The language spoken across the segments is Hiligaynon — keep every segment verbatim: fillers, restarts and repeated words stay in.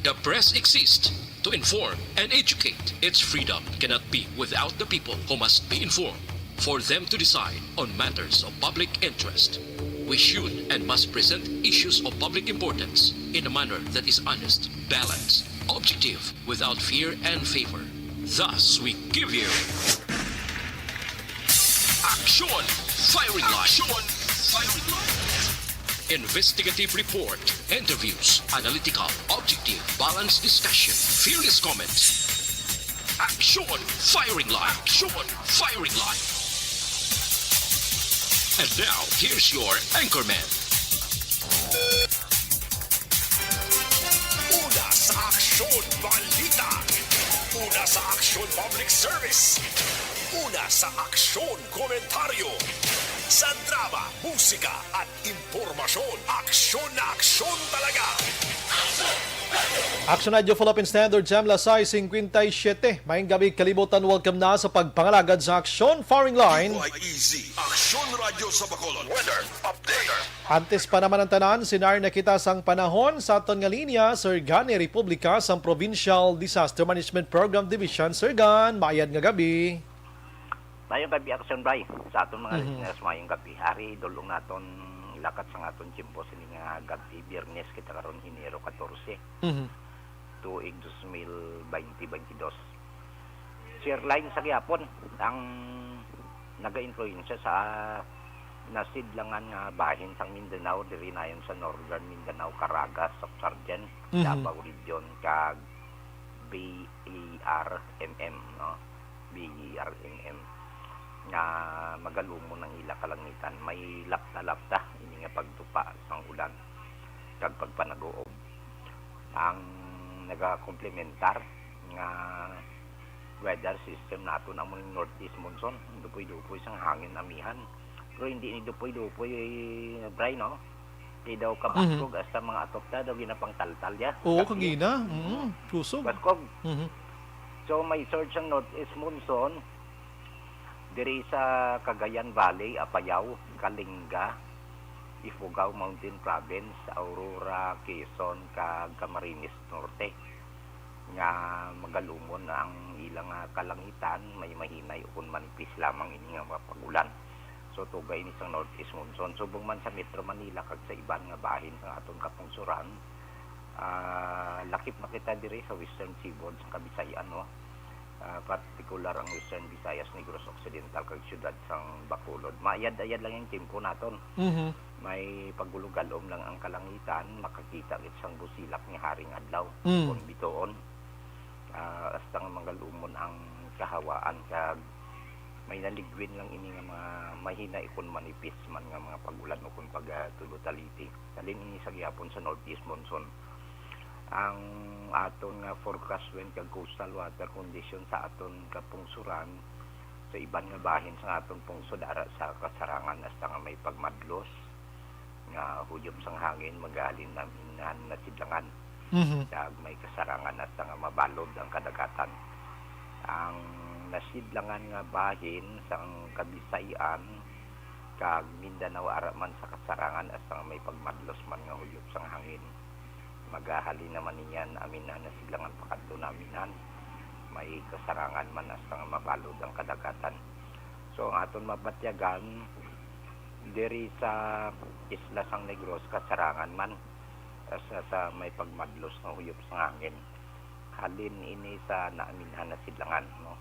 The press exists to inform and educate. Its freedom cannot be without the people, who must be informed for them to decide on matters of public interest. We should and must present issues of public importance in a manner that is honest, balanced, objective, without fear and favor. Thus, we give you Action Firing Line. Action Firing Line. Investigative report, interviews, analytical, objective, balanced discussion, fearless comments. Action Firing Line. Action Firing Line. And now, here's your anchorman. Una sa Aksyon Balita. Una sa Aksyon Public Service. Una sa Aksyon Komentaryo. Sa drama, musika, at impormasyon, aksyon na aksyon talaga. Action Radio Philippine Standard Time, alas sais cincuenta y siete. Maayong gabi, kalibutan. Welcome na sa pagpangalagad sa Aksyon Firing Line. Easy. Aksyon Radio sa Bacolod. Weather update. Antes pa naman ang tanan, sinarna kita sang panahon sa aton nga linya, Sir Gan ni Republika sang Provincial Disaster Management Program Division. Sir Gan, maayad nga gabi. Mayong gabi, Action Bray. Sa aton mga Mhm. listeners, mayong gabi. Ari, dulong naton ilakat sang aton tiyempo sini nga gabi, Biyernes kita karon, Enero katorse, Mhm. tuig dos mil baynte baynte dos. Shear line sa gihapon ang nagainfluensya sa nasidlangan nga bahin sang Mindanao, diri nayon sa Northern Mindanao, Caraga, Soccsksargen, Mhm. Davao Region, kag B E R M M, no? B E R M M, nga magalumon ang ila kalangitan. May lapta-lapta ini nga pagtupa sang ulan kag pagpanaguob. Ang nagakomplementar nga weather system naton amo ning northeast monsoon, dupoy-dupoy sang hangin amihan. Pero hindi ni dupoy-dupoy, Bray, no? Kay daw kabaskog, Mhm. hasta mga atop ta daw ginapangtaltal ya. Oo, Gabi. Kagina. Mm, kusog. Baskog. Mhm. So, may surge ang northeast monsoon diri sa Cagayan Valley, Apayao, Kalinga, Ifugao Mountain Province, Aurora, Quezon, kag Camarines Norte, nga magalumon ang ilang, ah, kalangitan, may mahinay ukon manipis lamang ini nga mga pag-ulan. So, tuga ini sang northeast monsoon. Subong man sa Metro Manila kag sa iban nga bahin sang aton kapungsuran, ah, lakip na kita diri sa western seaboard sang Kabisayan, no? Ah, partikular ang Western Visayas, Negros Occidental, kag siyudad sang Bacolod. Maayad-ayad lang ang tiyempo naton. Mhm. May pagulog-alom lang ang kalangitan, makakita gid sang busilak nga haring adlaw, Mm. kon bituon. Ah, hasta nga magalumon ang kahawaan, kag may naligwin lang ini nga mga mahinay ukon manipis man nga mga pag-ulan ukon pagtulog-taliti. Halin ini sa gihapon sa northeast monsoon. Ang aton nga forecast wind kag coastal water condition sa aton kapungsuran, sa iban nga bahin sa aton pungsod, ara sa kasarangan hasta nga may pagmadlos nga huyop sang hangin, magahalin na aminhan nasidlangan. Mhm. Kag may kasarangan hasta nga mabalod ang kadagatan. Ang nasidlangan nga bahin sang Kabisayan kag Mindanao, ara man sa kasarangan hasta nga may pagmadlos man nga huyop sang hangin. Magahalin naman niyan aminhan nasidlangan pakadto na aminhan. May kasarangan man hasta nga mabalod ang kadagatan. So, ang aton mabatyagan, diri sa isla sang Negros, kasarangan man, sa, sa may pagmadlos nga huyop sa hangin. Halin ini sa naaminhan nasidlangan, no?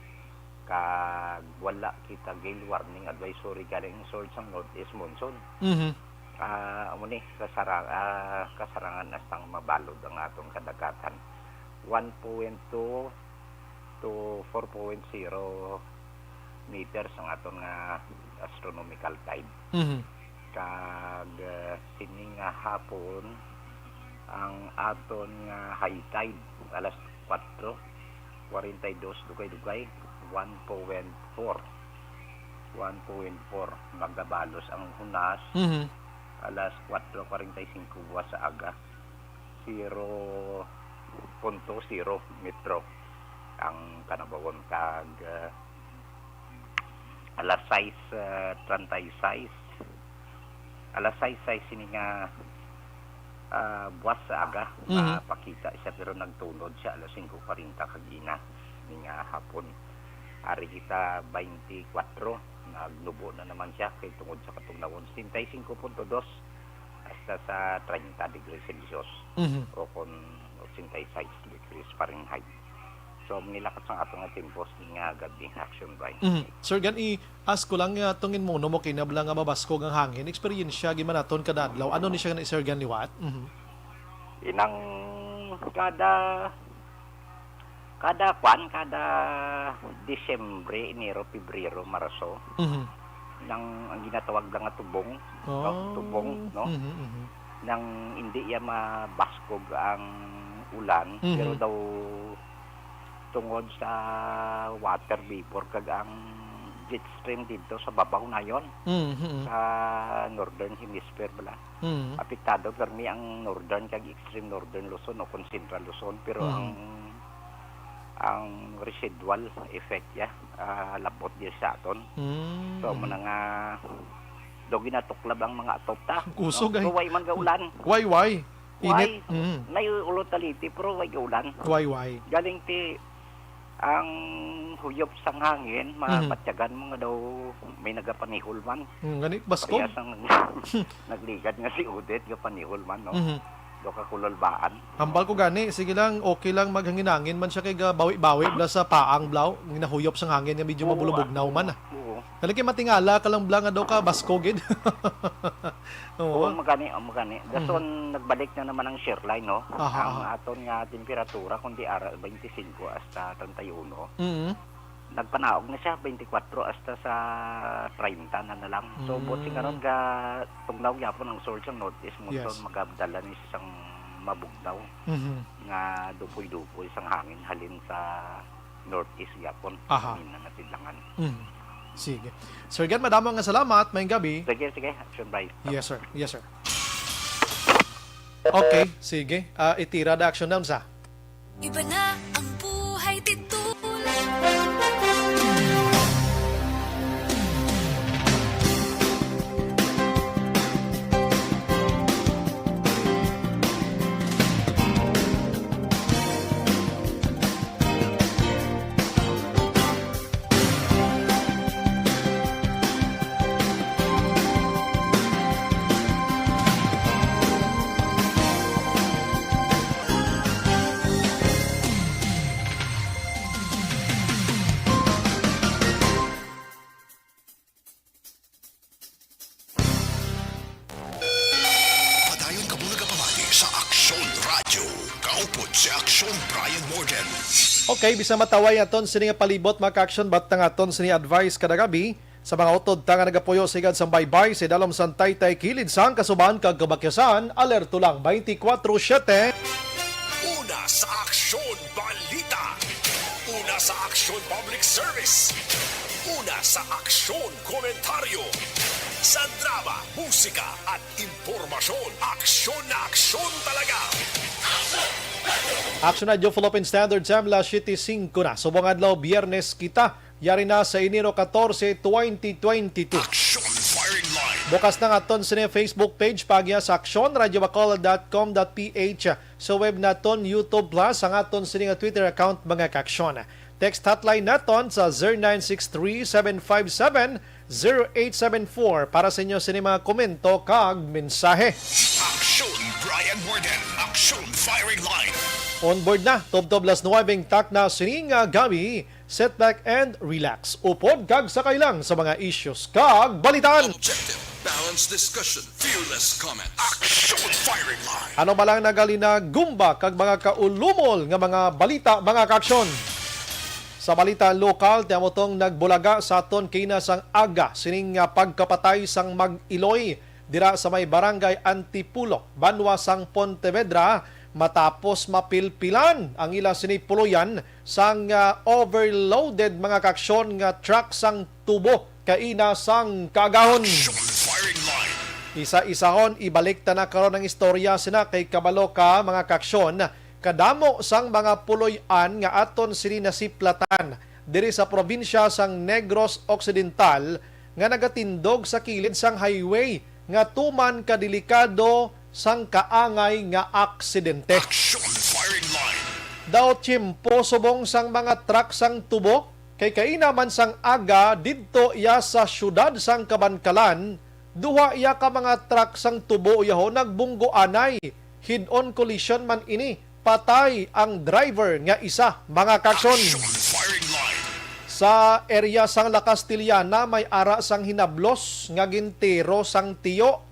Kag wala kita gale warning advisory galing surge sang northeast monsoon. Mhm. Ah, amo ni, kasara-, ah, kasarangan hasta nga mabalod ang atong kadagatan. One point two to four point zero meters ang aton nga astronomical tide. Mhm. Kag, ah, sini nga hapon, ang aton nga high tide, alas kuwatro, kwarenta y dos dugay-dugay, one point four. One point four. Magabalos ang hunas, Mhm. alas kuwatro kwarenta y singko buwas sa aga. Zero punto zero metro ang kanabawon, kag, ah, alas sais, ah, treinta y seis, alas sais sais sini nga Ah, buwas sa aga, Mhm. mapakita siya, pero nagtunod siya alas singko kwarenta kag ina, ning, ah, hapon. Ari kita twenty-four, nagnubo na naman siya kay tungod sa katungnawon, setenta y cinco punto dos hasta sa treinta degrees Celsius Mhm. o kon eighty-six degrees Fahrenheit. So, manilakat sang ato nga tiempos nga gab-i, Action Brian. Mhm. Sir Gan, i-ask ko lang nga tungin mo, no, mo kinabla nga mabaskog ang hangin. Eksperyensya, gid man naton kada adlaw. Ano ni siya nga, Sir Gan, liwat? Mhm. Inang kada, kada kwan, kada Disyembre, Enero, Pebrero, Marso, Mhm. nang ang ginatawag lang nga tubong, no? Oh. Tubong, no? Mhm, mhm. Nang hindi iya mabaskog ang ulan, Mhm. pero daw tungod sa water vapor kag ang jet stream dito sa babaw nayon, Mhm, mhm. sa northern hemisphere bala. Mhm. Apektado permi ang northern kag extreme northern Luzon o kon central Luzon, pero Mhm. ang, ang residual effect ya, ah, labot di sa aton. Mm. So, amo na nga, daw ginatuklab ang mga atop ta, Kusog no? ay. So, way man gaulan. Way, way. Init. Way. Mm. May ulo taliti, pero way gaulan. Way, way. Galing ti ang huyop sang hangin, Mhm. mabatyagan mo nga daw may nagapanihol man. Mm, gani, baskog. Parehas ang nagligad nga si Odette, gapanihol man, no? Mhm. Daw kakululbaan. Hambal ko gani, sige lang, okay lang maghangin-hangin man siya kay gabawi-bawi bla sa paang blaw, ginahuyop sang hangin nga medyo Oo, mabulubugnaw ah, man, ah. Oo. Kani kay matingala ka lang bla nga daw ka baskog gid. Oo. Oo, magani, oh, magani. Mhm. Dason nagbalik na naman ang shear line, no? Aha, Ang aha. aton nga temperatura kundi ara twenty-five hasta treinta y uno. Mhm. Nagpanaog na siya, twenty-four hasta sa treinta na na lang. So, buot Mm. silingon, ga tugnaw gyapon ang source ang northeast monsoon, Yes. magabdala ni sa isang mabugnaw Mhm. nga dupoy-dupoy sang hangin halin sa northeast gyapon. Aha. Mina na sidlangan. Mhm. Sige. Sir Gan, madamo nga salamat. Maayong gabi. Sige, sige. Action by. Yes, sir. Yes, sir. Okay, sige. Ah, itira da action down sa. Iba na ang buhay dito. Padayon kamo nagapamati sa Aksyon Radyo. Kaupod si Aksyon Brian Morgan. Okay, bisan mataway aton sini nga palibot, mga ka-action, but ang aton sini advice kada gabi sa mga utod ta nga nagapuyo sa higad sang baybay, sa idalom sang taytay, kilid sang kasuban kag kabakyasan, alerto lang twenty-four seven. Una sa Aksyon Balita. Una sa Aksyon Public Service. Una sa Aksyon Komentaryo. Sa drama, musika, at impormasyon, aksyon na aksyon talaga. Action Radyo Philippine Standard Time, las siete singko na. Subong adlaw, Biyernes kita. Yari na sa Enero catorce, twenty twenty-two. Action Firing Line. Bukas na nga aton sini Facebook page, pagya sa action radio bacolod dot com dot p h. Sa web naton, YouTube Plus, ang aton sini nga Twitter account, mga ka-action. Text hotline naton sa zero nine six three, seven five seven, zero eight seven four para sa inyo sini mga komento kag mensahe. Action Brian Morgan, Action Firing Line. On board na, tubtob las nuwebe ang takna sini nga gabi. Sit back and relax. Upod kag sakay lang sa mga issues kag balitaan. Objective, balanced discussion, fearless comment. Action Firing Line. Ano ba lang nagalinagumba kag mga kaulumol nga mga balita, mga ka-action? Sa balita lokal, ti amo tong nagbulaga sa aton kaina sang aga sining, ah, pagkapatay sang mag-iloy dira sa may Barangay Antipulo, banwa sang Pontevedra, matapos mapilpilan ang ila sini puloyan sang, ah, overloaded, mga ka-action, nga truck sang tubo kaina sang kaagahon. Action Firing Line. Isa-isahon, ibalik ta na karon ang istorya sina kay kabalo ka, mga ka-action, kadamo sang mga puloy-an nga aton sini nasiplatan diri sa probinsya sang Negros Occidental nga nagatindog sa kilid sang highway nga tuman ka delikado sang kaangay nga aksidente. Action firing line. Daw tiyempo subong sang mga truck sang tubo, kay kaina man sang aga didto iya sa siyudad sang Kabankalan, duha iya ka mga truck sang tubo yaho nagbunggo anay. Head-on collision man ini. Patay ang driver nga isa, mga kaakson. Action firing line. Sa area sang La Castellana, may ara sang hinablos nga gintiro sang tiyo.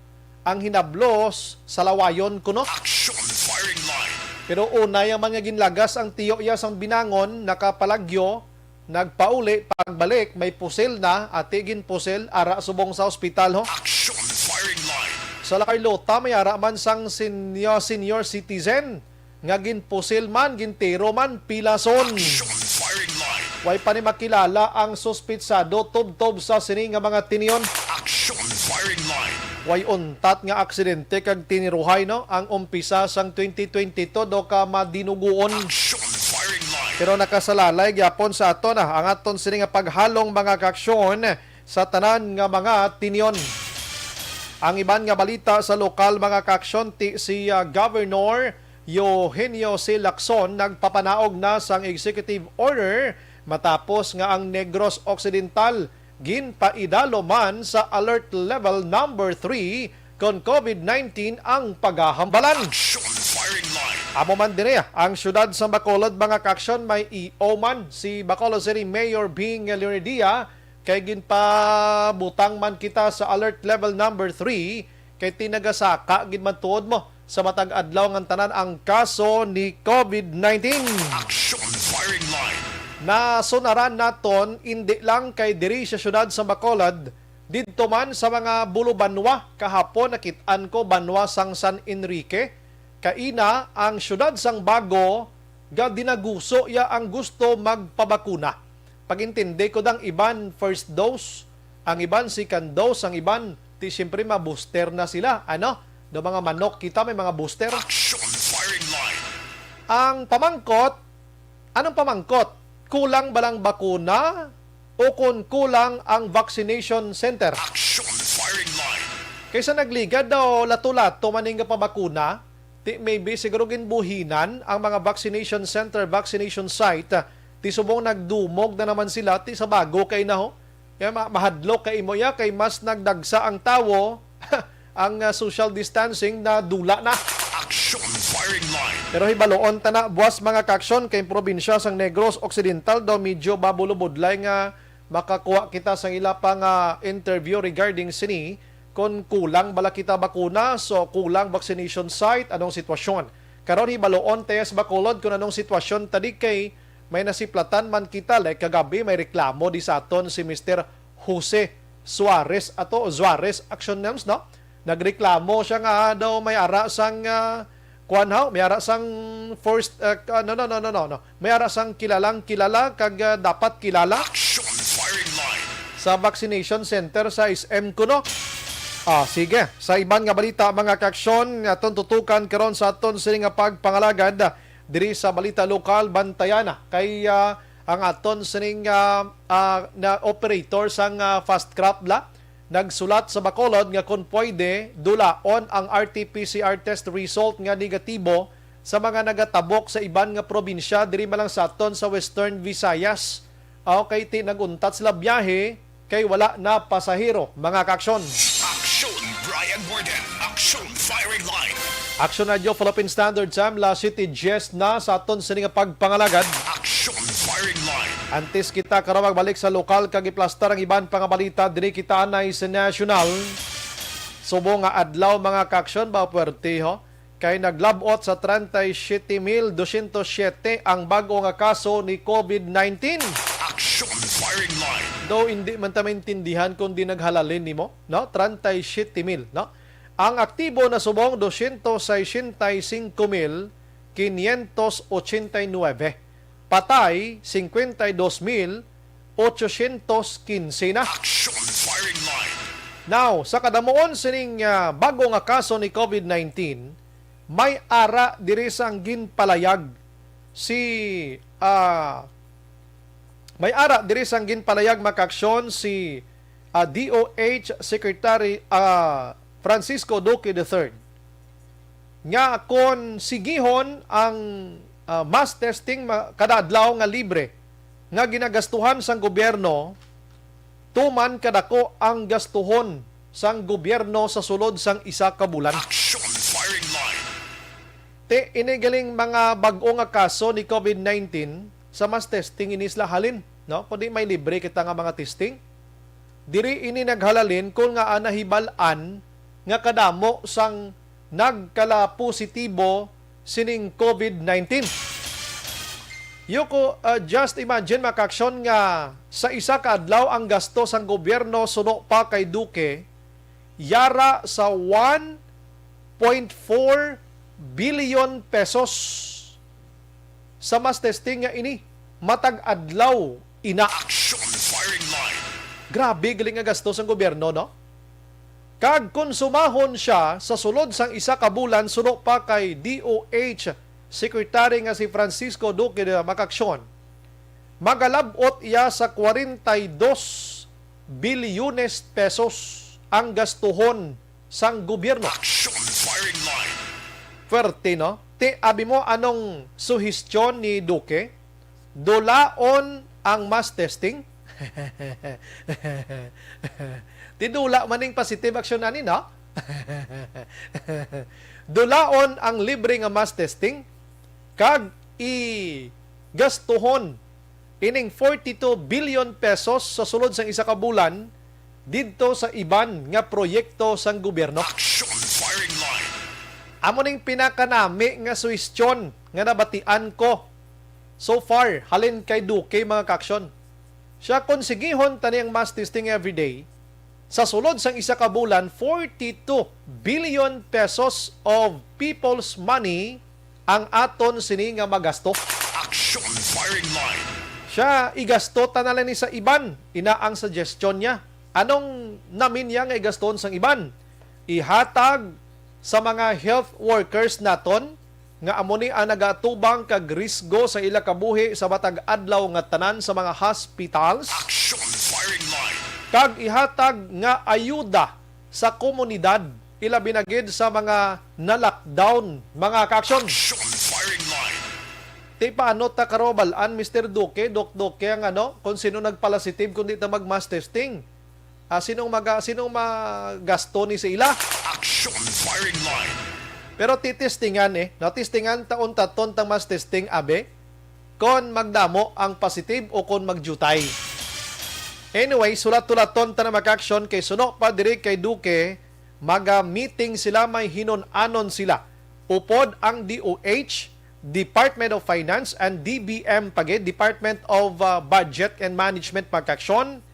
Ang hinablos sa lawayon kuno. Action firing line. Pero una ya man nga ginlagas ang tiyo iya sang binangon, nakapalagyo, nagpauli, pagbalik, may pusil na, ati ginpusil, ara subong sa ospital, ho. Action firing line. Sa La Carlota, may ara man sang senior, senior citizen nga ginpusil man, gintiro man, pilason. Action firing line. Way pa ni makilala ang suspitsado tubtob sa sini nga mga tinion. Action firing line. Way untat nga aksidente kag tiniruhay, no? Ang umpisa sang twenty twenty-two do ka madinuguon. Action firing line. Pero nakasalalay gyapon sa aton, ah, ang aton sini nga paghalong, mga kaaksyon, sa tanan nga mga tinion. Ang iban nga balita sa lokal, mga kaaksyon, ti si, ah, Governor Eugenio C. Lacson nagpapanaog na sang executive order matapos nga ang Negros Occidental ginpaidalo man sa alert level number three kon COVID nineteen ang pagahambalan. Action firing line. Amo man diri ang siyudad sa Bacolod, mga kaaksyon, may E O man si Bacolod City Mayor Bing Leonidia, kay ginpabutang man kita sa alert level number three, kay tinagasaka gid man tuod mo sa matag adlaw nga tanan ang kaso ni COVID nineteen. Action firing line. Nasunaran naton, indi lang kay diri sa siyudad sa Bacolod, didto man sa mga bulo banwa, kahapon nakit-an ko banwa sang San Enrique, kaina ang siyudad sang Bago, ga dinaguso ya ang gusto magpabakuna. Pag-intindi ko, dang iban first dose, ang iban second dose, ang iban ti siyempre ma-booster na sila, ano? Do mga manok kita may mga booster. Action firing line. Ang pamangkot, anong pamangkot? Kulang ba lang bakuna o kun kulang ang vaccination center? Action firing line. Kaysa nagligad daw lato-lato man ning pabakuna, ti maybe siguro ginbuhinan ang mga vaccination center, vaccination site, ah, ti subong nagdumog na naman sila, ti sa Bago kay na ho. Kaya ma-, mahadlok kay imo ya, kay mas nagdagsa ang tawo, ang, ah, social distancing na dula na. Action firing line. Pero hibaluon ta na, buwas, mga kaaksyon, kay probinsya sang Negros Occidental daw medyo babulubudlay nga makakuha kita sang ila pa nga interview regarding sini, kon kulang bala kita bakuna, so kulang vaccination site, anong sitwasyon? Karon hibaluon ta sa Bacolod kon anong sitwasyon tadi, kay may nasiplatan man kita, like kagabi may reklamo di sa aton si Mister Jose Suarez ato, Suarez Action Nems, no? Nagreklamo siya nga daw may ara sang, ah, kuwan haw, may ara sang first, ah, ka-, no, no, no, no, no, no. May ara sang kilalang kilala kag, ah, dapat kilala. Action firing line. Sa vaccination center sa S M kuno. Ah, sige. Sa iban nga balita, mga kaaksyon, nga aton tutukan karon sa aton sini nga pagpangalagad, ah, diri sa balita lokal, bantayana kay, ah, ang aton sining, ah, ah, na operator sang, ah, Fast Craft la nagsulat sa Bacolod nga kon pwede, dulaon ang R T P C R test result nga negatibo sa mga nagatabok sa iban nga probinsya diri man lang sa aton sa Western Visayas. Okay, ti nag-untat sila biyahe kay wala na pasahero, mga kaaksyon. Action Brian Warden, Action Firing Line. Action Radio Philippine Standard Time, la City Jess na sa aton sini nga pagpangalagad. Action Firing Line. Antes kita karon magbalik sa lokal kag iplastar ang iban pa nga balita, diri kita anay sa national. Subong nga adlaw, mga kaaksyon, ba puwerte, ho? Kay naglab-ot sa treinta y siete mil doscientos siete ang bag-o nga kaso ni COVID nineteen. Action Firing Line. Though hindi man ta maintindihan kung di naghalalin nimo, no? Treinta y siete mil, no? Ang aktibo na subong doscientos sesenta y cinco mil quinientos ochenta y nueve. Patay, cincuenta y dos mil ochocientos quince na. Action Firing Line. Now, sa kadamuon sining, ah, bago nga kaso ni COVID nineteen, may ara diri sang ginpalayag si, ah, may ara diri sang ginpalayag, mga kaaksyon, si, ah, D O H Secretary, ah, Francisco Duque the third. nga kon sigihon ang, ah, mass testing ma-, kada adlaw nga libre nga ginagastuhan sang gobyerno, tuman kadako ang gastuhon sang gobyerno sa sulod sang isa ka bulan. Action Firing Line. Ti, ini galing mga bag-o nga kaso ni COVID nineteen sa mass testing ini sila halin, no? Kundi may libre kita nga mga testing. Diri ini naghalalin kung nga nahibal-an nga kadamo sang nagkalapositibo sining COVID nineteen. You could, uh, just imagine, mga kaaksyon, nga sa isa ka adlaw ang gasto sang gobyerno suno pa kay Duque yara sa one point four billion pesos sa mass testing nga ini matag adlaw ina. Action Firing Line. Grabe gali nga gasto sang gobyerno, no? Kag konsumahon sia sa sulod sang isa ka bulan suno pa kay D O H Secretary nga si Francisco Duque de Macacion, magalab-ot iya sa kwarenta y dos bilyones pesos ang gastuhon sang gobyerno. Action Firing Line. Pwerte, no? Ti, abi mo, anong suhestyon ni Duque? Dulaon ang mass testing? Ti dula man ning positive action ani, no? Dulaon ang libre nga mass testing kag igastuhon ining forty-two billion pesos sa sulod sang isa ka bulan didto sa iban nga proyekto sang gobyerno. Action Firing Line. Amo ning pinakanami nga suhestyon nga nabatian ko so far halin kay Duque, mga kaaksyon. Siya, kon sigihon ta ni ang mass testing everyday, sa sulod sang isa ka bulan, forty-two billion pesos of people's money ang aton sini nga magasto. Action Firing Line. Siya, igasto ta na lang ni sa iban, ina ang suggestion niya. Anong namin niya nga igaston sang iban? Ihatag sa mga health workers naton nga amo ni ang nagaatubang kag risgo sa ila kabuhi sa matag adlaw nga tanan sa mga hospitals, Action Firing Line. Kag ihatag nga ayuda sa komunidad, ilabi na gid sa mga na-lockdown, mga kaaksyon. Action Firing Line. Ti paano ta karobal-an, Mister Duque, Doc Duque, ang ano, kung sino nagpalasitive kung di ta mag-mass testing? Ah, sinong maga-, sinong magasto ni sa ila? Action Firing Line. Pero titistingan eh, no? Tistingan taon-taton tang mass testing, abi, kon magdamo ang positive o kon magjutay. Anyway, sulat-tulaton ta na, mga kaaksyon, kay suno pa diri kay Duque, maga-meeting sila, may hinun-anon sila. Upod ang D O H, Department of Finance, and D B M pa gid, Department of, uh, Budget and Management, mga kaaksyon,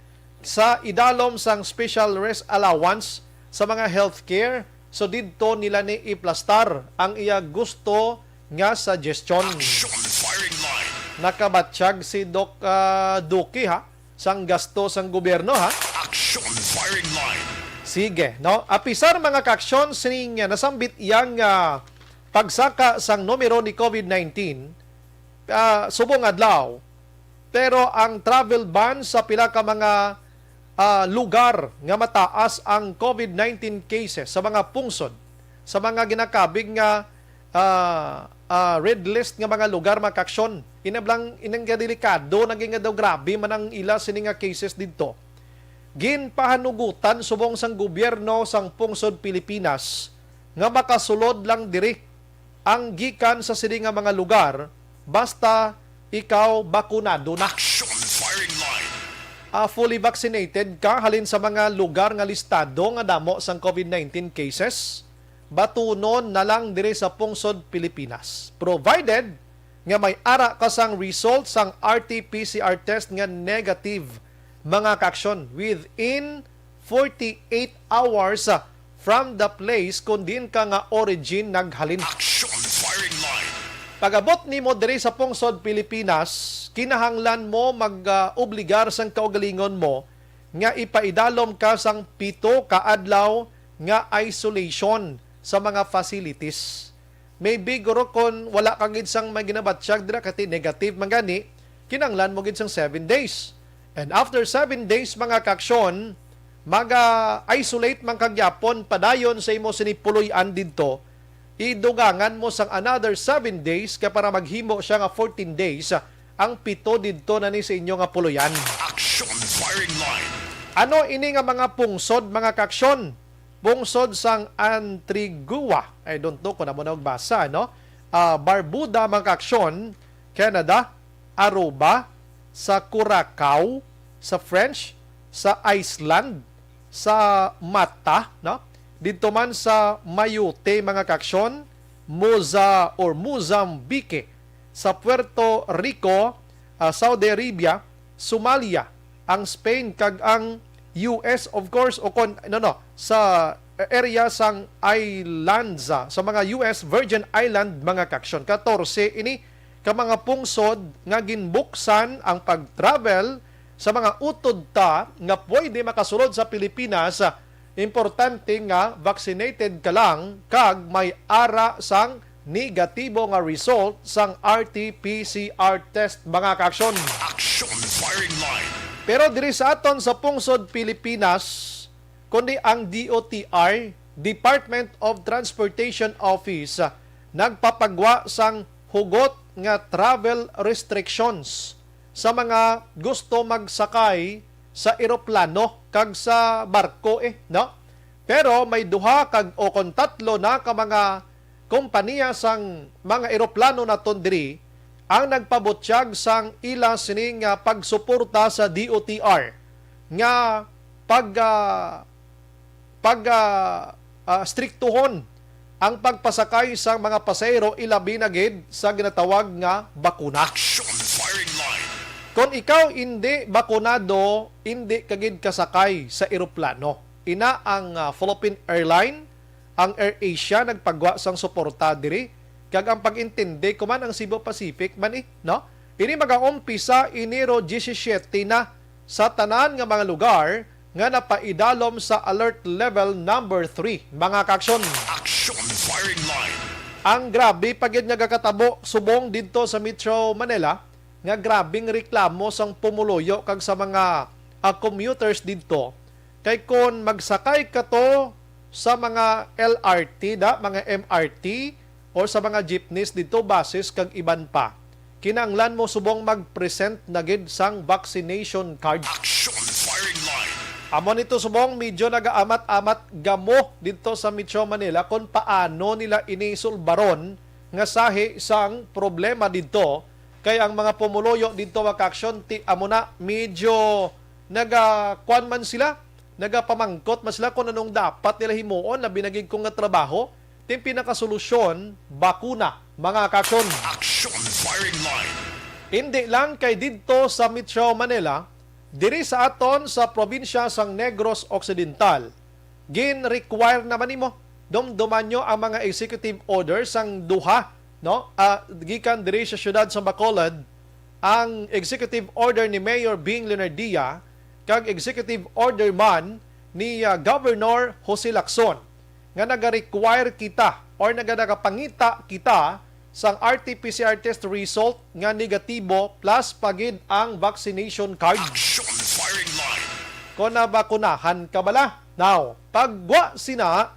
sa idalom sang special rest allowance sa mga healthcare. So, didto nila ni iplastar ang iya gusto nga suggestion. Action Firing Line. Nakabatyag si Doc, ah, Duque, ha, sang gasto sang gobyerno, ha? Action Firing Line. Sige, no? Apisar, mga kaaksyon, sining, ah, nasambit yang, ah, pagsaka sang numero ni COVID nineteen, ah, subong adlaw, pero ang travel ban sa pila ka mga, ah, lugar nga mataas ang COVID nineteen cases, sa mga pungsod, sa mga ginakabig nga, ah, ah, red list nga mga lugar, mga kaaksyon, inablang inang delikado na nga daw grabe man ang ila sini nga cases didto. Ginpahanugutan subong sang gobyerno sang pungsod Pilipinas nga makasulod lang diri ang gikan sa sini nga mga lugar basta ikaw bakunado na. Action Firing Line. Ah, fully vaccinated ka halin sa mga lugar nga listado nga damo sang COVID nineteen cases, batunon na lang diri sa pungsod Pilipinas, provided nga may ara ka sang result sang R T P C R test nga negative, mga kaaksyon, within forty-eight hours, ah, from the place kon diin ka nga origin naghalin. Action Firing Line. Pag-abot nimo diri sa pungsod Pilipinas, kinahanglan mo mag, ah, obligar sang kaugalingon mo nga ipaidalom ka sang pito ka adlaw nga isolation sa mga facilities. Maybe, guro, kon wala ka gid sang may ginabatyag dira, kay ti negative man gani, kinahanglan mo gid sang seven days. And after seven days, mga kaaksyon, maga-isolate man ka gyapon padayon sa imo sini puloy-an didto, idugangan mo sang another seven days, kay para maghimo siya nga fourteen days, ang pito didto na ni sa inyo nga puloy-an. Action Firing Line. Ano ini nga mga pungsod, mga kaaksyon? Pungsod sang Antigua, I don't know kung amo na magbasa, no? Ah, Barbuda, mga kaaksyon, Canada, Aruba, sa Curacao, sa French, sa Iceland, sa Mata, no? Didto man sa Mayotte, mga kaaksyon, Moza or Mozambique, sa Puerto Rico, ah, Saudi Arabia, Somalia, ang Spain, kag ang U S, of course, o kon, no, no, sa area sang islands, ah, sa mga U S Virgin Island, mga kaaksyon. Katorse ini ka mga pungsod nga ginbuksan ang pag-travel sa mga utod ta nga pwede makasulod sa Pilipinas. Importante nga vaccinated ka lang kag may ara sang negatibo nga result sang R T P C R test, mga kaaksyon. Action Firing Line. Pero diri sa aton sa pungsod Pilipinas, kundi ang D O T R, Department of Transportation Office, nagpapagwa sang hugot nga travel restrictions sa mga gusto magsakay sa eroplano kag sa barko, eh, no? Pero may duha kag o kon tatlo na ka mga kompanya sang mga eroplano naton diri ang nagpabutyag sang ila sini nga pagsuporta sa D O T R nga pag, ah, pag, ah, ah, striktuhon ang pagpasakay sang mga pasahero, ilabi na gid sa ginatawag nga bakuna. Action Firing Line. Kon ikaw indi bakunado, indi ka gid kasakay sa eroplano. Ina ang, ah, Philippine Airline, ang AirAsia nagpagwa sang suporta diri, kag ang pag-intindi ko man ang Cebu Pacific man, eh, no? Ini magaumpisa Enero diyesisiete na sa tanan nga mga lugar nga napaidalom sa alert level number three, mga kaaksyon. Action Firing Line. Ang grabe pa gid nga gakatabo subong didto sa Metro Manila, nga grabing reklamo sang pumuluyo kag sa mga, ah, commuters didto. Kay kon magsakay ka to sa mga L R T da, mga M R T, or sa mga jeepneys didto, buses kag iban pa, kinahanglan mo subong mag-present na gid sang vaccination card. Action Firing Line. Amo nito subong medyo nagaamat-amat gamo didto sa Metro Manila kon paano nila ini sulbaron nga sahi sang problema didto, kay ang mga pumuluyo didto, mga kaaksyon, ti amo na medyo nagakuan man sila, nagapamangkot man sila kung anong dapat nila himuon, labi na gid kung nga trabaho. Ti ang pinakasolusyon, bakuna, mga kaaksyon. Action Firing Line. Hindi lang kay didto sa Metro Manila, diri sa aton sa probinsya sang Negros Occidental, gin-require naman nimo. Dumduman nyo ang mga executive order sang duha, no? Ah, gikan diri sa siyudad sa Bacolod, ang executive order ni Mayor Bing Leonardia kag executive order man ni, ah, Governor Jose Lacson, nga naga-require kita or naga-, nagapangita kita sang R T P C R test result nga negatibo plus pa gid ang vaccination card. Action Firing Line. Kon nabakunahan ka bala? Now, pagwa sina,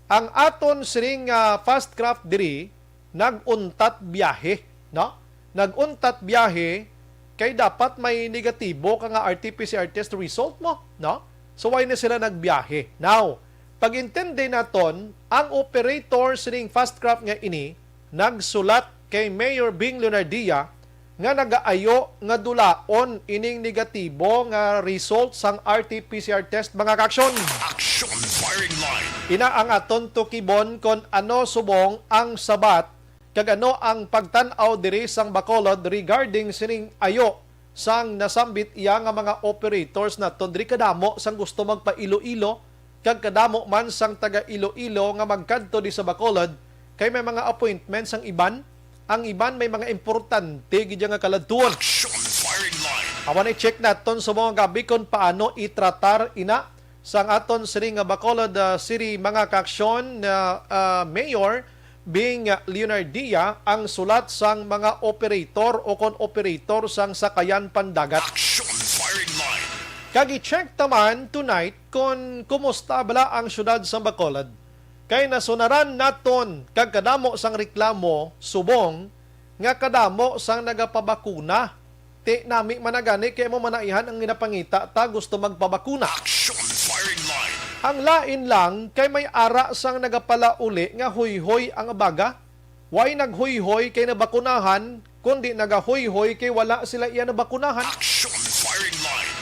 ang aton sining, ah, fast craft diri nag-untat biyahe, no? Nag-untat biyahe kay dapat may negatibo ka nga R T P C R test result mo, no? So, why na sila nagbiyahe? Now, pag-intindi naton, ang operator sining fast craft nga ini nagsulat kay Mayor Bing Leonardia nga nagaayo nga dulaon ining negatibo nga result sang R T P C R test, mga kaaksyon. Action Firing Line. Ina ang aton tukibon kon ano subong ang sabat kag ano ang pagtan-aw diri sang Bacolod regarding sining ayo sang nasambit iya nga mga operators naton diri. Kadamo sang gusto magpa-Iloilo, kag kadamo man sang taga Iloilo nga magkadto di sa Bacolod, kay may mga appointments ang iban. Ang iban may mga importante gid nga kaladtuon. Action Firing Line. Awan, i-check naton sa mga gabi kung paano itratar ina sang aton sini nga Bacolod, ah, City, mga kaaksyon, na, ah, Mayor Bing Leonardia ang sulat sang mga operator o kon operator sang sakayan pandagat. Action Firing Line. Kag i-check taman tonight kon kumusta bala ang siyudad sa Bacolod. Kay nasunaran naton kag kadamo sang reklamo subong nga kadamo sang nagapabakuna. Ti nami man na gani kay amo man na ihan ang ginapangita ta gusto magpabakuna. Action Firing Line. Ang lain lang kay may ara sang nagapalauli nga huyhoy ang abaga. Way naghuyhoy kay nabakunahan, kundi nagahuyhoy kay wala sila iya nabakunahan. Action Firing Line.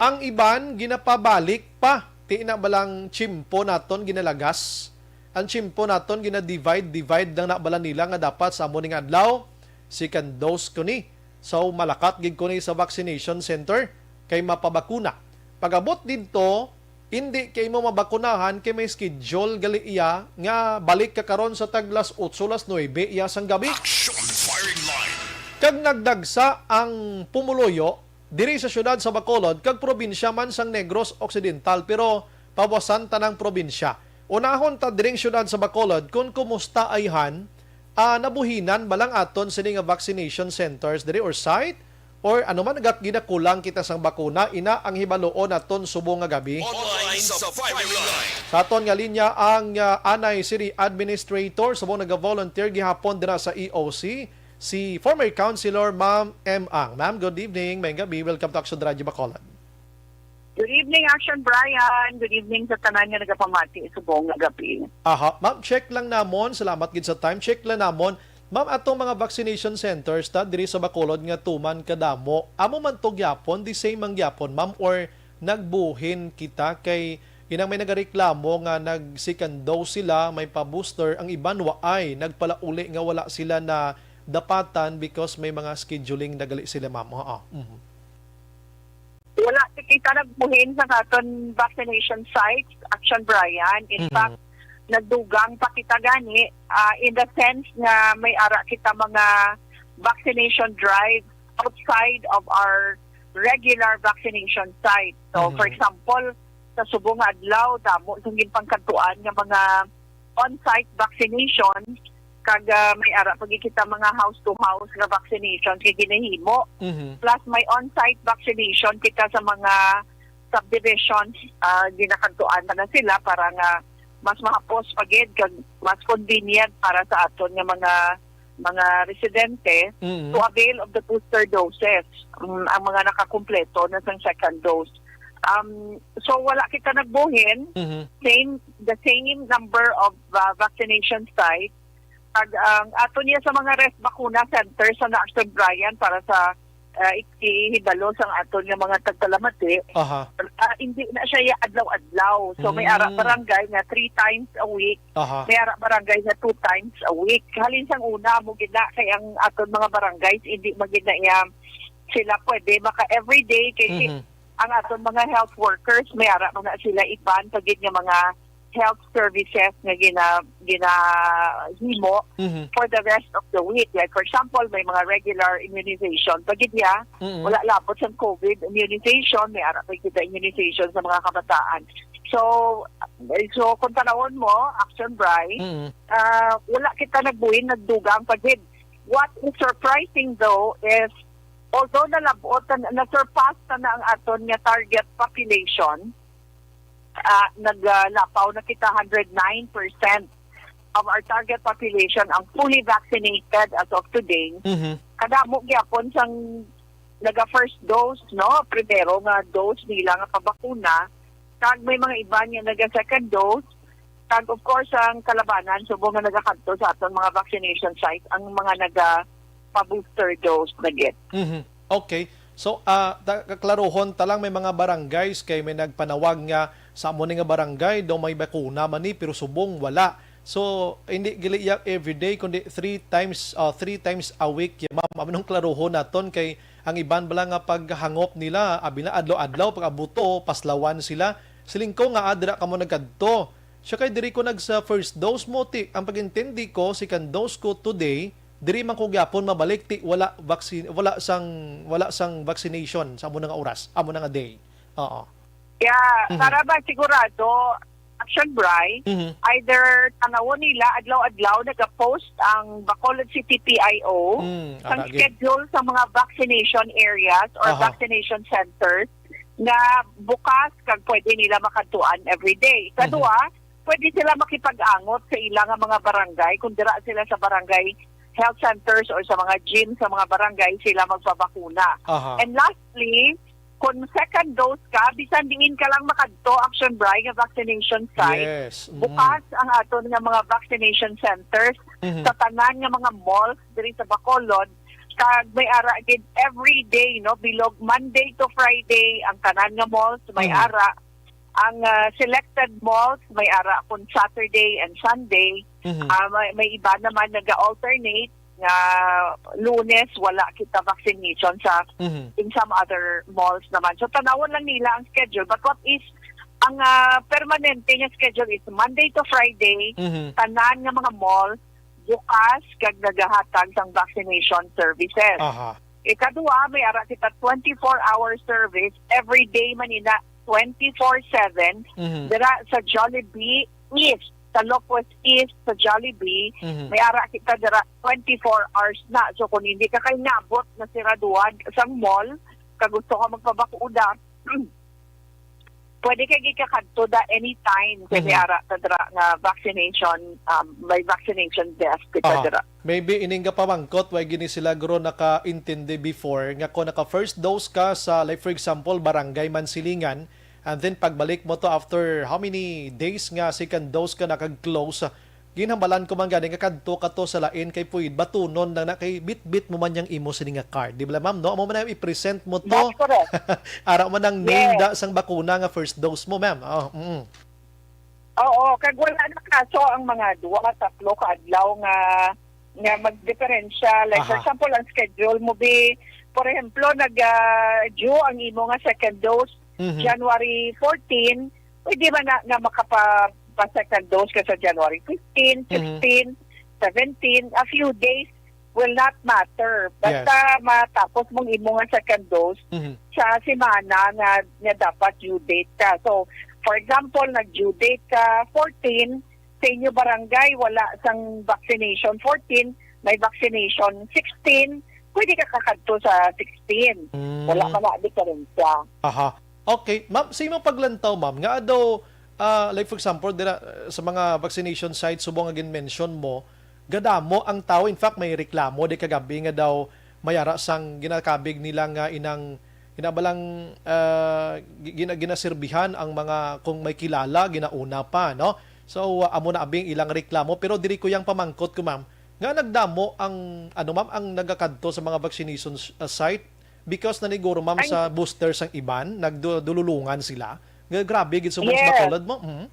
Ang iban ginapabalik pa. Ti na balang tiyempo naton ginalagas? Ang tiyempo naton gina-divide, divide lang na bala nila nga dapat sa amo ning adlaw, second dose ko ni. So, malakat gid ko ni sa vaccination center kay mapabakuna. Pag-abot didto, hindi kay mo mabakunahan kay may schedule gali iya nga balik ka karon sa tag las otso, las nuebe iya sang gabi. Action Firing Line. Kag nagdagsa ang pumuluyo diri sa siyudad sa Bacolod kag probinsya man sang Negros Occidental, pero pabuasan tanang probinsya. Unahon ta diring siyudad sa Bacolod kung kumusta ayhan, ah, nabuhinan ba lang aton sini nga vaccination centers diri or site? Or ano man, nagak-, ginakulang kita sang bakuna, ina ang hibaluon naton subong nga gabi. Online sa Firing Line. Sa aton nga linya ang, ah, Anay City Administrator, subong naga-volunteer gihapon dira sa E O C, si former Councilor Ma'am M Ang. Ma'am, good evening. Maayong gabi. Welcome to Action Radyo Bacolod. Good evening, Action Brian. Good evening sa tanan nga nagapamati subong nga gabi. Aha, ma'am, check lang namon. Salamat gid sa time. Check lang namon. Ma'am, atong mga vaccination centers ta diri sa Bacolod nga tuman kadamo. Amo man to gyapon, the same man gyapon, ma'am, or nagbuhin kita kay inang may nagareklamo nga nag second dose sila, may pa booster, ang iban waay, nagpalauli nga wala sila na dapatan because may mga scheduling na gali sila, ma'am. Oo. Mhm. Wala kita nagbuhin sa aton vaccination sites, Action Brian. In Mhm. fact, nagdugang pa kita gani, ah, in the sense nga may ara kita mga vaccination drive outside of our regular vaccination site. So, for Mhm. example, sa subong nga adlaw, damo sang ginpangkadtuan nga mga on-site vaccination, kag, ah, may ara pa gid kita mga house-to-house nga vaccination nga ginahimo. Mhm. Plus, may on-site vaccination kita sa mga subdivisions, ah, ginakadtuan na sila para nga mas mahapos pa gid kag mas convenient para sa aton nga mga, mga residente Mhm. to avail of the booster doses, mm, ang mga nakakumpleto na sang second dose. Um, so, wala kita nagbuhin. Mhm. Same, the same number of, uh, vaccination sites. Pag ang ato niya sa mga rest bakuna center sa National Brian para sa, uh, ikihibalo sang aton nga mga tagpalamati, Aha. uh, hindi na siya ya adlaw-adlaw. So, may ara Mm. barangay nga three times a week, Aha. may ara barangay nga two times a week. Halin sang una, amo gid na kay ang aton mga barangays, hindi man gid na iya sila pwede maka everyday kay si Mhm. ang aton mga health workers, may ara man na sila iban pa gid nga mga health services nga gina-, ginahimo Mhm. for the rest of the week. Like, for example, may mga regular immunization pa gid ya. Mhm. Wala labot sang COVID immunization, may ara pa gid immunization sa mga kabataan. So, so kung tanawon mo, Action Bri, Mhm. ah, wala kita nagbuhin, nagdugang pa gid. What is surprising though is, although nalabot na, na-surpass na, na ang aton nga target population, ah, naglapaw na kita, hundred nine percent of our target population ang fully vaccinated as of today. Mhm. Kadamo gyapon sang naga first dose, no? Primero nga dose nila nga pabakuna. Kag may mga iban nga naga second dose. Kag of course, ang kalabanan, subong nga nagakadto sa aton mga vaccination site, ang mga naga pa-booster dose na gid. Mhm. Okay. So, ah, ta-, kaklarohon ta lang, may mga barangays kay may nagpanawag nga sa amo ni nga barangay daw may bakuna man ni, pero subong wala. So, hindi gali iya everyday, kundi three times, ah, three times a week. Ya, ma'am, amo nang klarohon naton kay ang iban bala nga paghangop nila, abi na adlaw-adlaw, pag-abuto, paslawan sila. Siling ko nga, ah, dira kamo nagkadto. Siya kay diri ko nag sa first dose mo, ti, ang pag-intindi ko, second dose ko today, diri man ko gyapon mabalik, ti, wala vaccine, wala sang, wala sang vaccination sa amo na nga oras, amo na nga day. Oo. Yeah, Mhm. para ba sigurado, Action Bri, Mhm. either tanawon nila adlaw-adlaw nagapost ang Bacolod City P I O, Mm, sang ara gid. schedule sa mga vaccination areas or Aha. vaccination centers nga bukas kag pwede nila makadtuan every day. Mhm. Ikaduha, pwede sila makipag-angot sa ila nga mga barangay, kung dira sila sa barangay health centers or sa mga gym sa mga barangay, sila magpabakuna. Aha. And lastly, kung second dose ka, bisan diin ka lang makadto, Action Bri, nga vaccination site, Yes. Mm. bukas ang aton nga mga vaccination centers Mhm. sa tanan nga mga malls diri sa Bacolod. Kag may ara gid every day, no, bilog Monday to Friday ang tanan nga malls may Mhm. ara. Ang, ah, selected malls may ara kun Saturday and Sunday. Mhm. Ah, may, may iba naman naga-alternate nga Lunes wala kita vaccination sa Mhm. in some other malls naman. So, tanawon lang nila ang schedule. But what is ang, ah, permanente nga schedule is Monday to Friday, Mhm. tanan nga mga mall bukas kag nagahatag sang vaccination services. Aha. Ikadua, may ara kita twenty-four hour service, every day man ina, twenty-four seven, Mhm. dira sa Jollibee East, sa Locos East, sa Jollibee, Mhm. may ara kita dira twenty-four hours na. So, kung hindi ka kay nabot na siraduhan sang mall, ka gusto ka magpabakuna, pwede ka gikakadto da anytime kay may Mhm. ara ta dira nga vaccination, um, may vaccination desk kita Aha. dira. Maybe ining gapamangkot, way gini sila guro nakaintindi before nga kung naka first dose ka sa, like, for example, Barangay Mansilingan, and then pagbalik mo to after how many days nga second dose ka nakag-close, ginhambalan ko man gani nga kadto ka to sa lain kay pwede batunon lang na kay bitbit mo man yang imo sini nga card. Di ba, ma'am, no? Amo man na i-present mo to. That's correct. Ara man ang name Yes. da sang bakuna nga first dose mo, ma'am. Oh, mm. Oo, kag wala na kaso ang mga duha, tatlo ka adlaw nga, nga magdiperensya. Like, for Aha. example, ang schedule mo, bi, for ehemplo, nag, ah, due ang imo nga second dose, Mhm. January fourteen, pwede man na nga makapa-, pa-second dose ka sa January fifteen, Mhm. sixteen, seventeen, a few days will not matter. Basta Yes. matapos mong imo nga second dose Mhm. sa semana nga, nga dapat due date ka. So, for example, nag-due date ka fourteen, sa inyo barangay wala sang vaccination fourteen, may vaccination sixteen, pwede ka kakadto sa sixteen. Mm. Wala man na diferensya. Aha. Okay. Ma'am, sa imong paglantaw, ma'am, nga daw, ah, like, for example, dira, uh, sa mga vaccination sites, subong nga gin-mention mo, gadamo ang tao. In fact, may reklamo di kagabi nga daw may ara sang ginakabig nila nga inang, inabalang, ah, gi-, gina-, ginasirbihan ang mga, kung may kilala, ginauna pa, no? So, uh, amo na abing ilang reklamo. Pero diri ko yang pamangkot ko, ma'am, nga nagdamo ang, ano, ma'am, ang nagakadto sa mga vaccination s-, uh, site? Because naniguro, ma'am, Ay. sa booster sang iban, nagdululungan sila. Nga grabe gid subong sa Yes. Bacolod mo. Mhm.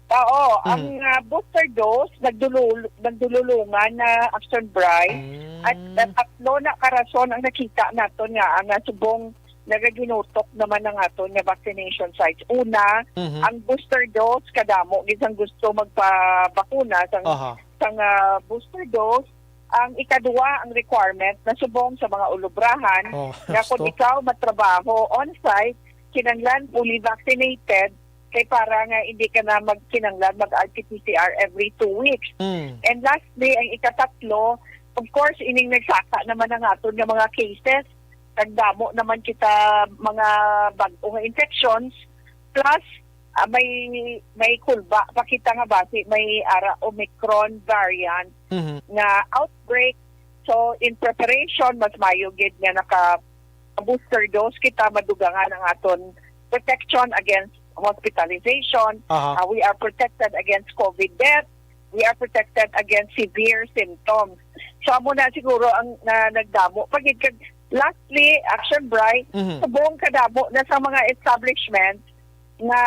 Oo, Mhm. ang, ah, booster dose, nagdulul-, nagdululungan na Action Bri. Mm. At, at tatlo na ka rason ang nakita naton nga ang, ah, subong nagaginutok naman ang aton nga vaccination sites. Una, Mhm. ang booster dose, kadamo gid sang gusto magpabakuna sang, Aha. sang, ah, booster dose. Ang ikadua, ang requirement na subong sa mga ulubrahan Oh, nga kung gusto. ikaw matrabaho on-site, kinahanglan fully vaccinated kay para nga hindi ka na magkinahanglan mag-R T P C R every two weeks. Mm. And lastly, ang ikatatlo, of course, ining nagsaka naman ang aton nga mga cases, nagdamo naman kita mga bag-o nga infections, plus, ah, may, may kulba pa kita nga basi may ara Omicron variant Mhm. nga outbreak. So, in preparation, mas mayo gid nga naka-booster dose kita, madugangan ang aton protection against hospitalization. Aha. Ah, we are protected against COVID death. We are protected against severe symptoms. So, amo na siguro ang na, nagdamo. Pag, kag lastly, Action Bri, Mhm. subong kadamo na sa mga establishment nga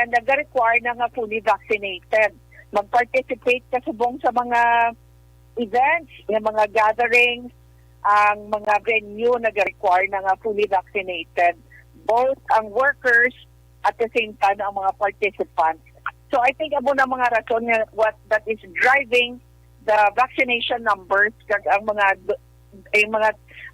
nag-require na nga fully vaccinated. Mag-participate ka subong sa mga events, nga mga gatherings, ang mga venue nag-require na nga fully vaccinated. Both ang workers at the same time ang mga participants. So I think amo na mga rason nga what that is driving the vaccination numbers kag ang mga ang mga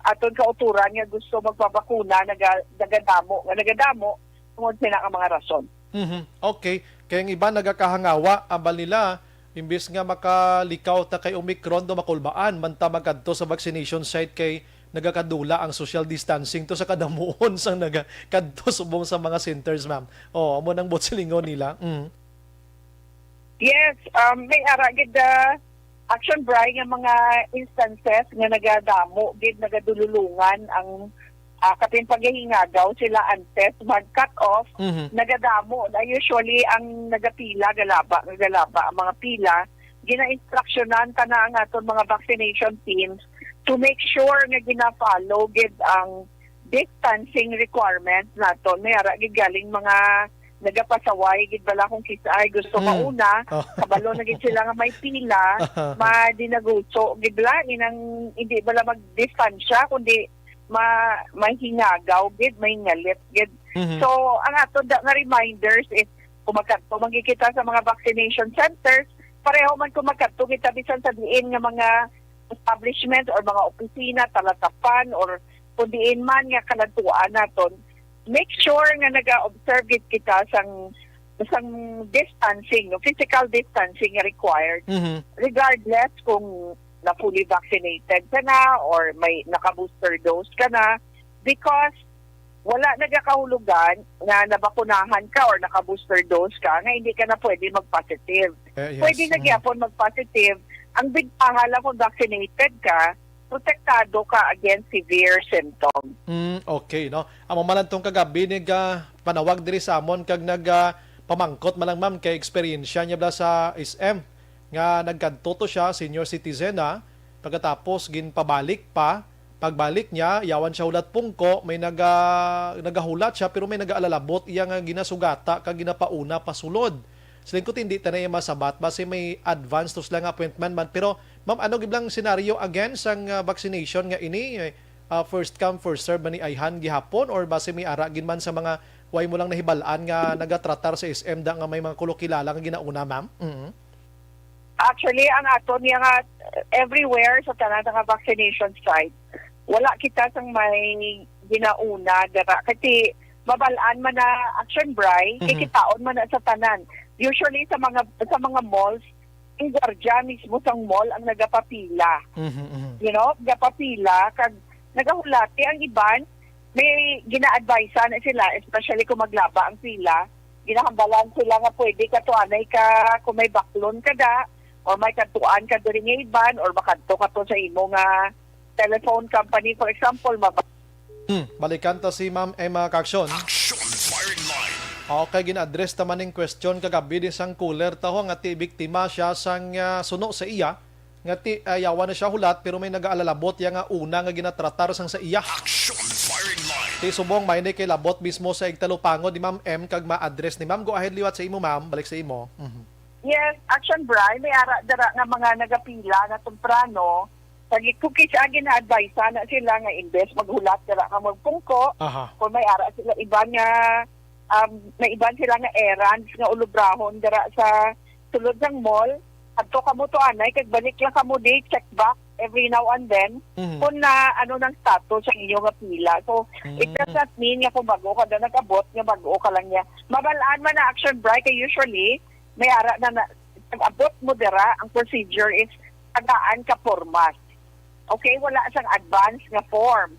aton kautoran nga gusto magpabakuna naga, nagadamo nga nagadamo tungod sina nga mga rason. Mhm. Okay. Kay ang iban nagakahangawa, ambal nila, imbis nga makalikaw ta kay Omicron, do makulbaan man ta magkadto sa vaccination site kay nagakadula ang social distancing to sa kadamuon sang nagakadto subong sa mga centers, ma'am. Oh, amo nang buot silingon nila. Mm. Yes, um, may ara gid, ah, Action Bri, nga mga instances nga nagadamo gid, nagadululungan ang, ah, kapin paghihingagaw sila antes mag-cut off. Mhm. Nagadamo na, usually ang nagapila, galaba, galaba ang mga pila. Gina-instructionan ta na ang aton mga vaccination teams to make sure nga gina-follow gid ang distancing requirements naton. May ara gid galing mga nagapasaway gid bala kung kisay gusto Mm. mauna, Oh. kabalo na gid sila nga may pila, madinaguso gid bala, inang hindi bala magdistansya, kundi ma-, mahingagaw gid, mahingalit gid. Mhm. So, ang aton da nga reminders is, kung magkadto man gid kita sa mga vaccination centers, pareho man kung magkadto kita bisan sa diin nga mga establishment or mga opisina, talatapan, or kung diin man nga kaladtuan naton, make sure nga naga-observe gid kita sang, sang distancing, no? Physical distancing nga required, Mhm. regardless kung na fully vaccinated ka na or may naka-booster dose ka na, because wala nagakahulugan nga nabakunahan ka or naka-booster dose ka nga hindi ka na pwede mag-positive. Eh, yes. Pwede na Mm. gyapon mag-positive. Ang bigtaha lang kung vaccinated ka, protektado ka against severe symptoms. Mm, okay, no? Amo man lang tong kagabi ni ga panawag diri sa amon kag nag, ah, pamangkot man lang, ma'am, kay eksperyensya niya bala sa S M nga nagkadto to siya, senior citizen na, pagkatapos ginpabalik pa, pagbalik niya, yawan siya hulat pungko, may naga-, nagahulat siya, pero may nagaalalabot iya nga ginasugata kag ginapauna pasulod. Siling ko, hindi ta na iya masabat, basi may advance to sila nga appointment man. Pero, ma'am, ano gid lang senaryo again sang, ah, vaccination nga ini? Ah, first come, first serve man ni ayhan gihapon, or basi may ara gid man sa mga way mo lang nahibal-an nga nagatratar sa S M da nga may mga kulokilala nga ginauna, ma'am? Mm. Actually, ang aton niya nga everywhere sa tanan nga vaccination site, wala kita sang may ginauna dira. Kasi mabal-an man na, Action Bri, Mhm. kikitaon man na sa tanan. Usually sa mga, sa mga malls, ang gwardiya mismo sang mall ang nagapapila. Mhm, mhm. You know, gapapila, kag nagahulati ang iban, may gina-advise na sila, especially kung maglaba ang pila. Ginahambalan sila nga pwede ka to anay ka kung may baklon ka da, or may kadtuan ka diri nga iban, or makadto ka to sa imo nga telephone company, for example, maba- Hmm, balikan ta si Ma'am Emma Caccion. Action Firing Line. Okay, gin-address ta man ning question kagabi din sang caller ta ho nga ti biktima siya sang, ah, suno sa iya, nga ti, ah, yawan na siya hulat, pero may nagaalalabot iya nga una nga ginatratar sang sa iya. Action Firing Line. Ti subong may ni kay labot mismo sa igtalupangod ni Ma'am M kag ma-address ni Ma'am. Go ahead liwat sa imo, ma'am. Balik sa imo. Mhm. Yes, Action Bri, may ara dira nga mga nagapila na temprano. Sa gi-, kung kisa gina-advise na sila nga imbes maghulat dira ka magpungko, Aha. kung may ara sila iban nga, um, may iban sila nga errands nga ulubrahon dira sa sulod sang mall, adto kamo to anay, kag balik lang kamo di, check back every now and then Mhm. kung na ano nang status sa inyo nga pila. So, it Mm. does not mean nga kung bago ka na nag-abot, nga bago ka lang niya. Mabal-an man na, Action Bri, kay usually, may ara na, na pag-abot mo dira, ang procedure is tagaan ka formas. Okay, wala sang advance nga form.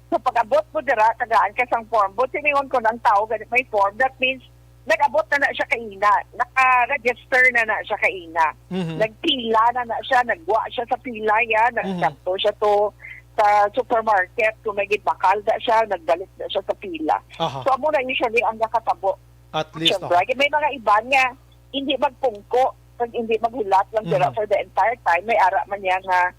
So, pag-abot mo dira, tagaan ka sang form. But siningon ko ng tao, ganit may form, that means, nag-abot na na siya kaina. Naka-register na na siya kaina. Mhm. Nagpila na na siya, nagwa siya sa pila, ya, Mhm. nagkadto siya to sa supermarket, kung may gibakal na siya, nagbalik na siya sa pila. Aha. So, amo na usually ang nakatabo. At least, Siyempre, oh. May mga iban nga hindi magpungko, kag hindi maghulat lang sila Mhm. for the entire time. May ara man niya nga,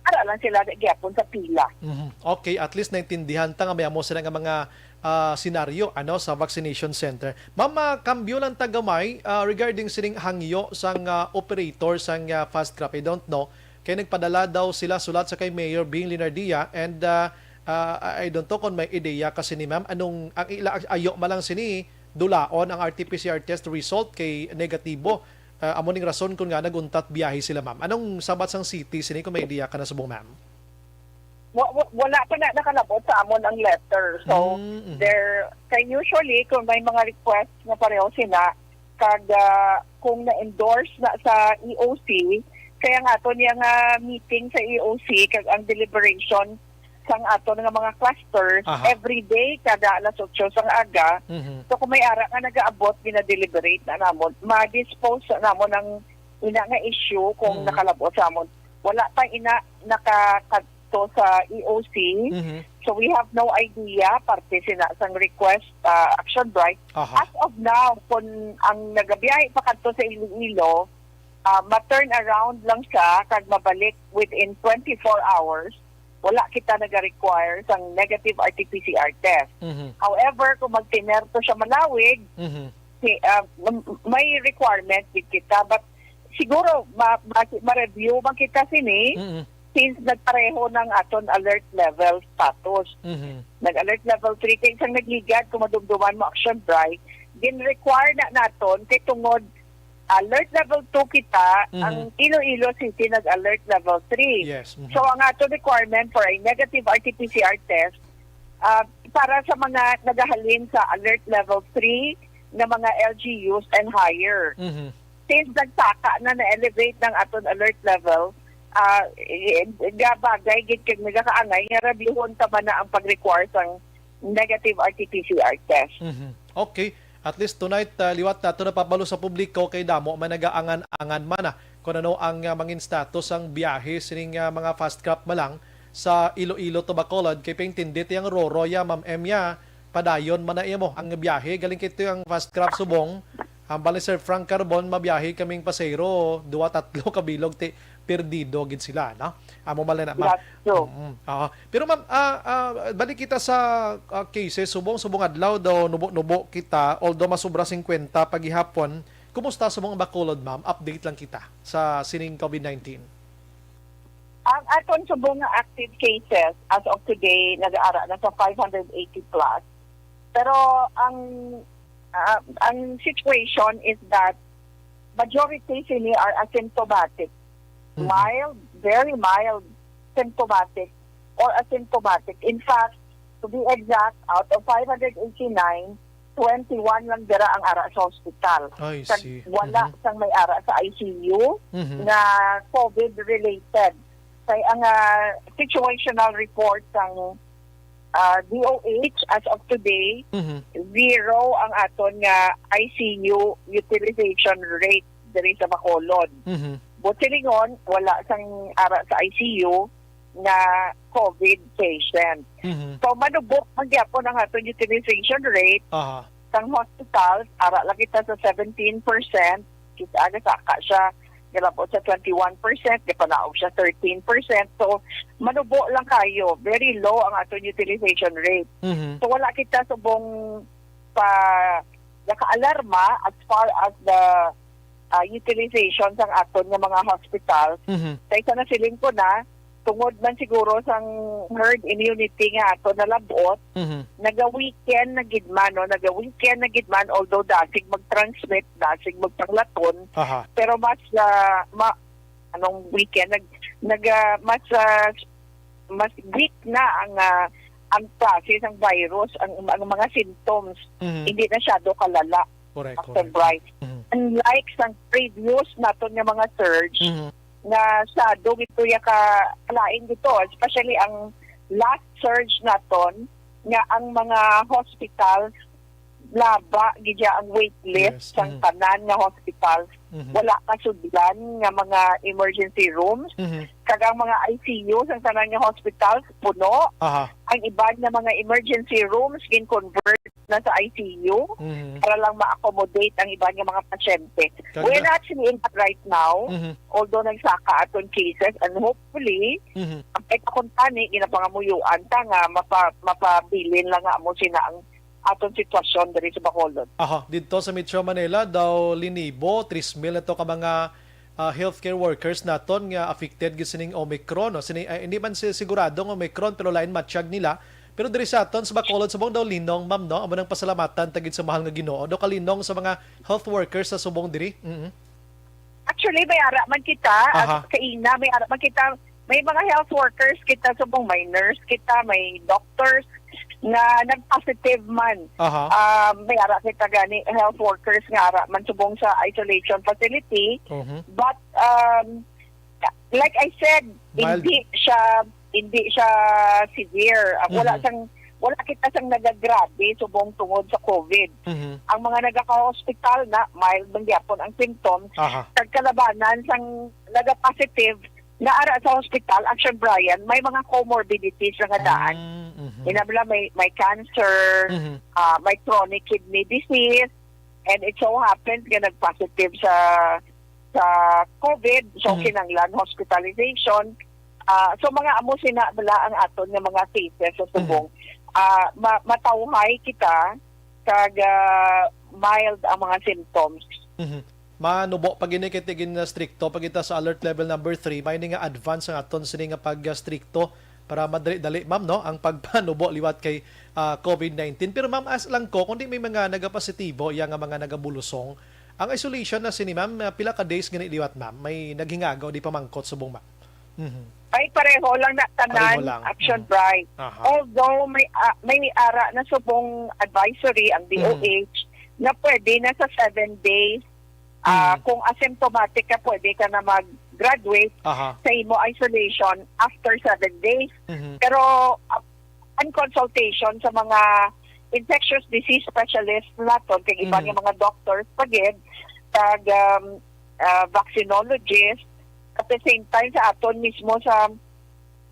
ara lang sila gyapon sa pila. Mhm. Okay, at least naintindihan ta nga may amo sila nga mga, ah, senaryo, ano, sa vaccination center. Ma'am, ah, kambyo lang ta gamay, ah, regarding sining hangyo sang, ah, operator sang, ah, Fast Craft. I don't know, kay nagpadala daw sila sulat sa kay Mayor Bing Linardia and, ah, ah, I don't know kung may ideya kasi ni ma'am, anong, ang ila, ayo man lang sini, dulaon ang R T P C R test result kay negatibo. Ah, amo ning rason kun nga naguntat biyahe sila, ma'am. Anong sabat sang city sini kung may ideya ka na subong, ma'am? Wa-, wa-, wala pa na nakalabot sa amon ang letter. So, Mm, mhm. there, kay usually, kung may mga request nga pareho sila, kag, ah, kung na-endorse na sa E O C, kaya nga ato niya nga meeting sa E O C, kag ang deliberation sang ato nga mga clusters, Aha. every day, kada alas otso sang aga. Mhm. So, kung may ara nga nagaabot, gina-deliberate na namon, ma-dispose na namon ang ina nga issue kung Mm. nakalab-ot sa amon. Wala pa ina nakakadto sa E O C. Mhm. So we have no idea, parte sina sang request, ah, action bright. Aha. As of now, kung ang nagabiyahe pa kadto sa Iloilo, ah, ma-turn around lang siya kag mabalik within twenty-four hours, wala kita naga-require sang negative R T P C R test. Mhm. However, kung magtinerto siya malawig, Mhm. si, ah, m-, may requirement gid kita, but siguro ma-, ma-, ma-review man kita sini Mhm. since nagpareho ng aton alert level status. Mhm. Nag-alert level three kay sang nagligad, kung madumduman mo, action bright, gin-require na naton kay tungod alert level two kita, Mhm. ang Iloilo City nag-alert level three. Yes, mhm. So, ang ato requirement for a negative R T P C R test, ah, para sa mga nagahalin sa alert level three na mga L G Us and higher. Mhm. Since nagsaka na na-elevate ng aton alert level, ah, eh, gabagay gid kag nagakaangay nga reviewon ta man na ang pag-require sang negative R T P C R test. Mhm. Okay. At least tonight, ah, liwat nato napabalo sa publiko kay damo man nagaangan-angan man, ah, kung ano ang, ah, mangin status ang biyahe sining, ah, mga fast craft man lang sa Iloilo to Bacolod. Kay paintindi ti ang Roro ya, Ma'am Em ya, padayon man na imo ang biyahe. Galing kay ti ang fast craft subong, hambal ni Sir Frank Carbon, mabiyahe kaming pasahero, duwa, tatlo ka bilog ti perdido gid sila, no? Amo man lang na, ma'am. That's true. Mm, oo. Pero ma'am, ah, ah, balik kita sa, ah, cases, subong, subong adlaw daw, nubo-nubo kita, although masubra singkwenta pa gihapon. Kumusta subong ang Bacolod, ma'am? Update lang kita sa sining COVID nineteen. Ang aton subong nga active cases as of today, nag-aara na sa five hundred eighty plus. Pero ang, ah, ang situation is that majority sini are asymptomatic. Mhm. Mild, very mild, symptomatic or asymptomatic. In fact, to be exact, out of five hundred eighty-nine, twenty-one lang dira ang ara sa hospital. I Kag see. wala Mhm. sang may ara sa I C U Mhm. nga COVID related. Kay ang, ah, situational report sang, ah, D O H as of today, Mhm. zero ang aton nga I C U utilization rate diri sa Bacolod. Mhm. Buot silingon, wala sang ara sa I C U nga COVID patient. Mhm. So, manubok man gyapon ang aton utilization rate Aha. sang hospitals, ara lang kita sa seventeen percent, kita aga saka siya, galabot sa twenty-one percent, gapanaog siya thirteen percent. So, manubo lang kayo, very low ang aton utilization rate. Mhm. So, wala kita subong pa nakaalarma as far as the, ah, utilization sang aton nga mga hospitals. Mhm. Kay sa nasiling ko na, tungod man siguro sang herd immunity nga ato nalab-ot, Mhm. naga-weaken na gid man, no? Naga-weaken na gid man, although dasig mag-transmit, dasig magpanglaton, Aha. pero mas, ah, ma-, anong weaken, nag-, nag-, ah, mas, ah, mas weak na ang, ah, ang klase sang virus, ang, ang mga symptoms, Mhm. hindi na siyado kalala. Correct, Doctor correct. Bryce. Mhm. Unlike sa previous naton nga mga surge, Mhm. nga sa dugit tuya ka lain dito, especially ang last surge naton nga ang mga hospitals laba gid ang wait list Yes, sang mhm. tanan nga hospitals. Mhm. Wala kasudlan nga mga emergency rooms. Mhm. Kag ang mga I C U sang tanan nga hospitals puno. Aha. Ang iban nga mga emergency rooms gin-convert na sa I C U Mhm. para lang ma-accommodate ang iban nga mga pasyente. Kag We're na- actually in that right now, Mhm. although nagsaka aton cases, and hopefully, Mhm. ang pagkakuntani, ginapangamuyuan ta nga mapa-, mapabilin lang nga amo sina ang aton sitwasyon diri sa Bacolod. Aha, didto sa Metro Manila daw linibo, tres mil na to ka mga, ah, healthcare workers naton nga affected gid sining Omicron, no? Sini, ah, hindi man si-, sigurado ang Omicron, pero lain matsyag nila. Pero diri sa aton sa Bacolod, subong daw linong, ma'am, no? Amo nang pasalamatan ta gid sa mahal nga Ginoo. Daw kalinong sa mga health workers sa subong diri. Mhm. Actually, may ara man kita, Aha. as kaina, may ara man kita, may mga health workers kita, subong may nurse kita, may doctors nga nag-positive man. Aha. Ah, may ara kita gani health workers nga ara man subong sa isolation facility. Mhm. But, um, like I said, Mild. hindi siya, hindi siya severe. Ah, wala Mhm. siyang, wala kita sang nagagrabe subong tungod sa COVID. Mhm. Ang mga nagaka-hospital na mild man gyapon ang symptoms, Aha. kag kalabanan sang naga-positive na ara sa hospital, Action Brian, may mga comorbidities na nga daan. Mm, mhm. Inabla, may, may cancer, Mhm. ah, may chronic kidney disease, and it so happens nga nag-positive sa sa COVID, so Mhm. kinahanglan hospitalization. Ah, so mga amo sina bala ang aton nga mga cases sa Mhm. subong. Ah, ma- matawhay kita kag ah, mild ang mga symptoms. Mhm. Manubo pa gini kay tigin na strikto pa kita sa alert level number three. May ni nga advance ang aton sini nga pag-strikto para madali-dali, ma'am, no, ang pagpanubo liwat kay ah, COVID nineteen. Pero ma'am, ask lang ko, kung di may mga nagapositibo, iya nga mga nagabulusong, ang isolation na sini, ma'am, ah, pila ka days gani liwat, ma'am? May naghingagaw di pamangkot subong, ma'am? Mhm. Ay, pareho lang na tanan, Pareho lang. Action Mhm. Bright. Aha. Although may ah, may ara na subong advisory ang Mhm. D O H na pwede na sa seven days. Ah, Mm. Kung asymptomatic ka, pwede ka na mag-graduate Aha. sa imo isolation after seven days. Mhm. Pero ah, ang consultation sa mga infectious disease specialist naton kag iban Mhm. nga mga doctors pa gid, kag um, ah, vaccinologist, at the same time sa aton mismo sa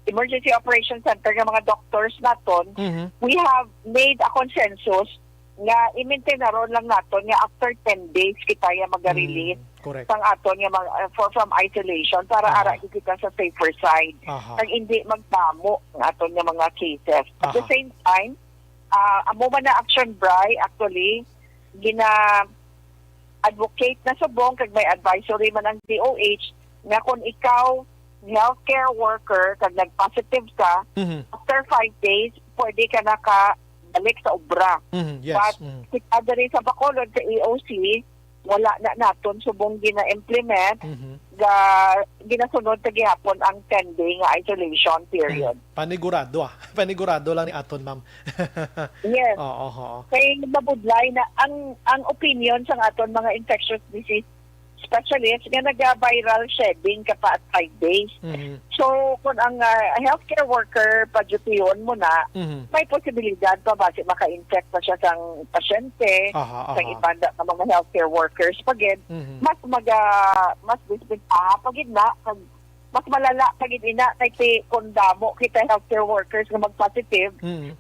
Emergency Operations Center nga mga doctors naton, Mhm. we have made a consensus nga i-maintain na ron lang naton nga after ten days kita ya maga-release Mm, correct. sang aton nga mag, uh, for, from isolation para Aha. ara gid kita sa safer side. Aha. Kag hindi magdamo ang aton nga mga cases. At the Aha. same time, ah, amo man na Action Bri, actually, gina advocate na subong kag may advisory man ang D O H nga kung ikaw healthcare worker kag nag-positive ka, Mhm. after five days, pwede ka na ka balik sa obra. Mhm, yes. But Mhm. kita diri sa Bacolod, sa E O C, wala na naton subong gina-implement, Mhm. ga, ginasunod ta gihapon ang ten-day nga isolation period. Mhm. Panigurado, ah. Panigurado lang ni aton, ma'am. Yes. Oo, oo. Kay mabudlay na ang, ang opinion sang aton mga infectious disease specialist nga naga-viral shedding ka pa at five days. Mhm. So, kung ang, ah, healthcare worker pa-duty-on mo na, Mhm. may posibilidad pa ba si maka-infect pa siya sang pasyente, Aha, sang aha. iban da nga mga healthcare workers pa gid, Mhm. mas maga-, mas disbentaha pa gid na, kag mas malala pa gid ina kay ti-, kung damo kita healthcare workers nga mag-positive, Mhm.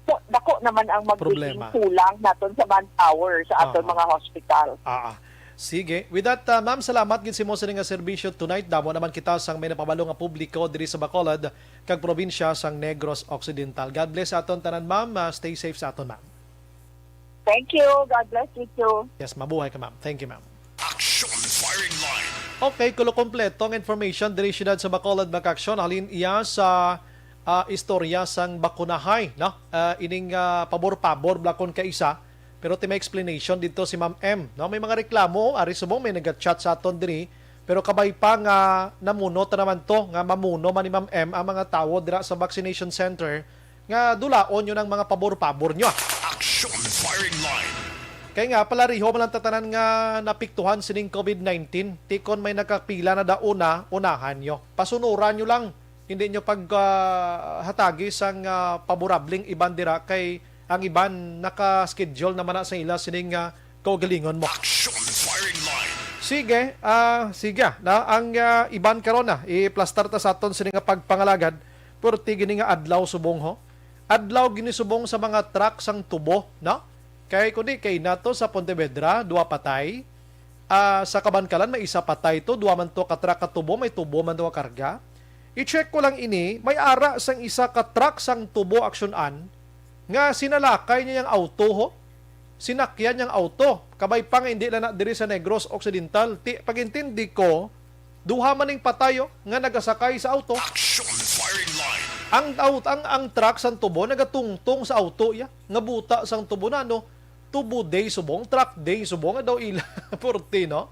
po, dako naman ang magiging Problema. kulang naton sa manpower sa aton Aha. mga hospital. Ah, ah. Sige. With that, ah, ma'am, salamat gid sa imo sini nga serbisyo tonight. Damo naman kita sang may napabalo nga publiko diri sa Bacolod kag probinsya sang Negros Occidental. God bless sa aton tanan, ma'am. Ah, stay safe sa aton, ma'am. Thank you. God bless you too. Yes, mabuhay ka, ma'am. Thank you, ma'am. Action Firing Line. Okay, kulo kompleto ang information diri siyudad sa Bacolod, mga ka-aksyon. Halin iya sa, ah, istorya sang bakunahay, no? Ah, ining, ah, pabor-pabor, blakon kaisa. Pero ti may explanation dito si Ma'am M, no? May mga reklamo, ari subong may nag-chat sa aton diri. Pero kabay pa nga namuno ta naman to, nga mamuno man ni Ma'am M ang mga tawo dira sa vaccination center nga dulaon nyo ang mga pabor-pabor nyo. Action Firing Line. Kay nga, palariho man lang tatanan nga napiktuhan sining COVID nineteen. Ti kon may nakapila na daw una, unahan nyo. Pasunuran nyo lang. Hindi nyo pag, ah, hatagi sang, ah, paborabling iban dira kay ang iban naka-schedule naman na sa ila sining, ah, kaugalingon mo. Action Firing Line. Sige, ah, sige, ah, na ang, ah, iban karon na iplastar ta sa aton sini nga pagpangalagad, purti gini nga adlaw subong ho. Adlaw gini subong sa mga truck sang tubo, no? Kay kundi kay nato sa Pontevedra, duha patay. Ah, sa Kabankalan may isa patay to, duha man to ka truck ka tubo, may tubo man to ka karga. I-check ko lang ini, may ara sang isa ka truck sang tubo aksyonan nga sinalakay niya yung auto ho. Sinakyan niyang auto. Kabay pa nga hindi lang na diri sa Negros Occidental. Ti, pag-intindi ko, duha man ning patay, oh, nga nagasakay sa auto. Action Firing Line. Ang aut-, ang, ang truck sang tubo nagatungtong sa auto, ya. Nga buta sang tubo na, no? Tubo day subong, truck day subong, nga daw ila. Purti, no?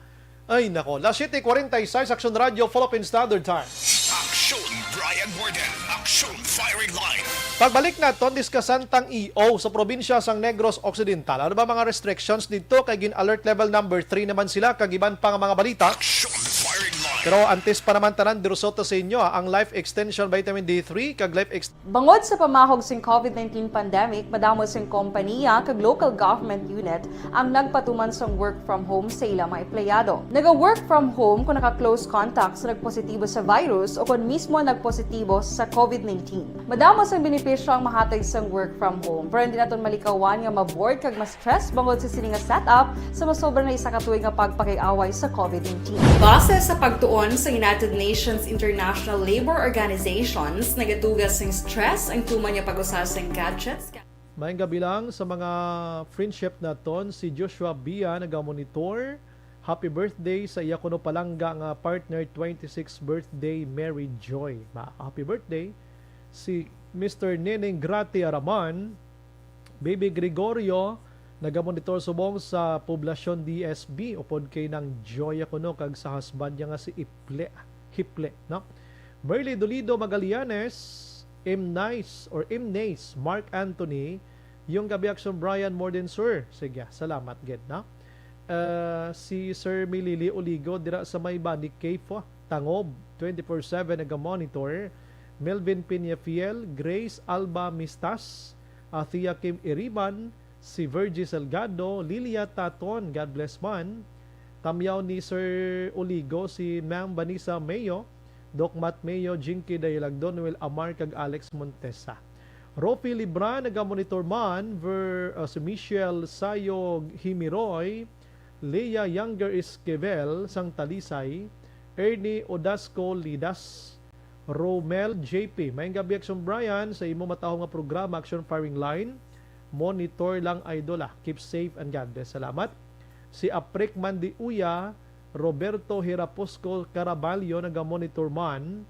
Ay, nako. Las siete cuarenta y seis, Action Radio, Philippine Standard Time. Action Brian Morgan. Action Firing Line. Pagbalik naton, diskasan tang E O sa probinsya sang Negros Occidental. Ano ba mga restrictions dito kay gin-alert level number three naman sila kag iban pa nga mga balita? Action Firing Line. Pero antes pa naman tanan, diretso ta sa inyo, ah, ang Life Extension Vitamin D three kag Life Ex- Bangod sa pamahog sing COVID nineteen pandemic, madamo sing kompaniya kag local government unit ang nagpatuman sang work from home sa ila mga empleyado. Naga-work from home kung naka-close contact sa nagpositibo sa virus o kon mismo nagpositibo sa COVID nineteen. Madamo sang benepisyo ang mahatag sang work from home, pero hindi naton malikawan nga ma-bored kag ma-stress bangod sa sini nga setup sa masobra na isa ka tuig nga pagpakig-away sa COVID nineteen. Base sa pagtuon sa United Nations International Labor Organizations, nagatuga sing stress ang tuman nga pag-usa sing gadgets. Maayong gabi lang sa mga friendship naton. Si Joshua Bia nagamonitor. Happy birthday sa iya kuno palangga nga partner, twenty-six birthday, Mary Joy. Ma, happy birthday. Si Mister Neneng Grate Araman, Baby Gregorio, nagamonitor subong sa Poblacion D S B, upod kay Nang Joya kuno kag sa husband niya nga si Iple, Hiple, no? Merly Dolido Magallanes, M Nice or M Nace, Mark Anthony, yung gabi Action Brian, more than sure. Sige, salamat gid, no? Ah, si Sir Milili Oligo dira sa may Bani Cave, oh, Tangob, twenty-four seven naga-monitor. Melvin Peñafiel, Grace Alba Mistas, Athea Kim Iriban, si Virgie Salgado, Lilia Taton, God bless man. Tamyaw ni Sir Oligo, si Ma'am Vanessa Mayo, Doc Matt Mayo, Jinky Dayalagdon, Noel Amar, kag Alex Montesa. Rofi Libra, naga-monitor man, Ver, uh, si Michelle Sayog Himiroy, Leah Younger Esquivel, sang Talisay, Ernie Odasco Lidas, Romel J P. Maayong gabi, Action Brian, sa imo matahom nga programa, Action Firing Line. Monitor lang, idol, ah. Keep safe and God bless. Salamat. Si Aprik Mandiuya, Roberto Hiraposco Caraballo, naga-monitor man.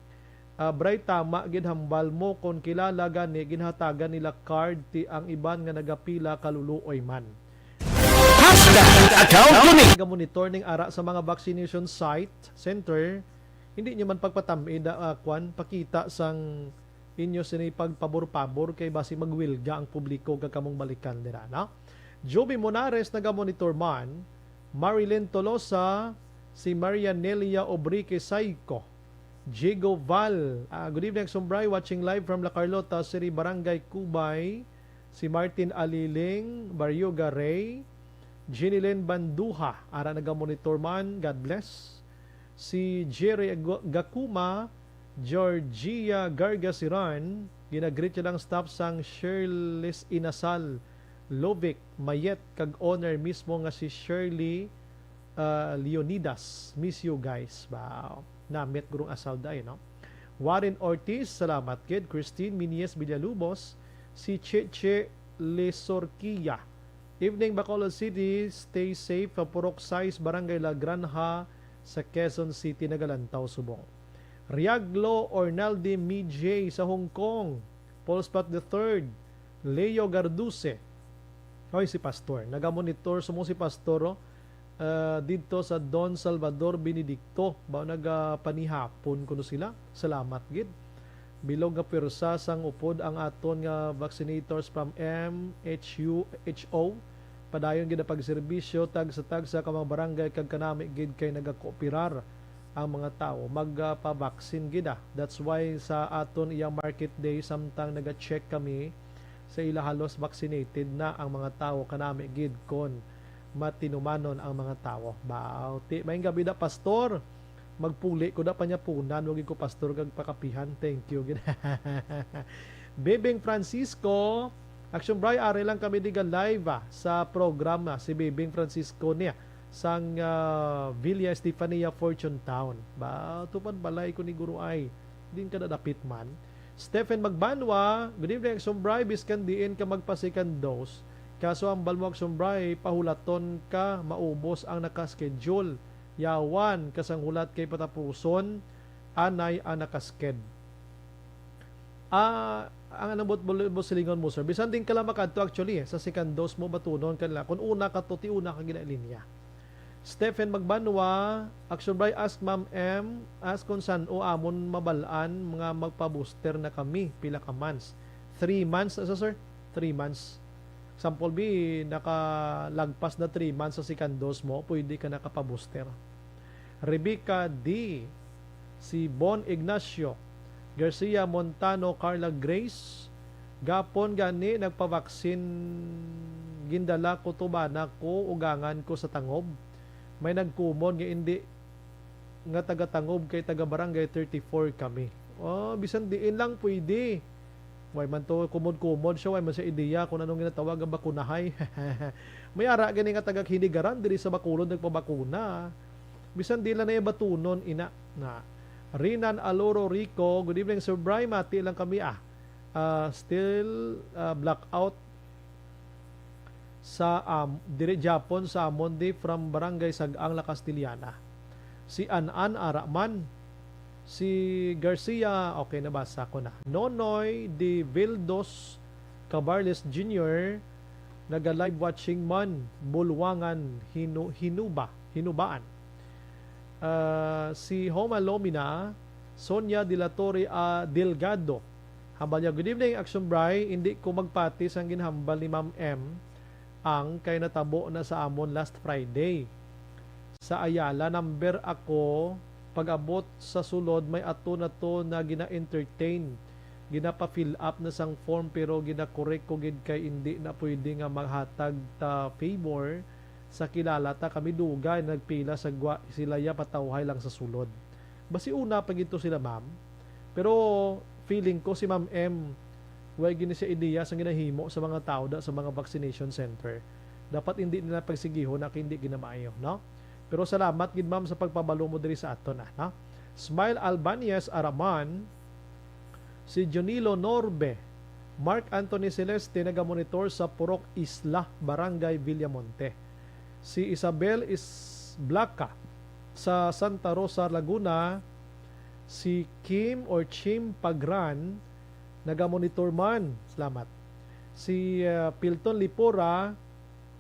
Ah, Bray, tama gid hambal mo, kon kilala gani ginhatagan nila card, ti ang iban nga nagapila kaluluoy man. Hashtag account ko ni. Ga-monitor ning ara sa mga vaccination site, center, hindi nyo man pagpatam-id, ah, kwan, pakita sang inyo sini pagpabor-pabor kay basi magwilga ang publiko kag kamong balikan dira, no? Joby Monares naga-monitor man, Marilyn Tolosa, si Maria Nelia Obrique Saico, Jigo Val, ah, good evening, Sumbray, watching live from La Carlota City, Barangay Cubay, si Martin Aliling, Baryoga Ray, Jeanilyn Banduha, ara naga-monitor man, God bless. Si Jerry Agu-, Gakuma, Georgia Gargasiran, ginagreet niya lang staff sang Shirley's Inasal, Lovic, Mayet, kag owner mismo nga si Shirley, ah, Leonidas. Miss you guys. Wow. Namit gurong asal day, no? Warren Ortiz, salamat gid. Christine Minies Villalubos, si Cheche Lesorquia. Evening, Bacolod City. Stay safe. Purok sais, Barangay La Granja, sa Quezon City, nagalantaw subong. Riaglo Ornaldi Mijay sa Hong Kong. Paul Spot the third. Leo Garduse. Oy, si Pastor. Nagamonitor subong si Pastor, oh. Ah, didto sa Don Salvador Benedicto. Ba, nagapanihapon kuno sila. Salamat gid. Bilog nga pwersa sang upod ang aton nga vaccinators from M H U H O. Padayon gid ang pagserbisyo tagsa-tagsa ka mga barangay kag kanami gid kay nagakooperar ang mga tawo magpabaksin gid, ah. That's why sa aton iya market day, samtang naga-check kami sa ila, halos vaccinated na ang mga tawo, kanami gid kon matinumanon ang mga tawo. Baw, ti, maayong gabi da, Pastor. Magpuli ko da panyapunan, wag ko, Pastor, kag pakapihan. Thank you gid. Bebeng Francisco, Action Bray, ari lang kami diga live, ah, sa programa. Si Bebeng Francisco niya sang, ah, Villa Estefania, Fortune Town. Ba, tupad balay ko ni Guro ay. Din ka nadapit man. Stephen Magbanwa, good evening, Action Bray. Biskan diin ka magpa-second dose, kaso ang balmo, Action Bray, pahulaton ka, maubos ang naka-schedule. Yawan ka sang hulat kay patapuson anay ang naka-sked. Ah, ang anong bot-, bot-, bot silingon mo, sir? Bisan din ka lang makadto, actually, eh, sa second dose mo, batunon ka nila. Kung una ka to, ti una ka ginalinya. Stephen Magbanwa, Action Bray, ask Ma'am M, ask kung san-o amon mabal-an nga magpa-booster na kami, pila ka months. Three months, asa, sir? Three months. Sample B, nakalagpas na three months sa second dose mo, pwede ka nakapa-booster. Rebecca D, Si Bon Ignacio Garcia Montano, Carla Grace, gapon gani nagpabaksin, gindala ko to bana ko ugangan ko sa Tangob. May nagkumon nga indi nga taga Tangob kay taga Barangay thirty-four kami. Oh, bisan diin lang pwede. Way man to kumod-kumod siya, way man siya ideya kung anong ginatawag nga bakunahay. May ara gani nga taga Hinigaran diri sa Bacolod nagpabakuna. Bisan di lang na batunon ina na. Rinan Aloro Rico, good evening, Sir Bry. Mati lang kami, ah. Ah, still, ah, blackout sa, um, diri Japon sa amon di from Barangay Sag-ang, La Castellana. Si An-an ara man. Si Garcia, okay, nabasa ko na. Nonoy de Vildos Cabarles Junior, naga-live watching man, Bulwangan, Hinu-, Hinuba, Hinubaan. Ah, si Homa Lomina, Sonia de la Torre, ah, Delgado. Hambal niya, "Good evening, Action Bry. Hindi ko magpati sang ginhambal ni Ma'am M ang kay natabo na sa amon last Friday. Sa Ayala, number ako, pag-abot sa sulod, may ato na to na gina-entertain. Ginapa-fill up na sang form, pero gina-correct ko gid kay indi na pwede nga maghatag ta favor sa kilala ta. Kami dugay nagpila sa gwa, sila ya patawhay lang sa sulod." Basi una pa gid to sila, ma'am. Pero feeling ko si Ma'am M, way gini siya ideya sa ginahimo sa mga tao da sa mga vaccination center. Dapat hindi nila pagsigihon na hindi ginamaayo, no? Pero salamat gid, ma'am, sa pagpabalo mo diri sa aton, ah, no? Smile Albanez Araman, si Junilo Norbe, Mark Anthony Celeste, nagamonitor sa Purok Isla, Barangay Villamonte. Si Isabel Is-, Blaca sa Santa Rosa, Laguna, si Kim or Chim Pagran, nagamonitor man. Salamat. Si, ah, Pilton Lipora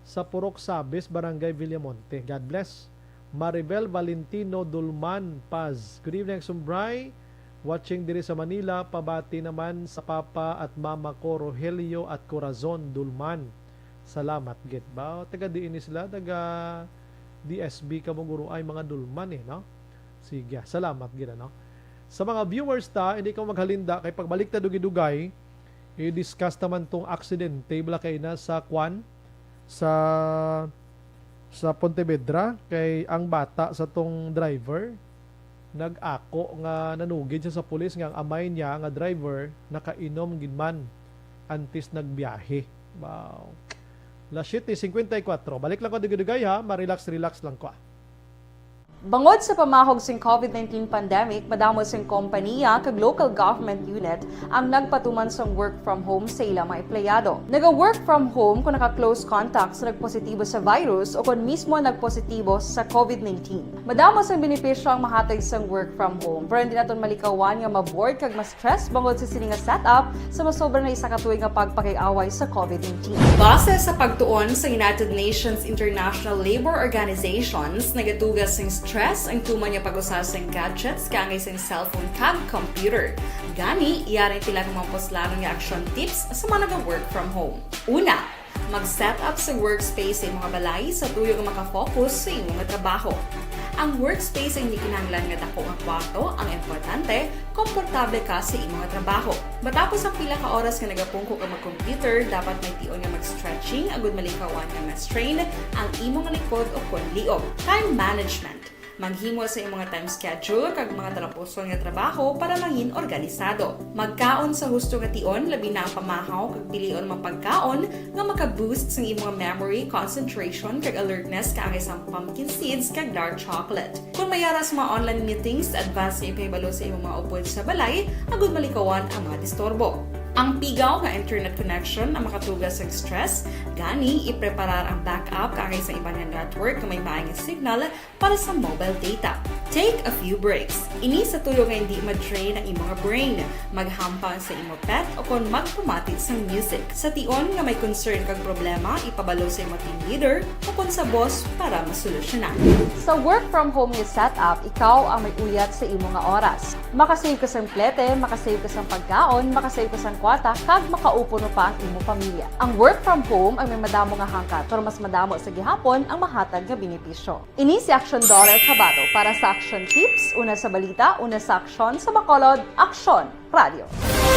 sa Purok Sabis, Barangay Villamonte. God bless. Maribel Valentino Dulman Paz. Good evening, Sumbray. Watching diri sa Manila. Pabati naman sa papa at mama ko, Rogelio at Corazon Dulman. Salamat gid. Ba, taga diin ni sila? Taga D S B ka mo guro ay mga Dulman eh, no? Sige, salamat gid, ano? Sa mga viewers ta, hindi ka maghalinda kay pagbalik ta dugay-dugay, i-discuss naman tong aksidente, bala kay na sa kwan, sa, sa Pontevedra, kay ang bata sa tong driver, nag-ako nga nanugid siya sa pulis nga ang amay niya nga driver nakainom gid man antes nagbiyahe. Wow. Las siete cincuenta y cuatro. Balik lang ko dugay-dugay ha, ma-relax-relax lang ko, ah. Bangod sa pamahog sing COVID nineteen pandemic, madamo sing kompanya kag local government unit ang nagpatuman sang work from home sa ilang mga empleyado. Naga-work from home kon naka-close contact sa nagpositibo sa virus o kon mismo nagpositibo sa COVID nineteen. Madamo sang benepisyo ang mahatag sang work from home, pero hindi naton malikawan nga ma-bored kag ma-stress bangod sa sini nga setup sa masobra na isa ka tuig nga pagpakig-away sa COVID nineteen. Base sa pagtuon sa United Nations International Labour Organizations, nagatuga sing stress ang tuman nga pag-usa sang gadgets kaangay sang cellphone kag computer. Gani, yari ang pila ka mga puslanon nga action tips sa mga naga-work from home. Una, mag-set up sa workspace sa imong balay sa tuyo nga makafocus sa imong trabaho. Ang workspace ay hindi kinahanglan nga dako nga kwarto, ang importante, komportable ka sa imong trabaho. Matapos ang pila ka oras nga nagapungko ka mag-computer, dapat may tion nga mag-stretching agud malikawan nga ma-strain ang imong likod o kon liog. Time management. Maghimo sa imong time schedule kag mga talapuson nga trabaho para mangin organisado. Magkaon sa husto nga tion, labi na ang pamahaw kag pilion mga pagkaon nga maka-boost sa imong memory, concentration, kag alertness kaangay sang pumpkin seeds kag dark chocolate. Kung may ara sa mga online meetings, advance nga ipahibalo sa imong mga upod sa balay agud malikawan ang mga disturbo. Ang pigaw nga internet connection ang makatuga sa stress, gani ipreparar ang backup kaangay sa iban nga network nga may maayong signal para sa mobile data. Take a few breaks. Ini sa tuyo nga hindi ma-drain ang imong brain. Maghampang sa imong pet o kon magpamati sang music. Sa tion nga may concern kag problema, ipabalo sa imong team leader o kon sa boss para masolusyonan. Sa work from home nga setup, ikaw ang may uyat sa imo nga oras. Makasave ka sang plete, makasave ka sang pagkaon, makasave ka sang kwata kag makaupuno pa ang imo pamilya. Ang work from home ang may madamo nga hangkat, pero mas madamo sa gihapon ang mahatag nga benepisyo. Ini si Action Dollar Kabato para sa Action Tips, una sa balita, una sa aksyon, sa Bacolod, Aksyon Radio.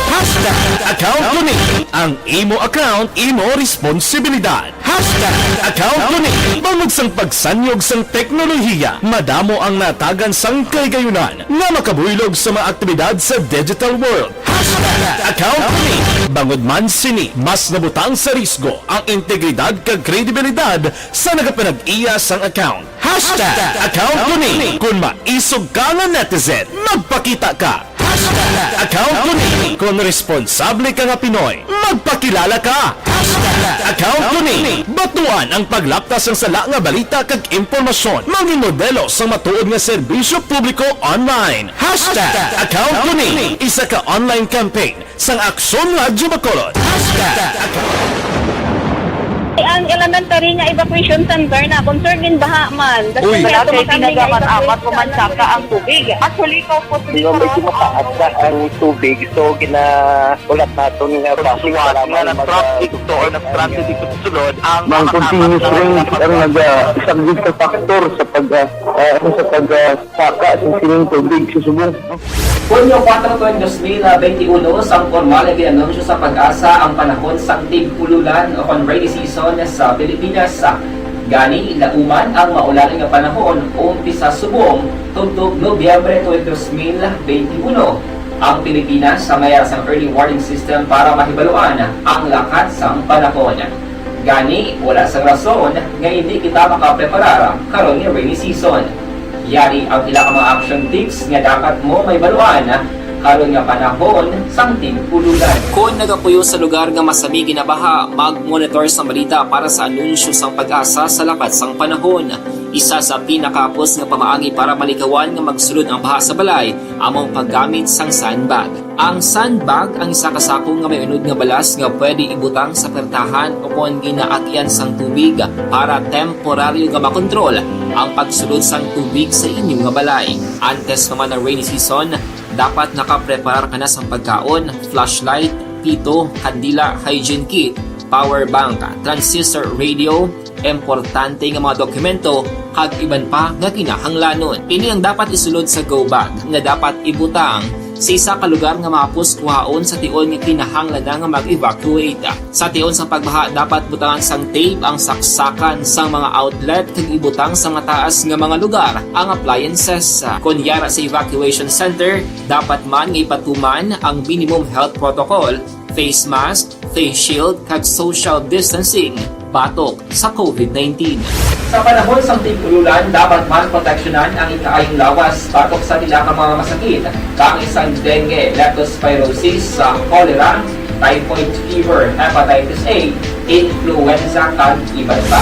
Hashtag account ko ni. Ang imo account, imo responsibilidad. Hashtag account ko ni. Bangod sang pagsanyog sang teknolohiya, madamo ang natagan sang kahigayunan nga makabuylog sa mga aktibidad sa digital world. Hashtag account ko ni. Bangod man sini, mas nabutang sa risgo ang integridad kag kredibilidad sa nagapanag-iya sang account. Hashtag account ko ni. Kung maisog ka nga netizen, magpakita ka. Hashtag account ko ni. Kung responsable ka nga Pinoy, magpakilala ka. Hashtag account ko ni. Batuan ang paglapta sang sala nga balita kag impormasyon. Mangin modelo sang matuod nga serbisyo publiko online. Hashtag account ko ni. Isa ka online campaign sang Aksyon Radyo Bacolod. Hashtag Ang elementary nga evacuation center na concern gin baha man. Uy, Wala kay pinagamat-amat ko man saka ang tubig. Actually, ko po Yung medyo mataas na ang tubig, so ginaulat naton nga Suwat nga nag-traffic to or nag-transit dito sa sulod ang Mang continuous rain ang nag-saglit sa factor sa pag ah, ah, sa pag ah, saka sa sining tubig sa subong. Hunyo kuwatro, dos mil benti uno, sang pormal nga gin-anunsyo sa PAGASA ang panahon sang tig-ululan o kon rainy season sa Pilipinas. Gani, lauman ang maulan nga panahon umpisa subong tubtob Nobyembre tuig dos mil benti uno. Ang Pilipinas sa mayara sang early warning system para mahibaluan ang lakat sang panahon. Gani, wala sang rason nga indi kita makapreparar karon nga rainy season. Yari ang pila ka mga action tips nga dapat mo mahibaluan karon nga panahon sang tig-ululan. Kon nagapuyo sa lugar nga masami ginabaha, mag-monitor sang balita para sa anunsyo sang PAGASA sa lakat sang panahon. Isa sa pinakahapos nga pamaagi para malikawan nga magsulod ang baha sa balay amo ang paggamit sang sandbag. Ang sandbag ang isa ka sako nga may unod nga balas nga pwede ibutang sa pertahan o kon ginaagyan sang tubig para temporaryo nga makontrol ang pagsulod sang tubig sa inyo nga balay. Antes pa man ang rainy season, dapat nakapreparar ka na sang pagkaon, flashlight, pito, kandila, hygiene kit, power bank, transistor radio, importante nga mga dokumento, kag iban pa nga kinahanglanon. Ini ang dapat isulod sa go bag nga dapat ibutang sa isa ka lugar nga mahapos kuhaon sa tion nga kinahanglan na nga mag-evacuate. Sa tion sang pagbaha, dapat butangan sang tape ang saksakan sang mga outlet kag ibutang sa mataas nga mga lugar ang appliances. Kon yara sa evacuation center, dapat man nga ipatuman ang minimum health protocol, face mask, face shield, kag social distancing batok sa COVID nineteen. Sa panahon sang tig-ululan, dapat man proteksyonan ang ikaayong lawas batok sa pila ka mga masakit, kaangay sang dengue, leptospirosis, sa cholera, typhoid fever, hepatitis A, influenza, kag iban pa.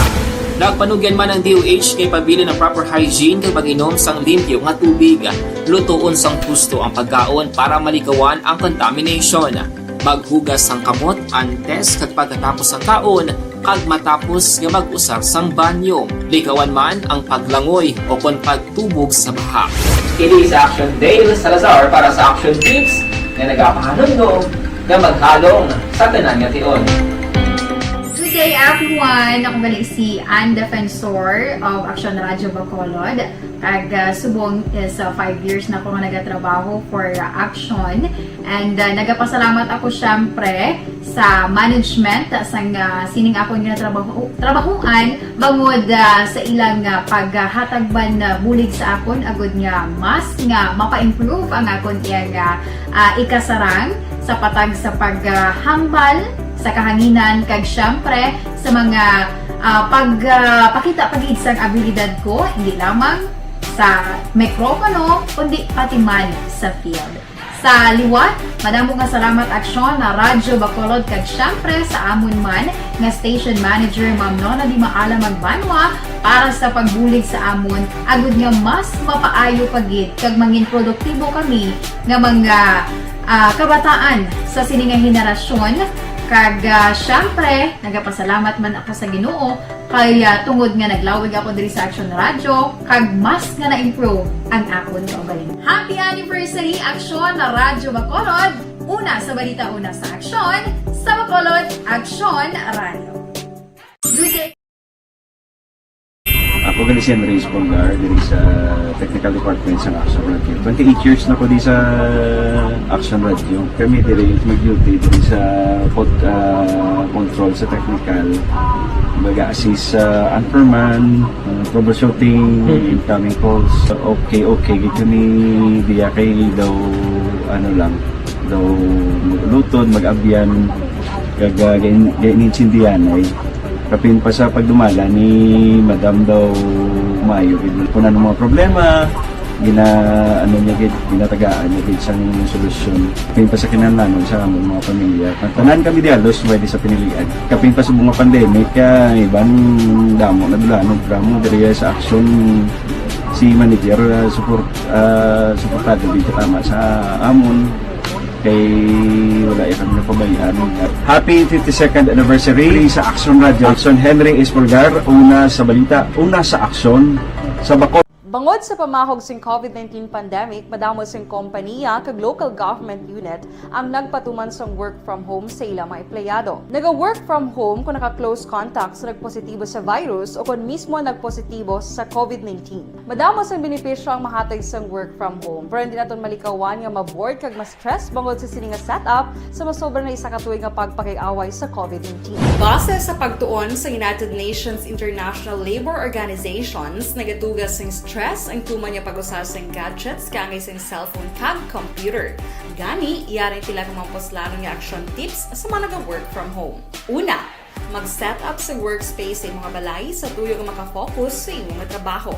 Nagpanugyan man ang D O H nga ipabilin ang proper hygiene kag pag-inom sang limpyo nga tubig. Lutoon sang husto ang pagkaon para malikawan ang contamination. Maghugas sang kamot antes kag pagkatapos sang kaon kag matapos nga mag-usar sang banyo. Likawan man ang paglangoy o kon pagtubog sa baha. Kini sa Action Dale Salazar para sa Action Tips nga nagapahanumdom nga maghalong sa tanan nga tion. Good day, everyone! Ako gali si Ann Defensor of Action Radio Bacolod. Kag ah, subong is ah, five years na ako nga nagatrabaho for ah, Action. And ah, nagapasalamat ako syempre sa management ah, sang ah, sining akon ginatrabaho trabahuan bangod ah, sa ilang ah, paghatag man ah, bulig sa akon agud nga mas nga mapa-improve ang akon iyang ah, ah, ikasarang sa patag sa paghambal sa kahanginan kag syempre sa mga ah, pagpakita pa gid sang abilidad ko, hindi lamang sa mikropono, kundi pati man sa field. Sa liwat, madamo nga salamat Aksyon na Radyo Bacolod kag syempre sa amon man nga station manager Ma'am Nona Di Maala Magbanwa para sa pagbulig sa amon agud nga mas mapaayo pa gid kag mangin produktibo kami nga mga ah, kabataan sa sini nga henerasyon kag ah, syempre nagapasalamat man ako sa Ginoo kay ah, tungod nga naglawig ako diri sa Action Radio kag mas nga na-improve ang akon kaugalingon. Happy anniversary Action na Radyo Bacolod! Una sa balita, una sa aksyon, sa Bacolod, Aksyon Radio. Good day. Ako gali si Henry Espolgar diri sa technical department sa Aksyon Radio. Twenty-eight years na ko di sa Aksyon Radio. Kami diri mag-duty diri sa pod, ah, control sa technical. Baga assist sa anchorman, ah, troubleshooting, incoming calls. Okay, okay. Gito ni diya kay daw ano lang, daw mag-ulutod, mag-abyan, kag ah, gain- gainintindihan ay kapin pa sa pagdumala ni Madam daw maayo gid. Kung ano mga problema, gina ano niya gid, ginatagaan niya gid sang solusyon. Kapin pa sa kinahanglanon sa among mga pamilya. Ang tanan kami di halos pwede sa pinilian. Kapin pa sa mga pandemic, kay iban damo na dulanog, damo diri sa aksyon si manager, ah, support ah, suportado gid katama sa amon kay wala ya kami napabayaan. Happy fifty-second anniversary sa Aksyon Radio. Aksyon, Henry Espolgar, una sa balita, una sa aksyon sa Bacolod. Bangod sa pamahog sing COVID nineteen pandemic, madamo sing kompaniya kag local government unit ang nagpatuman sang work from home sa ila mga empleyado. Naga-work from home kon naka-close contact sa nagpositibo sa virus o kon mismo nagpositibo sa COVID nineteen. Madamo sang benepisyo ang mahatag sang work from home, pero hindi naton malikawan nga ma-bored kag ma-stress bangod sa sini nga setup sa masobra na isa ka tuig nga pagpakig-away sa COVID nineteen. Base sa pagtuon sa United Nations International Labor Organizations, nagatuga sing stress ang tuman nga pag-usa sing gadgets kaangay sing cellphone kag computer. Gani, yari ang pila ka mga puslanon nga action tips sa mga naga-work from home. Una, mag-set up sa workspace sa imo nga balay sa tuyo nga maka-focus sa imo nga trabaho.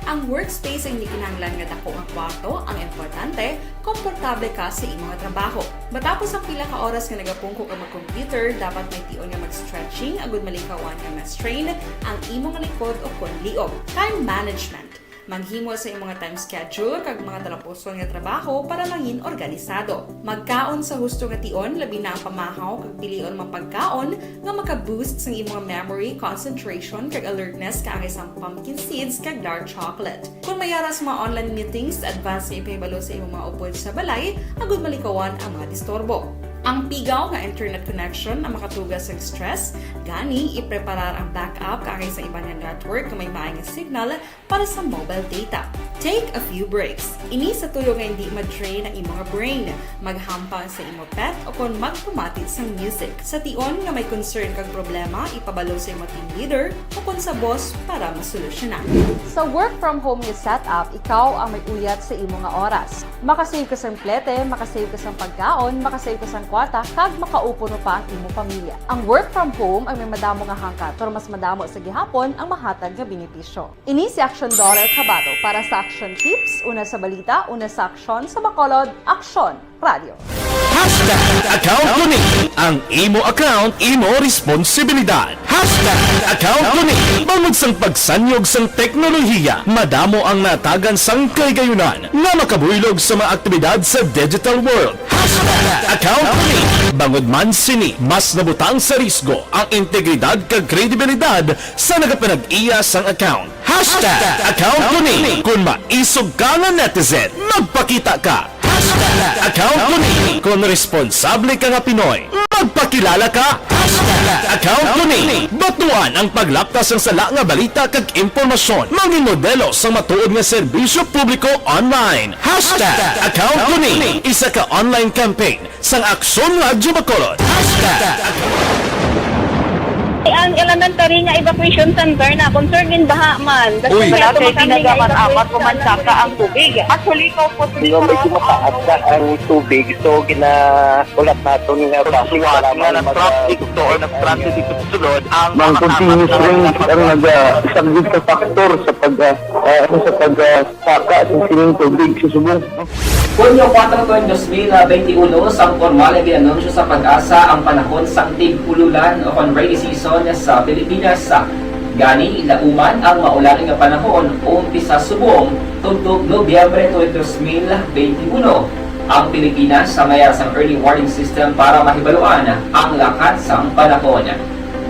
Ang workspace ang hindi kinahanglan nga dako nga kwarto, ang importante, komportable ka sa imo nga trabaho. Matapos ang pila ka oras nga nagapungko ka mag-computer, dapat may tion nga mag-stretching agud malikawan nga ma-strain ang imo nga likod o kon liog. Time management. Maghimo sa imong time schedule kag mga talapuson nga trabaho para mangin organisado. Magkaon sa husto nga tion, labi na ang pamahaw kag pilion mga pagkaon nga maka-boost sang imong memory, concentration, kag alertness kaangay sang pumpkin seeds kag dark chocolate. Kon may ara sa mga online meetings, advance nga ipahibalo sa imong mga upod sa balay agud malikawan ang mga disturbo. Ang pigaw nga internet connection ang makatuga sang stress, gani ipreparar ang backup kaangay sa iban nga network nga may maay nga signal para sa mobile data. Take a few breaks. Ini sa tuyo nga hindi ma-drain ang imo nga brain. Maghampang sa imo pet o kon magpamati sang music. Sa tion nga may concern kag problema, ipabalo sa imo team leader o kon sa boss para masolusyonan. Sa work from home nga setup, ikaw ang may uyat sa imo nga oras. Makasave ka sang plete, makasave ka sang pagkaon, makasave ka sang kwarta, kag makaupuno pa ang imo pamilya. Ang work from home ang may madamo nga hangkat, pero mas madamo sa gihapon ang mahatag nga benepisyo. Ini si Action Daughter Kabato para sa Action Tips, una sa balita, una sa aksyon, sa Bacolod, Aksyon Radio. Hashtag account ko ni. Ang imo account, imo responsibilidad. Hashtag account ko ni. Bangod sang pagsanyog sang teknolohiya, madamo ang natagan sang kahigayonan nga makabuylog sa mga aktibidad sa digital world. Hashtag account ko ni. Bangod man sini, mas nabutang sa risgo ang integridad kag kredibilidad sa nagapanag-iya sang account. Hashtag account ko ni. Kung maisog ka nga netizen, magpakita ka. Hashtag account ko ni. Kung responsable ka nga Pinoy, magpakilala ka. Hashtag account ko ni. Batuan ang paglapkas sang sala nga balita kag impormasyon. Mangin modelo sang matuod nga serbisyo publiko online. Hashtag account ko ni. Isa ka online campaign sang Aksyon Radyo Bacolod. Hashtag Ang elementary nga evacuation center na concerned in baha man. Uy, wala kay kinagaman-amat ko man saka ang tubig. Actually, ko po Nga may kumataas na ang tubig, so ginaulat naton nga basi nga nag-traffic to or nag-transit dito sa sulod ang mga continuous rain ang nagasaglit sa factor sa pag, ah, ah, sa pag, ah, Saka sa sining tubig sa subong. Hunyo kuwatro tuig dos mil beintiuno, sang pormal nga gin-anunsyo sa PAGASA ang panahon sang tig-ululan o kon rainy season sa Pilipinas. Gani, lauman ang maulan nga panahon, umpisa subong, tubtob Nobyembre tuig dos mil beintiuno. Ang Pilipinas may ara sang early warning system para mahibaluan ang lakat sang panahon.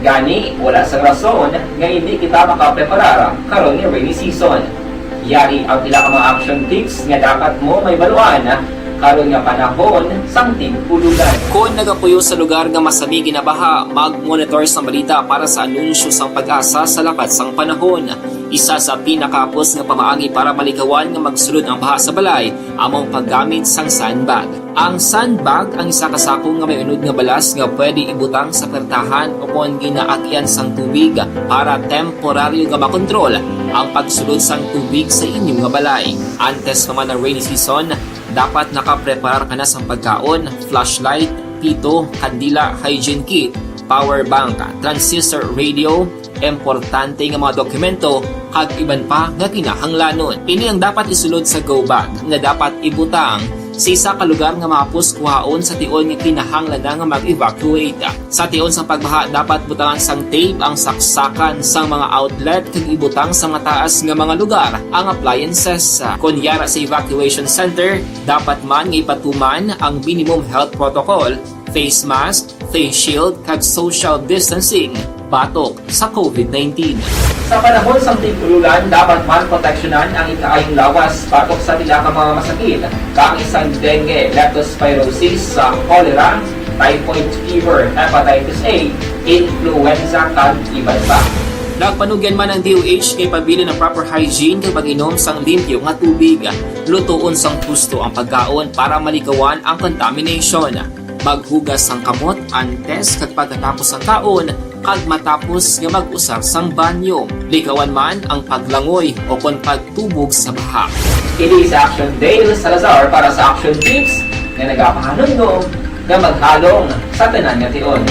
Gani, wala sang rason nga indi kita makapreparar karon nga rainy season. Yari ang pila ka mga action tips nga dapat mo mahibaluan Karon nga panahon sang tig-ulugan. Kon nagapuyo sa lugar nga masami ginabaha, mag-monitor sang balita para sa anunsyo sang PAGASA sa lakat sang panahon. Isa sa pinakahapos nga pamaagi para malikawan nga magsulod ang baha sa balay amo ang paggamit sang sandbag. Ang sandbag ang isa ka sako nga may unod nga balas nga pwede ibutang sa pertahan o kon ginaagian sang tubig para temporaryo nga makontrol ang pagsulod sang tubig sa inyo nga balay. Antes pa man ang rainy season, dapat nakapreparar ka na sang pagkaon, flashlight, pito, kandila, hygiene kit, power bank, transistor radio, importante nga mga dokumento, kag iban pa nga kinahanglanon. Ini ang dapat isulod sa go bag nga dapat ibutang sa isa ka lugar nga mahapos kuhaon sa tion nga kinahanglan na nga mag-evacuate. Sa tion sa pagbaha, dapat butangan sang tape ang saksakan sang mga outlet kag ibutang sa mataas nga mga lugar ang appliances. Kon yara sa evacuation center, dapat man nga ipatuman ang minimum health protocol, face mask, face shield, kag social distancing batok sa covid nineteen. Sa panahon sang tig-ululan, dapat man proteksyonan ang ikaayong lawas batok sa pila ka mga masakit, kaangay sang dengue, leptospirosis, sa cholera, typhoid fever, hepatitis A, influenza, kag iban pa. Nagpanugyan man ang D O H nga ipabilin ang proper hygiene kag pag-inom sang limpyo nga tubig. Lutoon sang husto ang pagkaon para malikawan ang contamination. Maghugas sang kamot antes kag pagkatapos sang kaon kag matapos nga mag-usar sang banyo. Likawan man ang paglangoy o kon pagtubog sa baha. Kini si Action Dale Salazar para sa Action Tips nga nagapahanumdom nga maghalong sa tanan nga tion.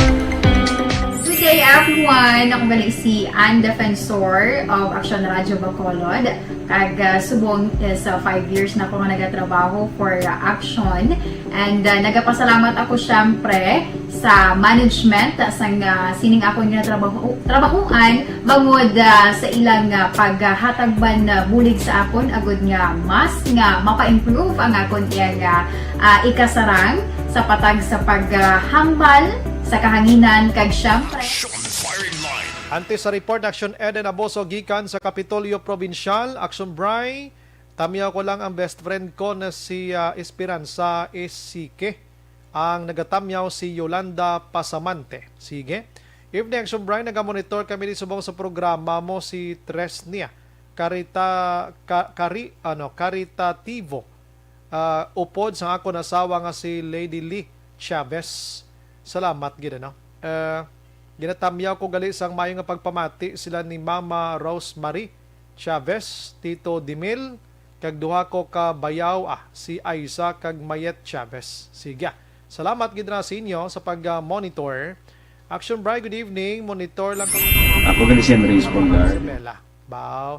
Good day, everyone! Ako gali si Ann Defensor of Action Radio Bacolod. Kag, ah, subong is, ah, five years na ako nga nagatrabaho for, ah, Action. And, ah, nagapasalamat ako, syempre, sa management, ah, sang, ah, sining akon nga trabaho, trabahuan, bangod, ah, sa ilang, ah, paghatag man, ah, bulig sa akon, agud nga mas nga mapa-improve ang akon iyang, ah, ah, ikasarang sa patag sa paghambal sa kahanginan, kag, syempre, Action Firing Line. Antes sa report, Action Eden Aboso gikan sa Kapitolyo Probinsyal, Action Bry, tamyaw ko lang ang best friend ko na si, ah, Esperanza Esique. Ang nagatamyaw si Yolanda Pasamante. Sige. Evening, Action Bry, nagamonitor kami di subong sa programa mo si Tresnia Carita, Ka-, Cari-, ano, Caritativo, ah, upod sang akon asawa nga si Lady Lee Chavez. Salamat gid, ano. Eh, ginatamyaw ko gali sang maayo nga pagpamati sila ni Mama Rosemary Chavez, Tito Dimil, kag duha ko ka bayaw, ah, si Aiza kag Mayet Chavez. Sige, ah. Salamat gid na sa inyo sa pag, ah, monitor. Action Bry, good evening. Monitor lang ko. Ako gali si Andres Pulgar. Isabela. Baw.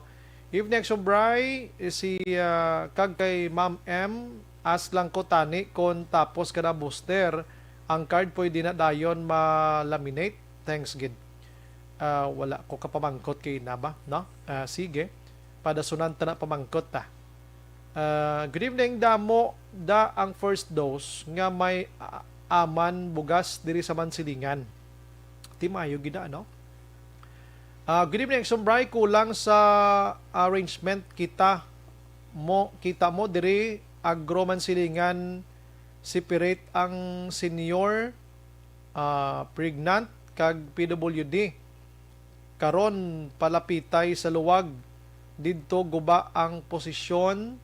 Evening, Action Bry. Si, ah, kag kay Ma'am M, ask lang ko tani kon tapos ka na booster, ang card pwede na dayon ma-laminate? Thanks gid. Ah, wala ko kapamangkot kay na ba, no? Ah, sige. Padasunan ta na pamangkot ta. Ah, good evening, damo da ang first dose nga may, ah, aman bugas diri sa Mansilingan. Ti maayo gid na, no? Ah, good evening, Action Bry. Kulang sa arrangement kita mo, kita mo diri, Agro Mansilingan, separate ang senior, ah, pregnant, kag P W D. Karon, palapitay sa luwag didto guba ang posisyon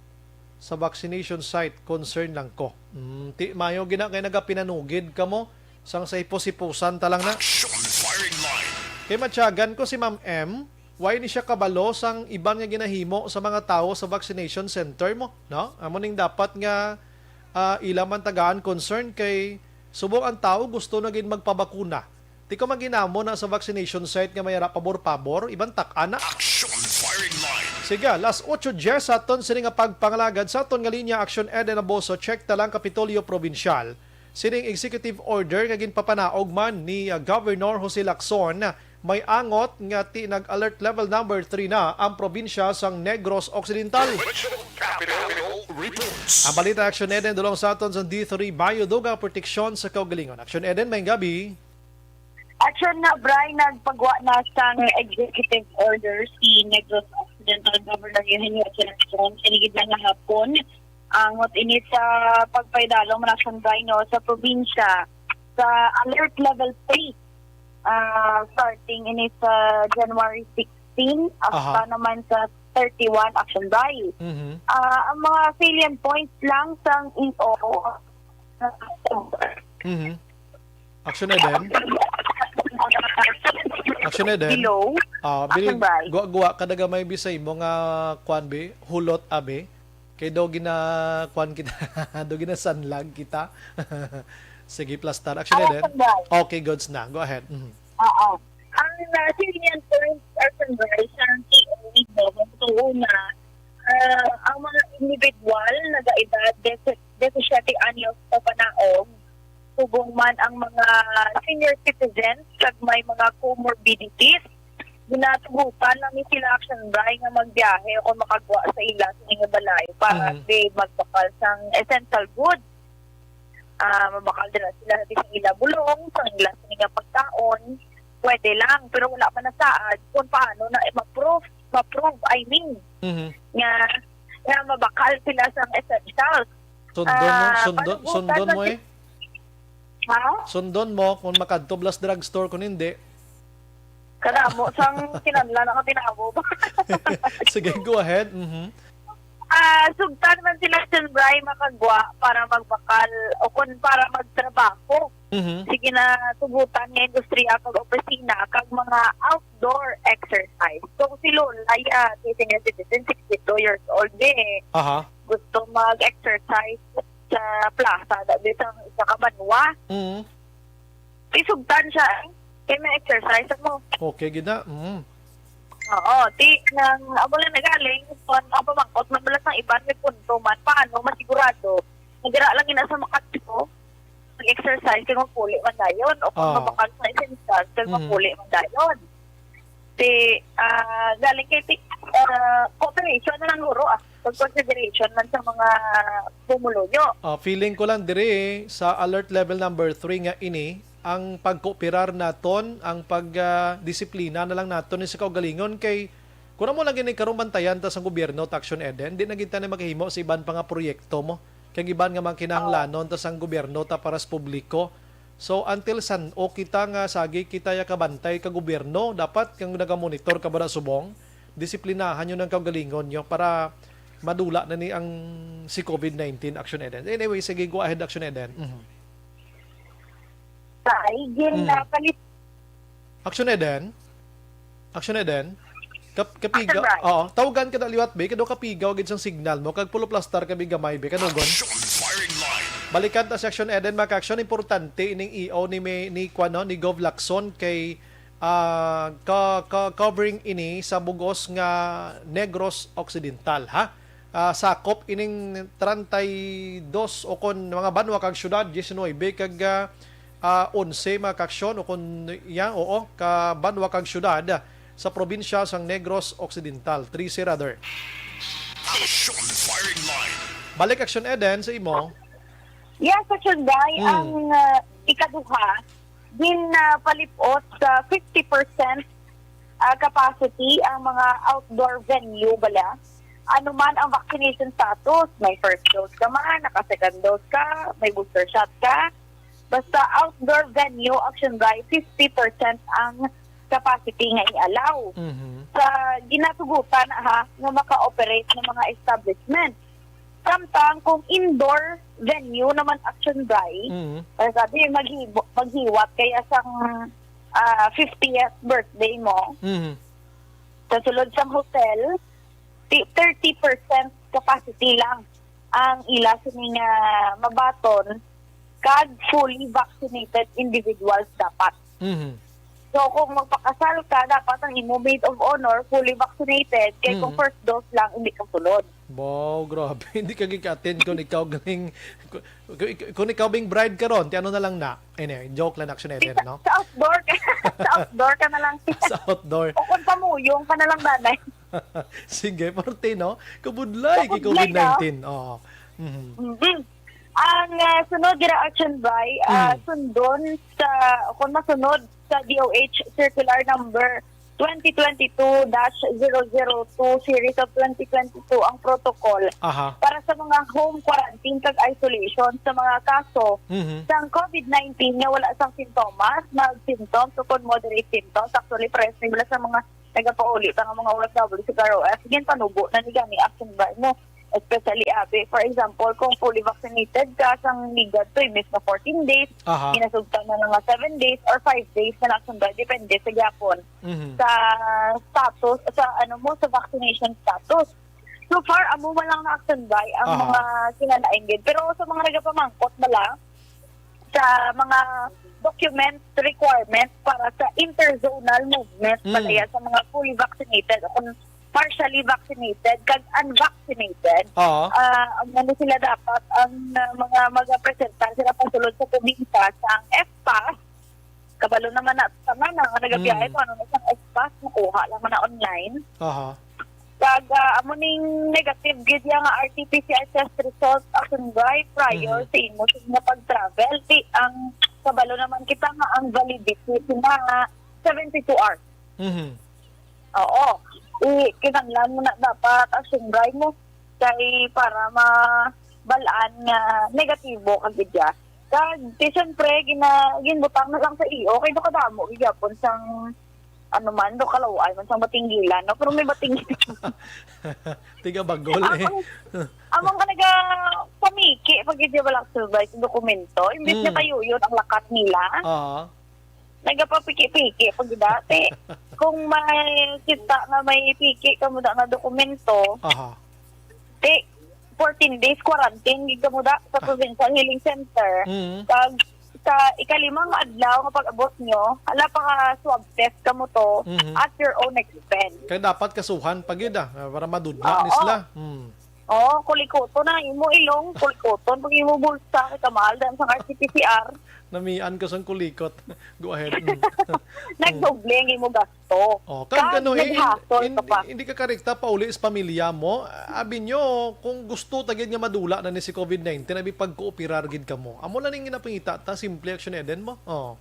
sa vaccination site, concern lang ko. Mm, ti, maayo gina kay nagapinanugid kamo sang sa hipos-hipusan ta lang na. Action Firing Line. Kay matyagan ko si Ma'am M, why ni siya kabalo sang iban nga ginahimo sa mga tawo sa vaccination center mo, no? Amo ning dapat nga, ah, ila man tagaan concern kay subong ang tawo gusto na gid magpabakuna. Ti ko man ginamo na sa vaccination site nga may ara pabor-pabor, iban tak-a na. Action Firing Line. Sige, las ocho diez sa aton sini nga pagpangalagad sa aton nga linya, Action Eden Aboso, check ta lang Kapitolyo Provincial. Sining executive order nga ginpapanaog man ni, ah, Governor Jose Lacson, may angot nga ti nag-alert level number three na ang probinsya sang Negros Occidental. Provincial Capital Reports. Ang balita, Action Eden, dulong sa aton sa D three Bayo, dugang proteksyon sa kaugalingon. Action Eden, may gabi. Action na, Bry, nagpagwa na sang executive order si Negros Occidental Governor Eugenio H. Lacson. Sinigid lang nga hapon, Angot ini sa pagpaidalom man, Action Bri, no, sa probinsya sa alert level three, ah, starting ini sa January sixteen, Aha. hasta naman sa thirty-one, Action Bri. Mhm. Ah, ang mga salient points lang sang E O. Mhm. Action Eden? Action Eden? Hello? Ah, Action Bri. Gwa-gwa ka na gamay bi sa imo nga kwan bi, hulot abi. Kay daw gina-, kwan kita, daw ginasanlag kita. Sige, plastar. Action Eden? Action Bri. Okay, goods na. Go ahead. Mhm. Oo. Ang, ah, salient points, Action Bri, sa T O E, no, kung tuo na, ah, ang mga individual nagaedad dese-, disisiete anyos papanaog, subong man ang mga senior citizens kag may mga comorbidities, ginatugutan lang ni sila, Action Bri, nga magbiyahe o kung makagwa sa ila sa mga balay para Mhm. di magbakal sang essential goods. Ah, mabakal dira sila sa ila bulong, sa ila sa mga pagkaon, pwede lang, pero wala man nasaad kung paano na ma-prove, ma-prove, I mean, Mhm. nga, nga mabakal sila sa essentials. Sundon mo, Ah, sundon, panugutan sundon na mo si-, eh. Ha? Sundon mo kung makadto blas drugstore, kung hindi. Kadamo sang kinahanglan nga tinawo. Sige, go ahead. Mhm. Ah, sugtan man sila, Action Bri, makagwa para magbakal o kun para magtrabaho. Mhm. Sige na, tugutan nga industriya kag opisina kag mga outdoor exercise. So, si Lola, ya, si senior citizen, sixty-two years old, eh. Aha. Gusto mag-exercise sa plaza, da, di sa isa ka banwa. Mhm. Isugtan siya, eh. Kay may exercise mo. Okay, gid na. Mm. Oo, ti, nang, amo lang nagaling, kung ang pamangkot man, balas ng iban, may punto man. Paano masigurado? Nagira lang ina sa makatlo, mag-exercise, kay magpuli man dayon. O kung Ah. mabakal sa essential, kay Mm. magpuli man dayon. Ti, ah, galing kay ti, ah, cooperation na lang, guro, ah. Pag consideration man sa mga pumuluyo. Ah, feeling ko lang diri sa alert level number three nga ini, ang pagkooperar naton, ang pag, ah, disiplina na lang naton ni sa kaugalingon kay kung amo lang gini karong bantayan ta sang gobyerno, ta Action Eden, di na gid ta na makahimo sa iban pa nga proyekto mo. Kag iban nga mga kinahanglanon ta sang gobyerno ta para sa publiko. So, until san-o kita nga sagi kita ya kabantay ka gobyerno, dapat kang nagamonitor ka ba na subong? Disiplinahan nyo ng kaugalingon nyo para madula na ni ang si COVID nineteen, Action Eden. Anyway, sige, go ahead, Action Eden. Mhm. Ay, gin Mm. na palit. Action Eden? Action Eden? Kap-, kapigaw, Action Bri. Oo, tawagan ka na liwat, be, kado kapigaw gid sang signal mo, kag puluplastar ka bi gamay, be, kanugon. Action Firing Line. Balikan ta si Action Eden, mga ka-action, importante ining E O ni, may, ni, kuwan, no, ni Gov Lacson kay, ah, ka, ka, covering ini sa bugos nga Negros Occidental, ha? Ah, sakop ining treinta y dos o kon mga banwa kag syudad, diecinuebe kag, ah, ah, onse, mga ka-action, o kon, ya, oo, ka banwa kag syudad sa probinsya sang Negros Occidental. Trece, rather. Action Firing Line. Balik, Action Eden, sa imo. Yes, Action Bri, Mm. ang, ah, ikaduha, din, ah, palipot sa fifty percent, ah, capacity ang mga outdoor venue bala. Ano man ang vaccination status, may first dose ka man, naka-second dose ka, may booster shot ka, basta outdoor venue, Action Bri, fifty percent ang capacity nga i-allow. Mhm. Sa ginatugutan, ha, nga maka-operate ng mga establishment. Samtang kung indoor venue naman, Action Bri, Mhm. eh, sabi, maghibo-, maghiwat kaya sang, ah, fiftieth birthday mo, Mhm. sa sulod sang hotel, ti-, thirty percent capacity lang ang ila sini nga mabaton, kag fully vaccinated individuals dapat. Mhm. So, kung magpakasal ka, dapat ang imo maid of honor fully vaccinated, kay kung Mhm. first dose lang, hindi ka sulod. Wow, grabe. Hindi ka gika-attend kung ikaw galing, kung, kung, kung ikaw bing bride ka ron, ti ano na lang na? Anyway, joke lang, Action Eden, Sa, no? sa outdoor ka, sa outdoor ka na lang. Sa outdoor. O kung pamuyong ka na lang, nanay. Sige, parte, no? Kabudlay kay Kabudlay, no? COVID nineteen. Oo. Mhm. Mhm. Ang, ah, sunod dira, Action Bri, ah, Mm. sundon sa, kung masunod sa D O H Circular Number twenty twenty-two dash zero zero two series of twenty twenty-two ang protocol Aha. para sa mga home quarantine kag isolation sa mga kaso Mhm. sang covid nineteen nga wala sang sintomas, mild symptoms, o kon moderate symptoms. Actually, pares ni bala sa mga nagapauli pa nga mga O F W sa K R O F, ginpanubo na ni gani action by mo. Especially, abi, for example, kung fully vaccinated ka, sang ligad to, imbes na fourteen days, Aha. ginasugtan na nga seven days or five days na lang sundon, depende sa gyapon Mhm. sa status, sa ano mo, sa vaccination status. So far, amo man lang na action by ang Aha. mga kinalain gid. Pero sa mga nagapamangkot bala, sa mga document requirement para sa interzonal movement Mm. pala yan sa mga fully vaccinated o kung partially vaccinated kag unvaccinated. Oo. Ah, ang ano sila dapat, ang ah, mga magapresentar sila pasulod sa probinsya sa ang F pass. Kabalo naman na sa mga nga nagabiyahe Mm. kung ano na siyang F pass, makuha lang man na online. Aha. Kag ah, amo ning negative gid ya nga R T P C R test result action by prior Mhm. sa imo sa mga pag-travel. Di ang kabalo naman kita nga ang validity na seventy-two hours. Mhm. Oo. I kinahanglan mo na dapat action by mo kay para mabalaan nga negatibo ka gid ya. Kag di syempre gina, ginbutang na lang sa iyo kay do kadamo gid gyapon sang ano man, do kalaw-an man sang batinggilan, no? Pero may batinggilan. Tiga bagol eh. Among, among ka naga pamiki pag hindi wala survive sa dokumento. Imbis na Mm. tayo yun ang lakat nila. Oo. Nagapapiki-piki pag dati. Kung may kita nga may piki kamo da nga dokumento, Aha. Di, fourteen days quarantine gid kamo da sa Ah. Provincial Healing Center. Mm. Kag sa ikalimang adlaw nga pag-abot nyo, ala pa ka swab test kamo to Mhm. at your own expense. Kaya dapat kasuhan pa gid, ah, para madudla Oo. ni sila. Mm. Oo, kulikuton na imo ilong, kulikuton pag imo bulsa, kay kamahal dan sang R T P C R. Namian ka sang kulikot. Go ahead. Mm. Nagdoble ang imo gasto. Oh, kag Kag ano, eh, hin-, nag-hassle hin-, ka pa. Hindi ka karekta pauli sa pamilya mo. Abi nyo, kung gusto ta gid nga madula na ni si covid nineteen, abi pagkooperar gid kamo. Amo lang ning ginapangita ta, simple action eden mo. Oh.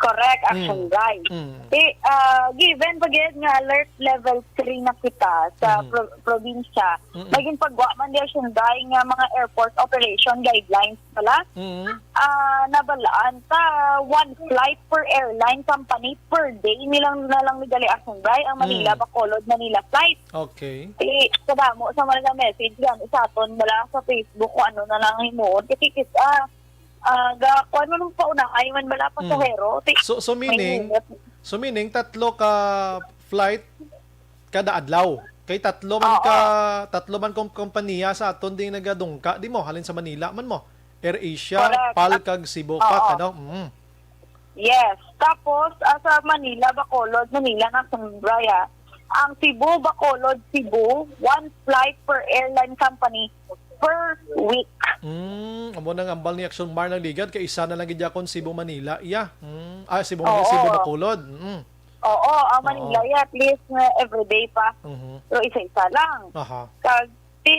Correct, action Mm. guys. Mm. Eh, ah, given pa gid nga alert level three na kita sa Mm. pro-, probinsya, Mm-mm. may ginpagwa man di action guys nga mga airport operation guidelines pala. Mm. Ah, nabalaan ta one flight per airline company per day nilang na lang ni gali action guys ang Manila Mm. Bacolod, Manila flight. Okay. Eh, kadamo sa mga message gani sa aton bala sa Facebook kung ano na lang himuon. Kasi kis-, ah, ah, ga, kung ano nung pauna, ay man bala Mm. pasahero. Ti-, So, so may meaning, init. so meaning, tatlo ka flight kada adlaw. Kay tatlo man Oo. ka, tatlo man kom-, kompanya sa aton ding nagadungka, di mo? Halin sa Manila man mo. Air Asia, Correct. pal, kag Cebu, Oo. pat, ano? Mm. Yes. Tapos, ah, sa Manila, Bacolod, Manila, nga Sumbraya. Ang Cebu, Bacolod, Cebu, one flight per airline company per week. Mm, amo nang ambal ni Action Mar nagligad kay isa na lang gid yakon Cebu, Manila. Iya. Mm. Ah, Cebu, Oo. Cebu, Bacolod. Mm. Oo, ang Manila, Oo. yeah, at least, uh, everyday pa. Mhm. Pero isa-isa lang. Aha. Kag, ti,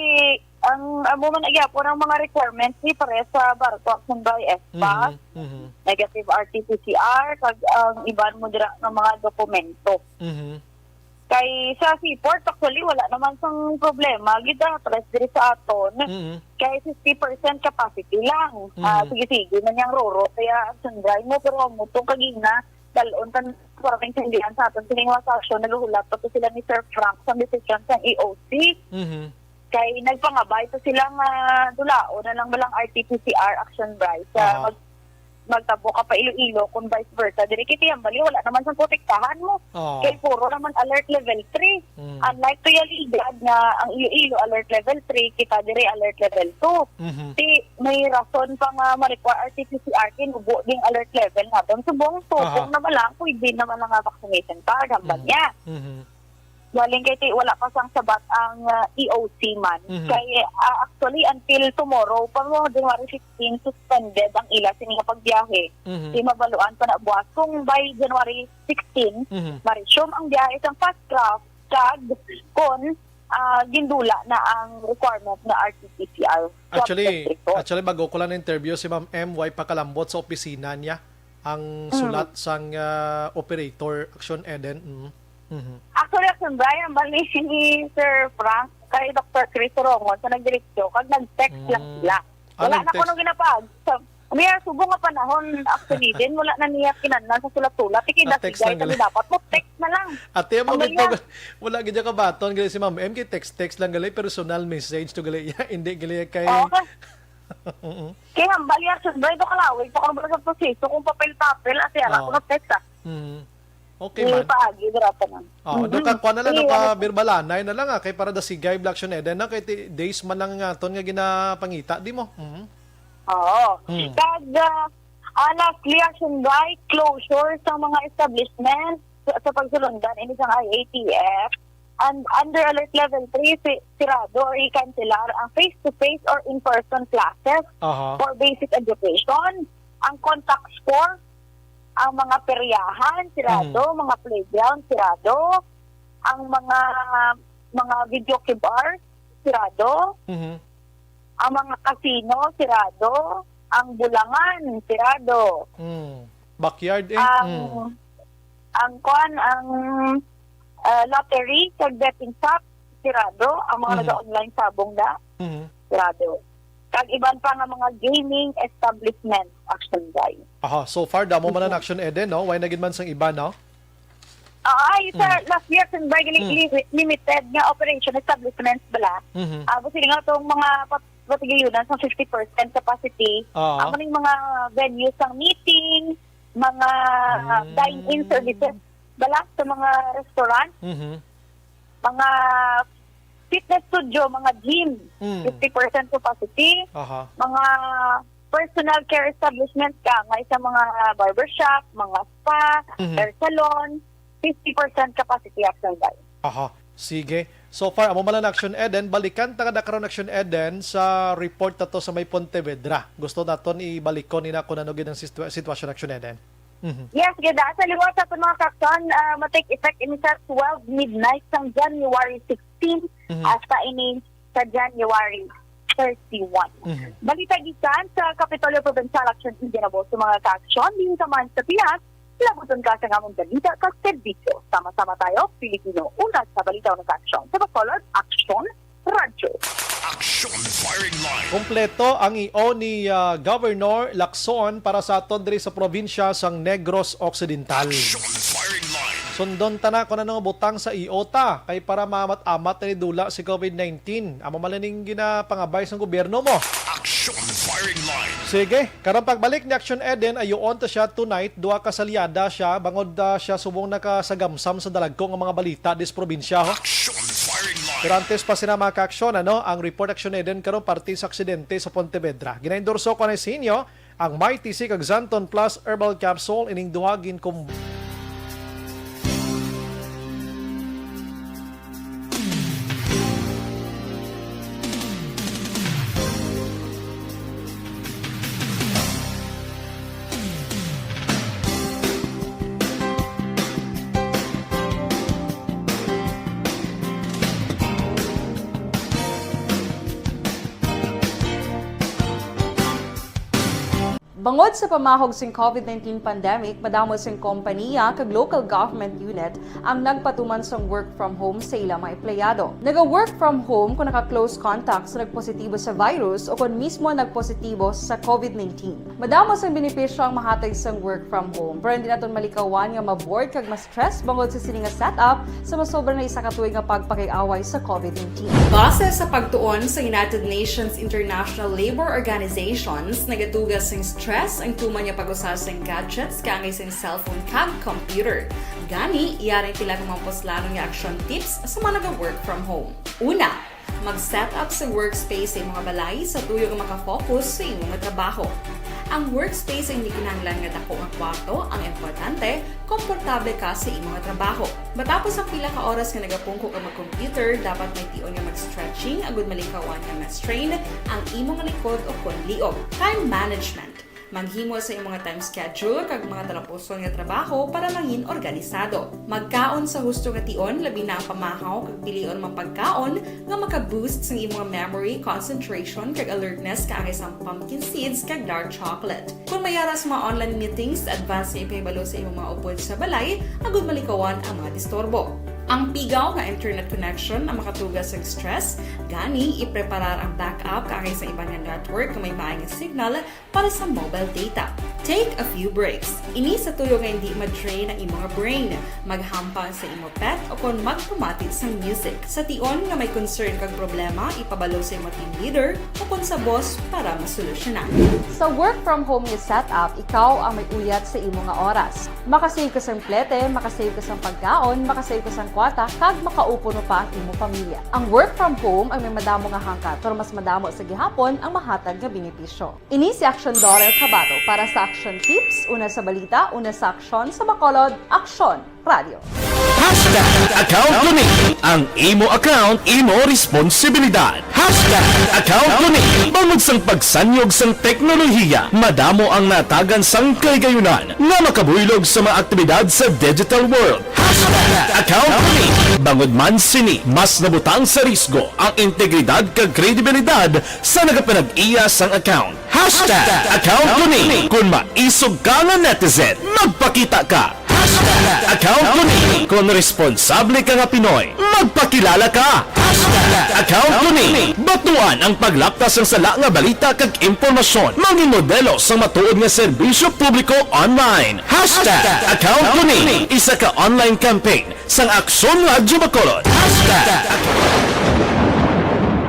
ang, amo man, gyapon ang mga requirements ni pares sa barko, Action Bay, S pass, Mhm, mhm. negative R T P C R, kag ang iban mo dira nga mga dokumento. Mhm. Kay sa seaport, actually, wala naman sang problema. Gid, ah, pares diri sa aton. Mhm. Kay fifty percent capacity lang. Ah, Mhm. sige-sige man yang roro. Kaya, Action Bay mo, pero amo tong kagina, dalon tan para maintindihan sa aton kining mga sasyon, naghulat pa to sila ni Sir Frank sa desisyon sa E O C. Mhm. Kay nagpangabay to sila nga dulaon na lang balang R T P C R Action Bay sa Aha. mag-, magtabo ka pa Iloilo kung vice versa. Diri kay tiyambali, wala naman sa protektahan mo. Oo. Kay puro naman alert level three. Mm. Unlike to Yaligad nga ang Iloilo alert level three, kita diri alert level two. Mhm. Ti may rason pa nga ma-require R T P C R kay nubo ding alert level naton. Subong, subong Aha. na ba lang, pwede naman na nga vaccination card, hambal Mhm. niya. Mhm. Galing kay ti wala pa sang sabat ang, ah, E O C man. Mhm. Kay, ah, actually, until tomorrow pa mo, January sixteen, suspended ang ila sini nga pagbiyahe. Mhm. Di mabaluan pa na buwas kung by January sixteen, Mhm. ma-resume ang biyahe sang fast craft kag kon, ah, gindula na ang requirement nga R T P C R swab Actually, test report. actually, bago ko lang na-interview si Ma'am M, way pakalambot sa opisina niya ang Mm. sulat sang, ah, operator, Action Eden. Mm. Mhm. Actually, Action Bri, ang bali ni Sir Frank kay Doctor Chris Rongon sa nagdiretso, kag nag-text lang Mm. sila. Ah, Wala na nag-text. kuno ginapag. Sa, niya, subong nga panahon, actually, din, wala na niya kinahanglan sa sulat-sulat. Ikay Ah, text dasigay, lang gali. Kami dapat mo text na lang. Ate mo Ang gid pag ganyan. Wala gid ka baton gali si Ma'am M kay text text lang gali, personal message to gali. Hindi gali kay Oo. Oo. Kaya ang bali, Action Bri, ito kalawig pa kung sa proseso, kung papel-papel, ate, ala, Oo. kung text, ah. Mm. Okay Hindi man. pa, agi, dira pa na. Oh, Mhm. do ka kuan na lang, do Sige, ka ano po? Birbalanay na lang ah, kay para dasigay Black Action Eden na kay ti- days man lang nga aton nga ginapangitan, di mo? Mhm. Oo. Hmm. Kag, ah, ah, lastly, Action Bri, closure sa mga establishment sa, sa pagsulundan ini sang I A T F. And under alert level three, si, sirado or i-cancelar ang face-to-face or in-person classes Aha. for basic education, ang contact sports, ang mga peryahan, sirado, Mhm. mga playground, sirado, ang mga mga videoke bars, sirado, Mhm. ang mga casino, sirado, ang bulangan, sirado, Mm. Backyard eh. ang Mm. ang kuan, ang ah, lottery, kag betting shop, sirado, ang mga Mhm. naga-online sabong na, Mhm. sirado. Kag iban pa nga mga gaming establishment, Action Bri. Aha, so far damo man ang Mhm. Action Eden, no? Why na gid man sang iba, no? Oo, ay, sa Mm. last year, Action Bri, gani Mm. li- limited nga operation establishments bala. Mhm. Ah, kasi nga itong mga pat- patigayonan sa fifty percent capacity, Oo. amo ning mga venues sang meeting, mga Mm. dine-in services bala sa mga restaurant, Mhm. mga fitness studio, mga gym, Mm. fifty percent capacity, Aha. mga personal care establishment ka, nga sa mga barbershop, mga spa, Mhm. hair salon, fifty percent capacity, Action Bri. Aha. Sige. So far, amo man lang Action Eden. Balikan ta kada karon Action Eden sa report nato sa may Pontevedra. Gusto naton ibalikon nina kung ano gid ang situa- sitwasyon Action Eden. Mhm. Yes, gid. Sa liwat sa aton mga ka-action, ah, ma-take effect ini sa twelve midnight sang January sixteen Mhm. hasta ini sa January thirty-one. Mhm. Balita gikan sa Kapitolyo Provincial Action Area na sa mga ka-action, din ka man sa Pinas, labuton ka sa among balita kag serbisyo. Sama-sama tayo, Pilipino, una sa balita o sa action. Sa Bacolod, Action Radyo. Action Firing Line. Kompleto ang I O ni ah, Governor Lacson para sa aton diri sa probinsya sang Negros Occidental. Action Firing Line. Sundon ta na kung ano nga butang sa I O ta kay para maamat-amat na ni dula si COVID nineteen. Amo man lang ning ginapangabay sang gobyerno mo. Action Firing Line. Sige, karong pagbalik ni Action Eden, ayuon ta siya tonight, duha ka salyada siya, bangod ah, siya subong nakasagamsam sa dalagko nga mga balita dis probinsya, ho. Action Firing Line. Pero antes pa sina mga ka-action, ano, ang report Action Eden karon parte sa aksidente sa Pontevedra. Ginaendorso ko na sa inyo ang Mighty C kag Xanthone Plus Herbal Capsule, ining duha ginkum- Bangod sa pamahog sing COVID nineteen pandemic, madamo sing kompaniya kag local government unit ang nagpatuman sang work from home sa ila mga empleyado. Naga-work from home kon naka-close contact sa nagpositibo sa virus o kon mismo nagpositibo sa COVID nineteen. Madamo sang benepisyo ang mahatag sang work from home, pero hindi naton malikawan nga ma-bored kag ma-stress bangod sa sini nga setup sa masobra na isa ka tuig nga pagpakig-away sa COVID nineteen. Base sa pagtuon sa United Nations International Labour Organizations, nagatuga sing stress ang tuman nga pag-usa sing gadgets kaangay sing cellphone kag computer. Gani, yari ang pila ka mga puslanon nga action tips sa mga naga-work from home. Una, mag-set up sa workspace sa imo nga balay sa tuyo nga maka-focus sa imo nga trabaho. Ang workspace ay hindi kinahanglan nga dako nga kwarto, ang importante, komportable ka sa imo nga trabaho. Matapos ang pila ka oras nga nagapungko ka mag-computer, dapat may tion nga mag-stretching agud malikawan nga ma-strain ang imo nga likod o kon liog. Time management. Maghimo sa imong time schedule kag mga talapuson nga trabaho para mangin organisado. Magkaon sa husto nga tion, labi na ang pamahaw kag pilion man pagkaon nga maka-boost sang imong memory, concentration, kag alertness kaangay sang pumpkin seeds kag dark chocolate. Kung may ara sa mga online meetings, advance nga ipahibalo sa imong mga upod sa balay agud malikawan ang mga disturbo. Ang pigaw nga internet connection ang makatuga sa stress, gani ipreparar ang backup kaangay sa iban nga network nga may maay nga signal para sa mobile data. Take a few breaks. Ini sa tuyo nga hindi ma-drain ang imong brain. Maghampang sa imo pet o kon magpamati sang music. Sa tion nga may concern kag problema, ipabalo sa imo team leader o kon sa boss para masolusyonan. Sa work from home nga setup, ikaw ang may uyat sa imo nga oras. Makasave ka sang plete, makasave ka sang pagkaon, makasave ka sang kwarta, kag makaupo mo pa ang imo pamilya. Ang work from home ang may madamo nga hangkat, pero mas madamo sa gihapon ang mahatag nga benepisyo. Ini si Action Dollar Kabato para sa Action Tips, una sa balita, una sa aksyon, sa Bacolod, Aksyon Radio. Hashtag account ko ni. Ang imo account, imo responsibilidad. Hashtag account ko ni. Bangod sang pagsanyog sang teknolohiya, madamo ang natagan sang kahigayunan nga makabuylog sa mga aktibidad sa digital world. Hashtag account ko ni. Bangod man sini, mas nabutang sa risgo ang integridad kag kredibilidad sa nagapanag-iya sang account. Hashtag account ko ni. Kung maisog ka nga netizen, magpakita ka. Hashtag account ko ni. Kung responsable ka nga Pinoy, magpakilala ka. Hashtag account ko ni. Batuan ang paglaptas sang sala nga balita kag impormasyon. Mangin modelo sang matuod nga serbisyo publiko online. Hashtag account ko ni. Isa ka online campaign sang Aksyon Radyo Bacolod. Hashtag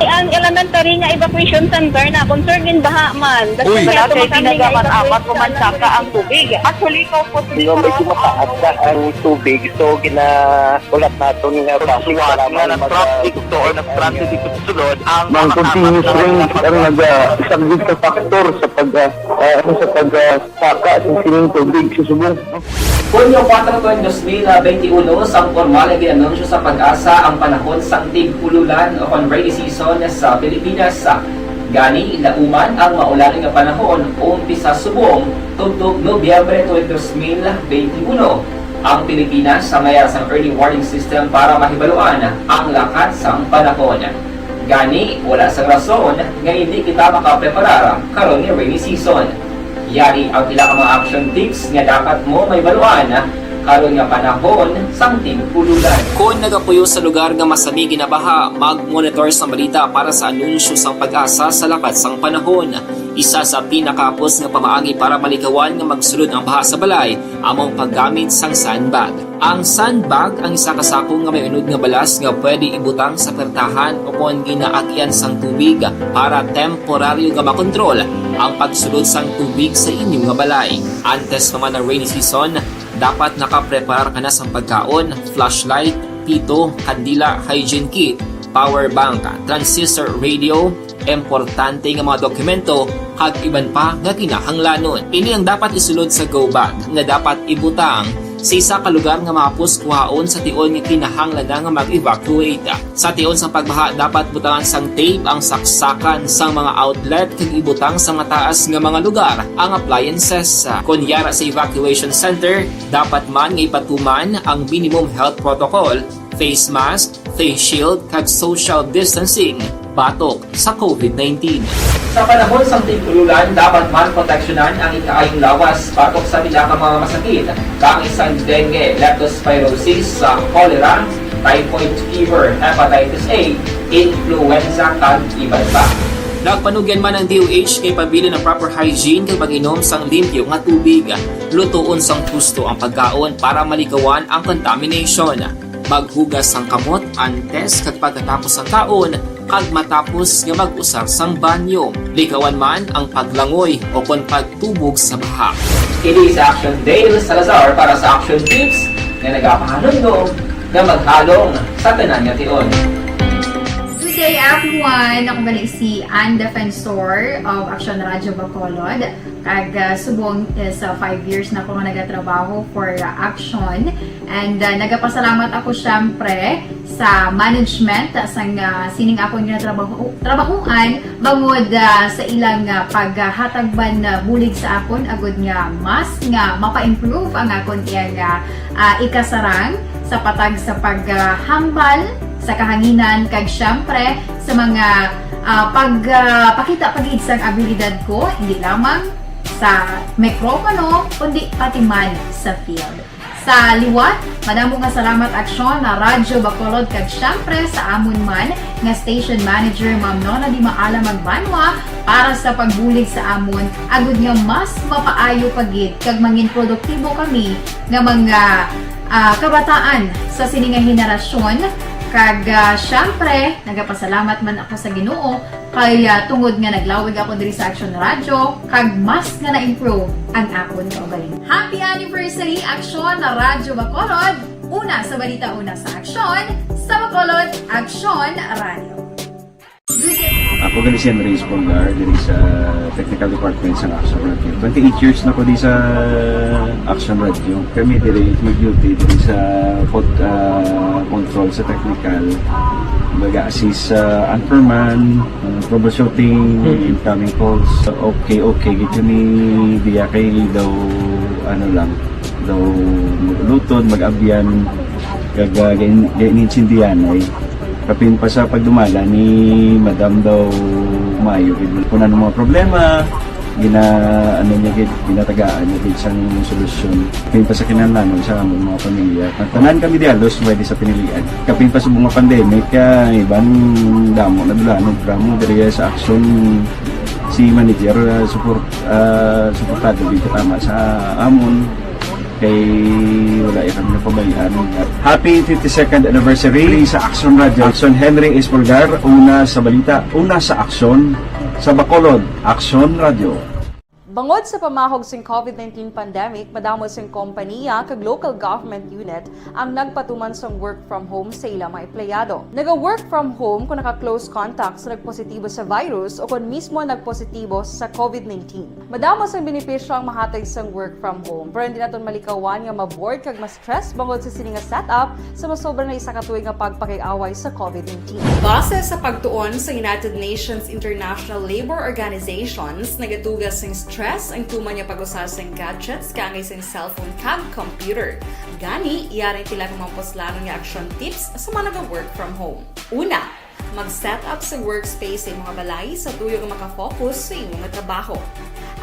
Ang elementary nga evacuation center na concerned in baha man. Uy, wala kay tinaga man apat o man saka ang tubig. Actually, ikaw po, di ba, medyo mataas na ang tubig. So, ginahulat naton nga suwat nga nag-traffic to or nag-transit dito sa sulod ang mga continuous rain ang nagasaglit sa factor sa pag, uh, uh, sa pag, uh, Saka sa sining tubig sa subong. Hunyo kuwatro tuig dos mil benti uno, sang pormal nga gin-anunsyo sa PAGASA ang panahon sang tig-ululan o kon rainy season sa Pilipinas. Gani, lauman ang maulan nga panahon, umpisa subong tubtob Nobyembre tuig dos mil benti uno. Ang Pilipinas may ara sang early warning system para mahibaluan ang lakat sang panahon. Gani, wala sang rason nga indi kita makapreparar karon nga rainy season. Yari ang pila ka mga action tips nga dapat mo mahibaluan karon nga panahon sang tig-ululan. Kon nagapuyo sa lugar nga masami ginabaha, mag-monitor sang balita para sa anunsyo sang PAGASA sa lakat sang panahon. Isa sa pinakahapos nga pamaagi para malikawan nga magsulod ang baha sa balay amo ang paggamit sang sandbag. Ang sandbag ang isa ka sako nga may unod nga balas nga pwede ibutang sa pertahan o kon ginaagyan sang tubig para temporaryo nga makontrol ang pagsulod sang tubig sa inyo nga balay. Antes pa man ang rainy season, dapat nakapreparar ka na sang pagkaon, flashlight, pito, kandila, hygiene kit, power bank, transistor radio, importante nga mga dokumento, kag iban pa nga kinahanglanon. Ini ang dapat isulod sa go bag nga dapat ibutang sa isa ka lugar nga mahapos kuhaon sa tion nga kinahanglan na nga mag-evacuate. Sa tion sang pagbaha, dapat butangan sang tape ang saksakan sang mga outlet kag ibutang sa mataas nga mga lugar ang appliances. Kon yara sa evacuation center, dapat man nga ipatuman ang minimum health protocol, face mask, face shield, kag social distancing batok sa COVID nineteen. Sa panahon sang tig-ululan, dapat man proteksyonan ang ikaayong lawas batok sa pila ka mga masakit, kaangay sang dengue, leptospirosis, sa cholera, typhoid fever, hepatitis A, influenza, kag iban pa. Nagpanugyan man ang D O H nga ipabilin ang proper hygiene kag pag-inom sang limpyo nga tubig. Lutoon sang husto ang pagkaon para malikawan ang contamination. Maghugas sang kamot antes kag pagkatapos sang kaon, kag matapos nga mag-usar sang banyo. Likawan man ang paglangoy o kon pagtubog sa baha. Kini si Action Dale Salazar para sa Action Tips nga nagapahanumdom nga maghalong sa tanan nga tion. Good day, everyone! Ako gali si Ann Defensor of Action Radio Bacolod. Kag, ah, subong is, ah, five years na ko nga nagatrabaho for, ah, Action. And, ah, nagapasalamat ako, syempre, sa management sang, ah, sining akon nga trabaho, trabahuan bangod, ah, sa ilang, ah, paghatag man, ah, bulig sa akon agud nga mas nga mapa-improve ang akon iyang, ah, ah, ikasarang sa patag sa paghambal sa kahanginan kag siyempre sa mga, ah, pag, ah, pakita pa gid sang abilidad ko, hindi lamang sa mikropono, kundi pati man sa field. Sa liwat, madamo nga salamat, Aksyon na Radyo Bacolod, kag siyempre sa amon man nga station manager, Ma'am Nona Di Maala Magbanwa, para sa pagbulig sa amon, agud nga mas mapaayo pa gid kag mangin produktibo kami nga mga, ah, kabataan sa sini nga henerasyon. Kag, ah, siyempre, nagapasalamat man ako sa Ginoo kay, ah, tungod nga naglawig ako diri sa Aksyon Radyo, kag mas nga na-improve ang akon kaugalingon. Happy anniversary, Aksyon na Radyo Bacolod! Una sa balita, una sa aksyon, sa Bacolod, Aksyon Radyo. Ako gali si Henry Espolgar, diri sa technical department sa Aksyon Radyo. Twenty-eight years na ko di sa Aksyon Radyo. Kami diri mag-duty diri sa pod-, ah, control sa technical. Baga assist sa anchorman, ah, troubleshooting, incoming calls. Okay, okay, gid kami diya kay daw, ano lang, daw mag-ulutod, mag-abyan, kag, ah, gain-, gain-, intindihan ay. Kapin pa sa pagdumala ni Madam daw maayo gid. Kung ano mga problema, gina-, ano niya gid, ginatagaan niya gid sang solusyon. Kapin pa sa kinahanglanon sa among mga pamilya. Ang tanan kami di halos pwede sa pinilian. Kapin pa sa mga pandemic, ah, iban damo na dulanon, drama diri sa Aksyon. Si manager, ah, support, ah, suportado gid katama sa amon. Kay wala ya kami napabayaan. Happy fifty-second anniversary sa Aksyon Radyo. Aksyon Henry Espolgar, una sa balita, una sa aksyon, sa Bacolod, Aksyon Radyo. Bangod sa pamahog sing COVID nineteen pandemic, madamo sing kompaniya kag local government unit ang nagpatuman sang work from home sa ila mga empleyado. Naga-work from home kung naka-close contact sa nagpositibo sa virus o kon mismo nagpositibo sa COVID nineteen. Madamo sang benepisyo ang mahatag sang work from home, pero hindi naton malikawan nga ma-bored kag ma-stress bangod sa sini nga setup sa masobra na isa ka tuig nga pagpakig-away sa COVID nineteen. Base sa pagtuon sa United Nations International Labour Organizations, nagatuga sing stress ang tuman nga pag-usa sing gadgets kaangay sing cellphone kag computer. Gani, yari tila ka mga puslanon nga action tips sa mga naga-work from home. Una, mag-set up sa workspace sa imong balay sa tuyo nga makafocus sa imong trabaho.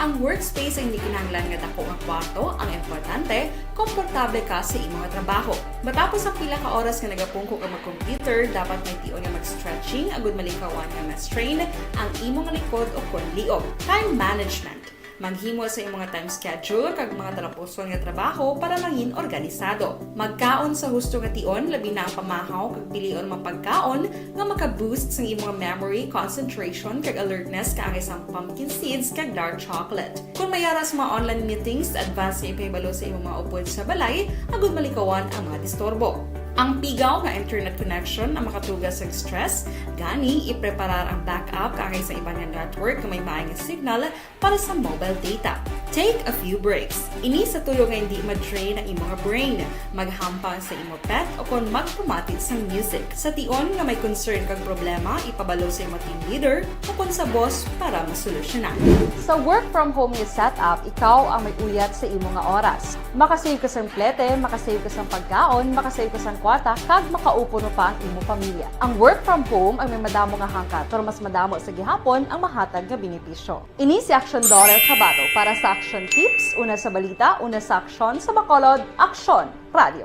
Ang workspace ay hindi kinahanglan nga dako nga kwarto, ang importante, komportable ka sa imong trabaho. Matapos ang pila ka oras nga nagapungko ka mag-computer, dapat may tion nga mag-stretching agud malikawan nga ma-strain ang imong likod o kon liog. Time management. Maghimo sa imong time schedule kag mga talapuson nga trabaho para mangin organisado. Magkaon sa husto nga tion, labi na ang pamahaw kag pilion man pagkaon nga maka-boost sang imong memory, concentration, kag alertness kaangay sang pumpkin seeds kag dark chocolate. Kon may ara sa mga online meetings, advance nga ipahibalo sa imong mga upod sa balay agud malikawan ang mga disturbo. Ang pigaw nga internet connection ang makatuga sang stress, gani ipreparar ang backup kaangay sa iban nga network nga may maay nga signal para sa mobile data. Take a few breaks. Ini sa tuyo nga hindi ma-drain ang imo nga brain. Maghampang sa imo pet o kon magpamati sang music. Sa tion nga may concern kag problema, ipabalo sa imo team leader o kon sa boss para masolusyonan. Sa work from home nga setup, ikaw ang may uyat sa imo nga oras. Makasave ka sang plete, makasave ka sang pagkaon, makasave ka sang kwarta, kag makaupuno pa ang imo pamilya. Ang work from home ang may madamo nga hangkat, pero mas madamo sa gihapon ang mahatag nga benepisyo. Ini si Action Daughter Kabato para sa Action Tips, una sa balita, una sa aksyon, sa Bacolod, Aksyon Radyo.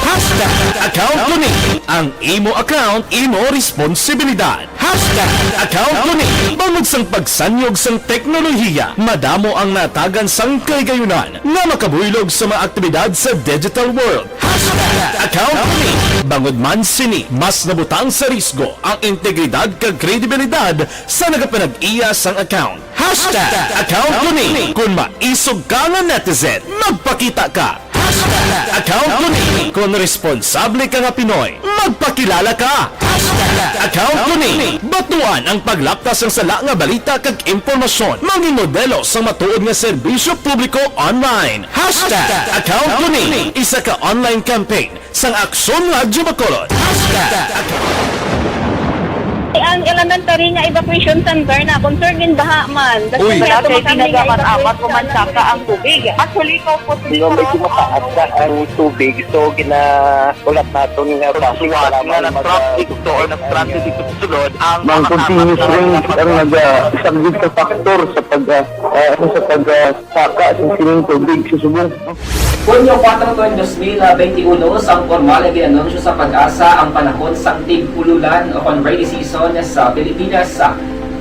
Hashtag account ko ni. Ang imo account, imo responsibilidad. Hashtag account ko ni. Bangod sang pagsanyog sang teknolohiya, madamo ang natagan sang kahigayunan nga makabuylog sa mga aktibidad sa digital world. Hashtag account ko ni. Bangod man sini, mas nabutang sa risgo ang integridad kag kredibilidad sa nagapanag-iya sang account. Hashtag account ko ni. Kung maisog ka nga netizen, magpakita ka. Account ko ni. Kon responsable ka nga Pinoy, magpakilala ka. Account ko ni. Batuan ang paglaptas sang sala nga balita kag impormasyon. Mangin modelo sang matuod nga serbisyo publiko online. Hashtag Account ko ni. Isa ka online campaign sang Aksyon Radyo Bacolod. Hashtag Account. Ang elementary nga evacuation center na concern gin baha man. Uy. Wala kay tinaga man amat o mansaka ang tubig. Actually, ikaw po, Di ba, medyo mataas na ang tubig, so ginaulat naton nga Suwat nga na-stranded dito or na-stranded dito sa sulod ang Mang mga continuous tapat na rain ang mga naga-, isa gid ka factor sa pag, ah, ah, ano, sa pag, ah, saka sa sining tubig sa subong. Hunyo kuwatro, dos mil benti uno, sang pormal nga gin-anunsyo sa PAGASA ang panahon sang tig-ululan o kon rainy season sa Pilipinas.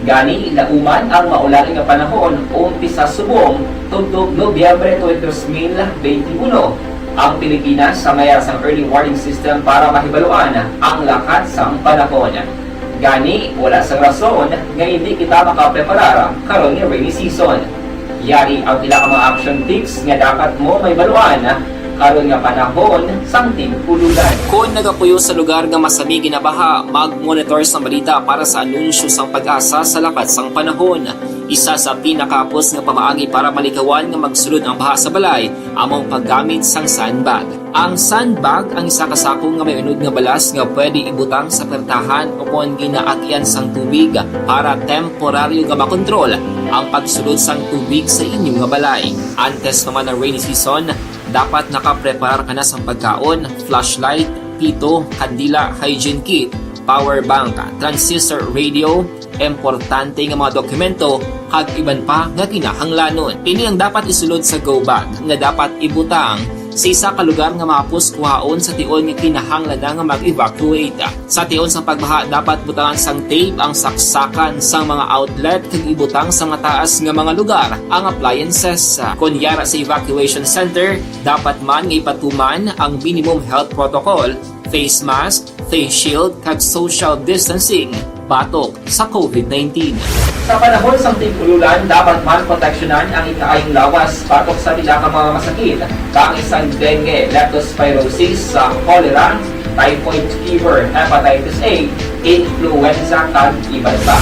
Gani, nauman ang maulan nga panahon umpisa subong tubtob Nobyembre twenty, dos mil benti uno. Ang Pilipinas may ara sang early warning system para mahibaluan ang lakat sang panahon. Gani, wala sang rason nga indi kita makapreparar karon nga rainy season. Yari ang pila ka mga action tips nga dapat mo mahibaluan karon nga panahon sang tig-ululan. Kon nagapuyo sa lugar nga masami ginabaha, mag-monitor sang balita para sa anunsyo sang PAGASA sa lakat sang panahon. Isa sa pinakahapos nga pamaagi para malikawan nga magsulod ang baha sa balay amo ang paggamit sang sandbag. Ang sandbag ang isa ka sako nga may unod nga balas nga pwede ibutang sa pertahan o kon ginaagyan sang tubig para temporaryo nga makontrol ang pagsulod sang tubig sa inyo nga balay. Antes pa man ang rainy season, dapat nakapreparar ka na sang pagkaon, flashlight, pito, kandila, hygiene kit, power bank, transistor radio, importante nga mga dokumento, kag iban pa nga kinahanglanon. Ini ang dapat isulod sa go bag nga dapat ibutang sa isa ka lugar nga mahapos kuhaon sa tion nga kinahanglan na nga mag-evacuate. Sa tion sang pagbaha, dapat butangan sang tape ang saksakan sang mga outlet kag ibutang sa mataas nga mga lugar ang appliances. Kon yara sa evacuation center, dapat man nga ipatuman ang minimum health protocol, face mask, face shield, kag social distancing batok sa COVID nineteen. Sa panahon sang tig-ululan, dapat man proteksyonan ang ikaayong lawas batok sa pila ka mga masakit, kaangay sang dengue, leptospirosis, sa cholera, typhoid fever, hepatitis A, influenza, kag iban pa.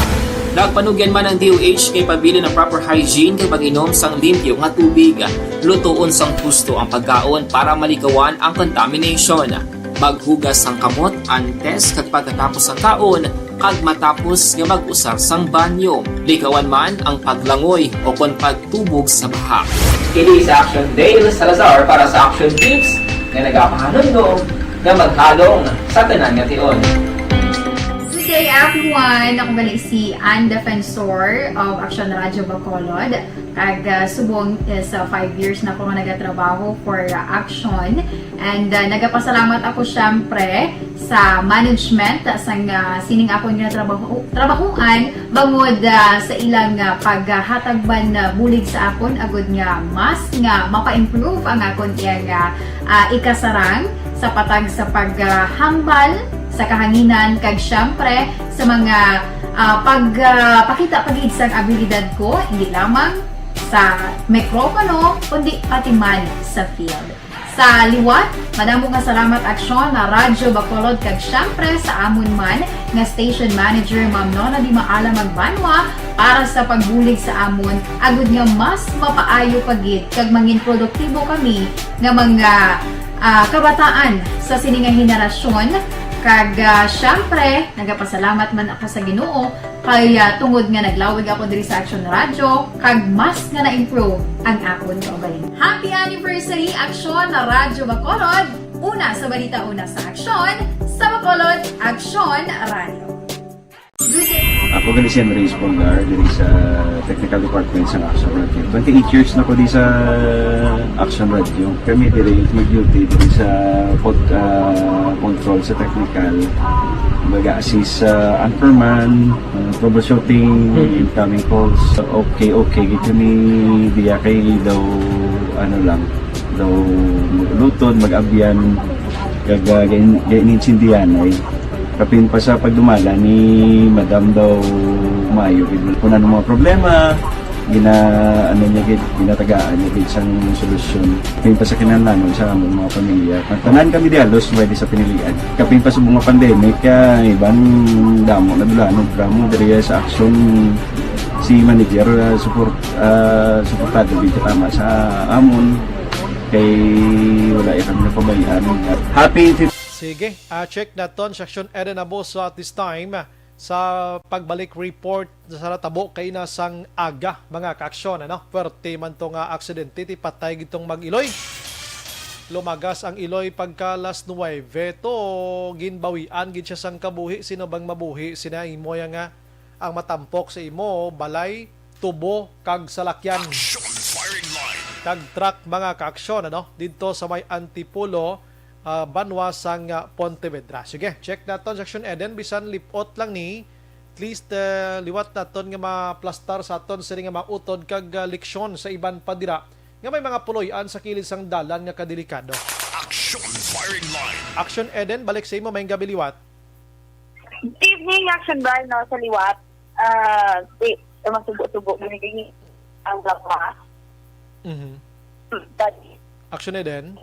Nagpanugyan man ang D O H kay pabilin ang proper hygiene kag pag-inom sang limpyo nga tubig. Lutoon sang husto ang pagkaon para malikawan ang contamination. Maghugas sang kamot antes kag pagkatapos sang kaon, kag matapos nga mag-usar sang banyo. Likawan man ang paglangoy o kon pagtubog sa baha. Kini si Action Dale Salazar para sa Action Tips nga nagapahanumdom nga maghalong sa tanan nga tion. Good day, everyone! Ako gali si Ann Defensor of Action Radyo Bacolod. Kag, ah, subong is, ah, five years na ako nga nagatrabaho for, ah, Action. And, ah, nagapasalamat ako, syempre, sa management, ah, sang, ah, sining akon nga trabaho, trabahuan, bangod, ah, sa ilang, ah, paghatag man, ah, bulig sa akon, agud nga mas nga mapa-improve ang akon iyang, ah, ah, ikasarang sa patag sa paghambal sa kahanginan, kag, syempre, sa mga, ah, pag, ah, pakita pa gid sang abilidad ko, hindi lamang sa mikropono, kundi pati man sa field. Sa liwat, madamo nga salamat, Aksyon, na Radyo Bacolod, kag siyempre sa amon man nga station manager, Ma'am Nona Di Maala Magbanwa, para sa pagbulig sa amon, agud nga mas mapaayo pa gid kag mangin produktibo kami nga mga, ah, kabataan sa sini nga henerasyon. Kag, ah, siyempre, nagapasalamat man ako sa Ginoo kay, ah, tungod nga naglawig ako diri sa Action Radyo, kag mas nga na-improve ang akon kaugalingon. Happy anniversary, Action Radyo Bacolod! Una sa balita, una sa aksyon, sa Bacolod, Action Radyo. Ako gali si Andres Polgar, diri sa Technical Department sa Action Radyo. Twenty-eight years na ko di sa Action Radyo. Kami diri mag-duty diri sa pod-, ah, control sa technical. Mag-assist sa anchorman, ah, troubleshooting, incoming calls. Okay, okay gid kami diya kay daw, ano lang, daw maglutod, mag-abyan, kag, ah, gain-, gainintindihan ay. Kapin pa sa pagdumala ni Madam daw maayo gid. Kung ano mga problema, Gina-, ano niya gid, ginatagaan niya gid sang solusyon. Kapin pa sa kinahanglanon sa among mga pamilya. Tanan kami di halos pwede sa pinilian. Kapin pa sa mga pandemic, ah, iban damo na dulanon, programa diri sa Action, si manager, ah, support, ah, suportado gid katama sa amon. Kay wala ya kami napabayaan. Happy fif- Sige, ah, check naton si Action Eden Abuso at this time sa pagbalik report sa natabo kaina sang aga, mga kaaksyon, ano? Puwerte man to nga aksidente, ti patay gid tong mag-iloy. Lumagas ang iloy pagka alas nuwebe to, ginbawian gid siya sang kabuhi. Sino bang mabuhi? Sina imo ya nga ang matampok sa imo, balay, tubo, kag salakyan. Action firing line. Kag truck, mga kaaksyon, ano? Didto sa may Antipolo, ah, banwa sang, ah, Pontevedra. Sige, check naton sa Action Eden, bisan lipot lang ni, at least, ah, liwat naton nga maplastar sa aton sini nga mautod kag, ah, leksyon sa iban pa dira nga may mga puloy-an sa kilid sang dalan nga kadelikado. Action firing line. Action Eden, balik sa imo, maayong gabi liwat. Good evening, Action Brian, no, sa liwat. Ah, di, sa masubo-subo, binigay ang gapa. Mhm. But Action Eden,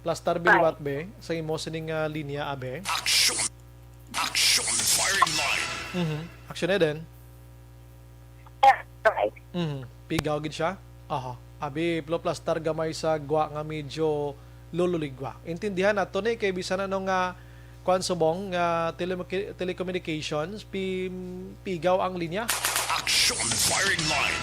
plastar be Bye. liwat be, sa imo sining, ah, linya, abe. Action. Action firing line. Mhm. Action Eden. Yeah, right. Mhm. Pigaw gid siya. Aha. Abi, plastar gamay sa gwa nga medyo lululigwa. Intindihan nato ni kay bisan ano nga kuan subong nga tele-, telecommunications, pi-, pigaw ang linya. Action firing line.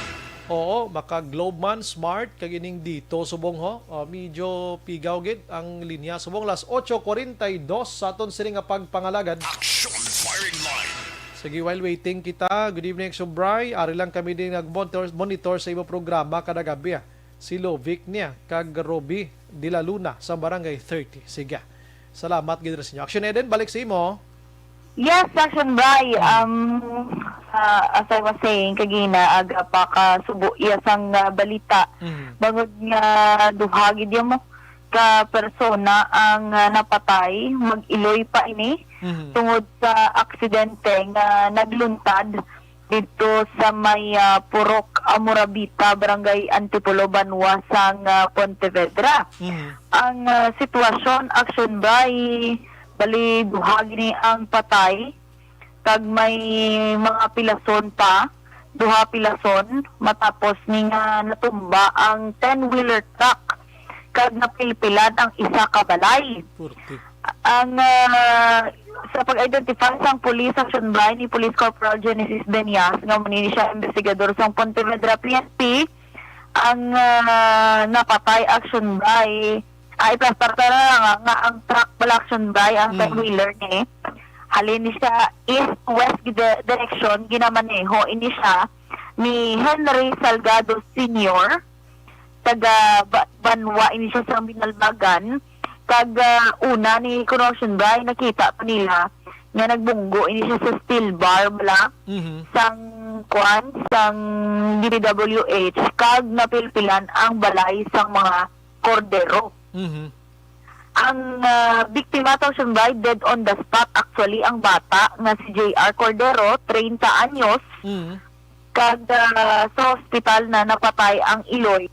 Oo, maka Globe man, Smart, kag ining dito subong ho. Ah, medyo pigaw gid ang linya subong. Las ocho cuarenta y dos sa aton sini nga pagpangalagad. Action firing line. Sige, while waiting kita, good evening, Subray. Ari lang kami din nag-monitor, monitor sa imo programa kada gabi, ah. Si Lovic niya, kag Roby de la Luna sa Barangay thirty. Sige. Salamat gid sa inyo. Action Eden, balik sa imo. Yes, Action Bray. Mm. Um, ah, as I was saying, kagina, aga pa ka subo iya sang, ah, balita. Mm. Bangod nga duha gid yung ka persona ang, ah, napatay, mag-iloy pa ini Mhm. tungod sa aksidente nga nagluntad didto sa may, ah, Purok Amurabita, Barangay Antipolo, banwa sang, ah, Pontevedra. Mhm. Ang, ah, sitwasyon, Action Bray, bali duha gini ang patay, kag may mga pilason pa, duha pilason, matapos ni nga natumba ang ten-wheeler truck kag napilpilan ang isa ka balay. Purti. Ang, ah, sa pag-identify sang police, Action Bray, ni Police Corporal Genesis Benias, nga amo ni siya investigador sang Pontevedra P N P, ang, ah, napatay, Action Bray, ay, plastar ta na nga, nga ang truck bala, Action Bray, ang Mm. ten-wheeler ni. Halin ni siya east-west dire-, direction, ginamaneho ini siya ni Henry Salgado Senior, taga Ba-, Banwa ini siya sa Binalbagan. Kag, ah, una ni kuno, Action Bray, nakita pa nila nga nagbunggo ini siya sa steel bar bala Mhm. sang, kuan, sang D P W H, kag napilpilan ang balay sang mga kordero. Mhm. Ang, ah, biktima, Action Bray, dead on the spot. Actually, ang bata nga si J R Cordero, treinta anyos, Mhm. kag, ah, sa hospital na napatay ang iloy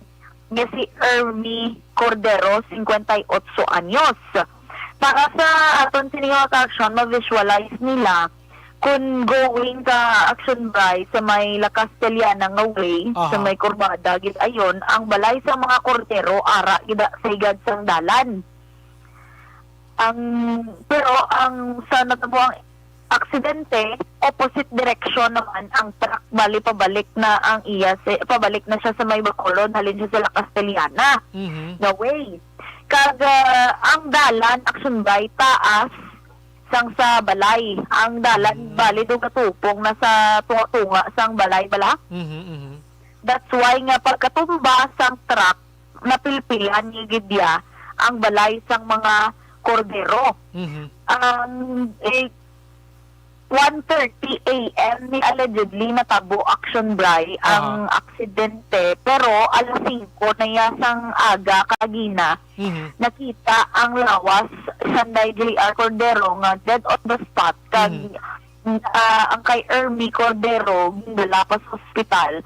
nga si Ermi Cordero, cincuenta y ocho anyos. Para sa aton sini nga ka-action, ma-visualize nila kung going ka, Action Bray, sa may La Castellana nga way, Aha. sa may kurbada, gid ayon, ang balay sa mga kordero, ara, gid sa higad sang dalan. Ang, pero ang sa natabo ang aksidente, opposite direction naman ang truck, bali pabalik na ang iya sa, pabalik na siya sa may Bacolod, halin siya sa La Castellana Mhm. nga way. Kag, ah, ang dalan, Action Bray, taas sang sa balay. Ang dalan, Mm. bali, do gatupong na sa tunga-tunga sang balay bala. Mhm, mhm. That's why nga pagkatumba sang truck, napilpilan ni gid iya ang balay sang mga kordero. Mhm. Ang, eh, one thirty A M ni allegedly natabo, Action Bray, Aha. ang aksidente, pero alas singko na iya sang aga kagina, Mhm. nakita ang lawas sanday J R Cordero nga dead on the spot, kag, Mhm. ah, ang kay Ermi Cordero gindala pa sa ospital,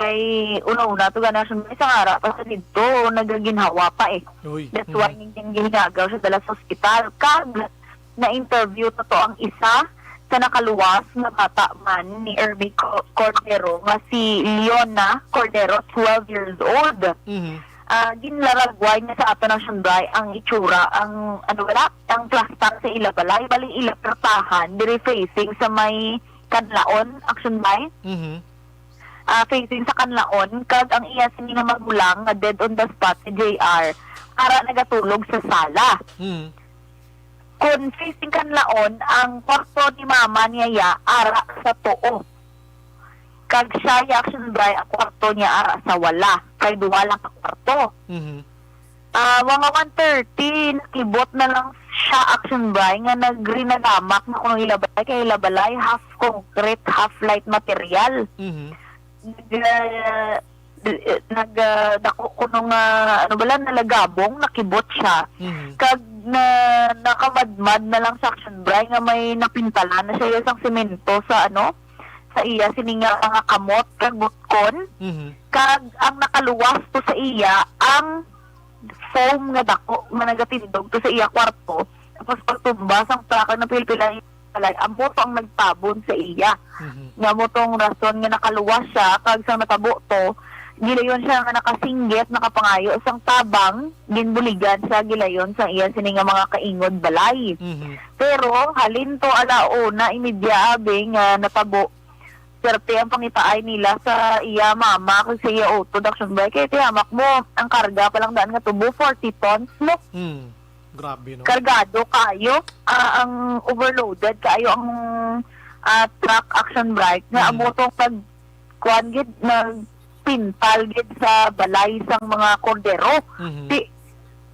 Kay una-una to gani siya, may isang ara pa sa didto, nagaginhawa pa eh. Uy. That's why Mm. ning ginhigagaw siya dala sa ospital. Kag na-interview to, to ang isa sa nakaluwas nga bata man ni Ermi Co-, Cordero nga si Leona Cordero, twelve years old. Mhm. Ah, ginlaragway niya sa aton Action Bay ang itsura, ang, ano bala, ang plastar sa ila balay, bali ila pertahan, diri facing sa may Kanlaon, Action Bay. Mhm. Ah, facing sa Kanlaon, kag ang iya sini nga magulang nga dead on the spot si J R, ara nagatulog sa sala. Mhm. Kon facing Kanlaon, ang kwarto ni mama niya ya, ara sa tuo. Kag siya ya, Action Bay, ang kwarto niya ara sa wala, kay duha lang ka kwarto. Mhm. Ah, mga one thirty, nakibot na lang siya, Action Bay, nga nagrinagamak na kuno ila balay, kay ila balay, half concrete, half light material. Mhm. Nag, ah, d-, eh, nag, ah, dako kuno nga, ano bala, nalagabong, nakibot siya. Mhm. Kag na, nakamadmad na lang sa, Action Bay, nga may napintalan na siya sang semento sa, ano, sa iya sini nga mga kamot kag butkon. Mhm. Kag ang nakaluwas to sa iya ang foam nga dako nga nagatindog to sa iya kwarto. Tapos pagtumba sang truck ang napilpila ang balay, amo to ang nagtabon sa iya. Mhm. Nga mo tong rason nga nakaluwas siya, kag sang natabo to, gilayon siya nga nakasinggit, nakapangayo sang tabang, ginbuligan siya, gilayon sang iya sini nga mga kaingod balay. Mhm. Pero halin to ala una, imidya abi nga natabo, swerte ang pangitaay nila sa iya mama kag sa iya utod, Action Bay. Kay tihamak mo, ang karga pa lang daan nga tubo, forty tons, no? Hmm. Grabe, no? Kargado kaayo, ah, ang overloaded kaayo ang, ah, truck, Action Bay. Nga Mm. amo tong nag-, kuwan gid, nagpintal gid sa balay sang mga kordero. Mhm. Ti-,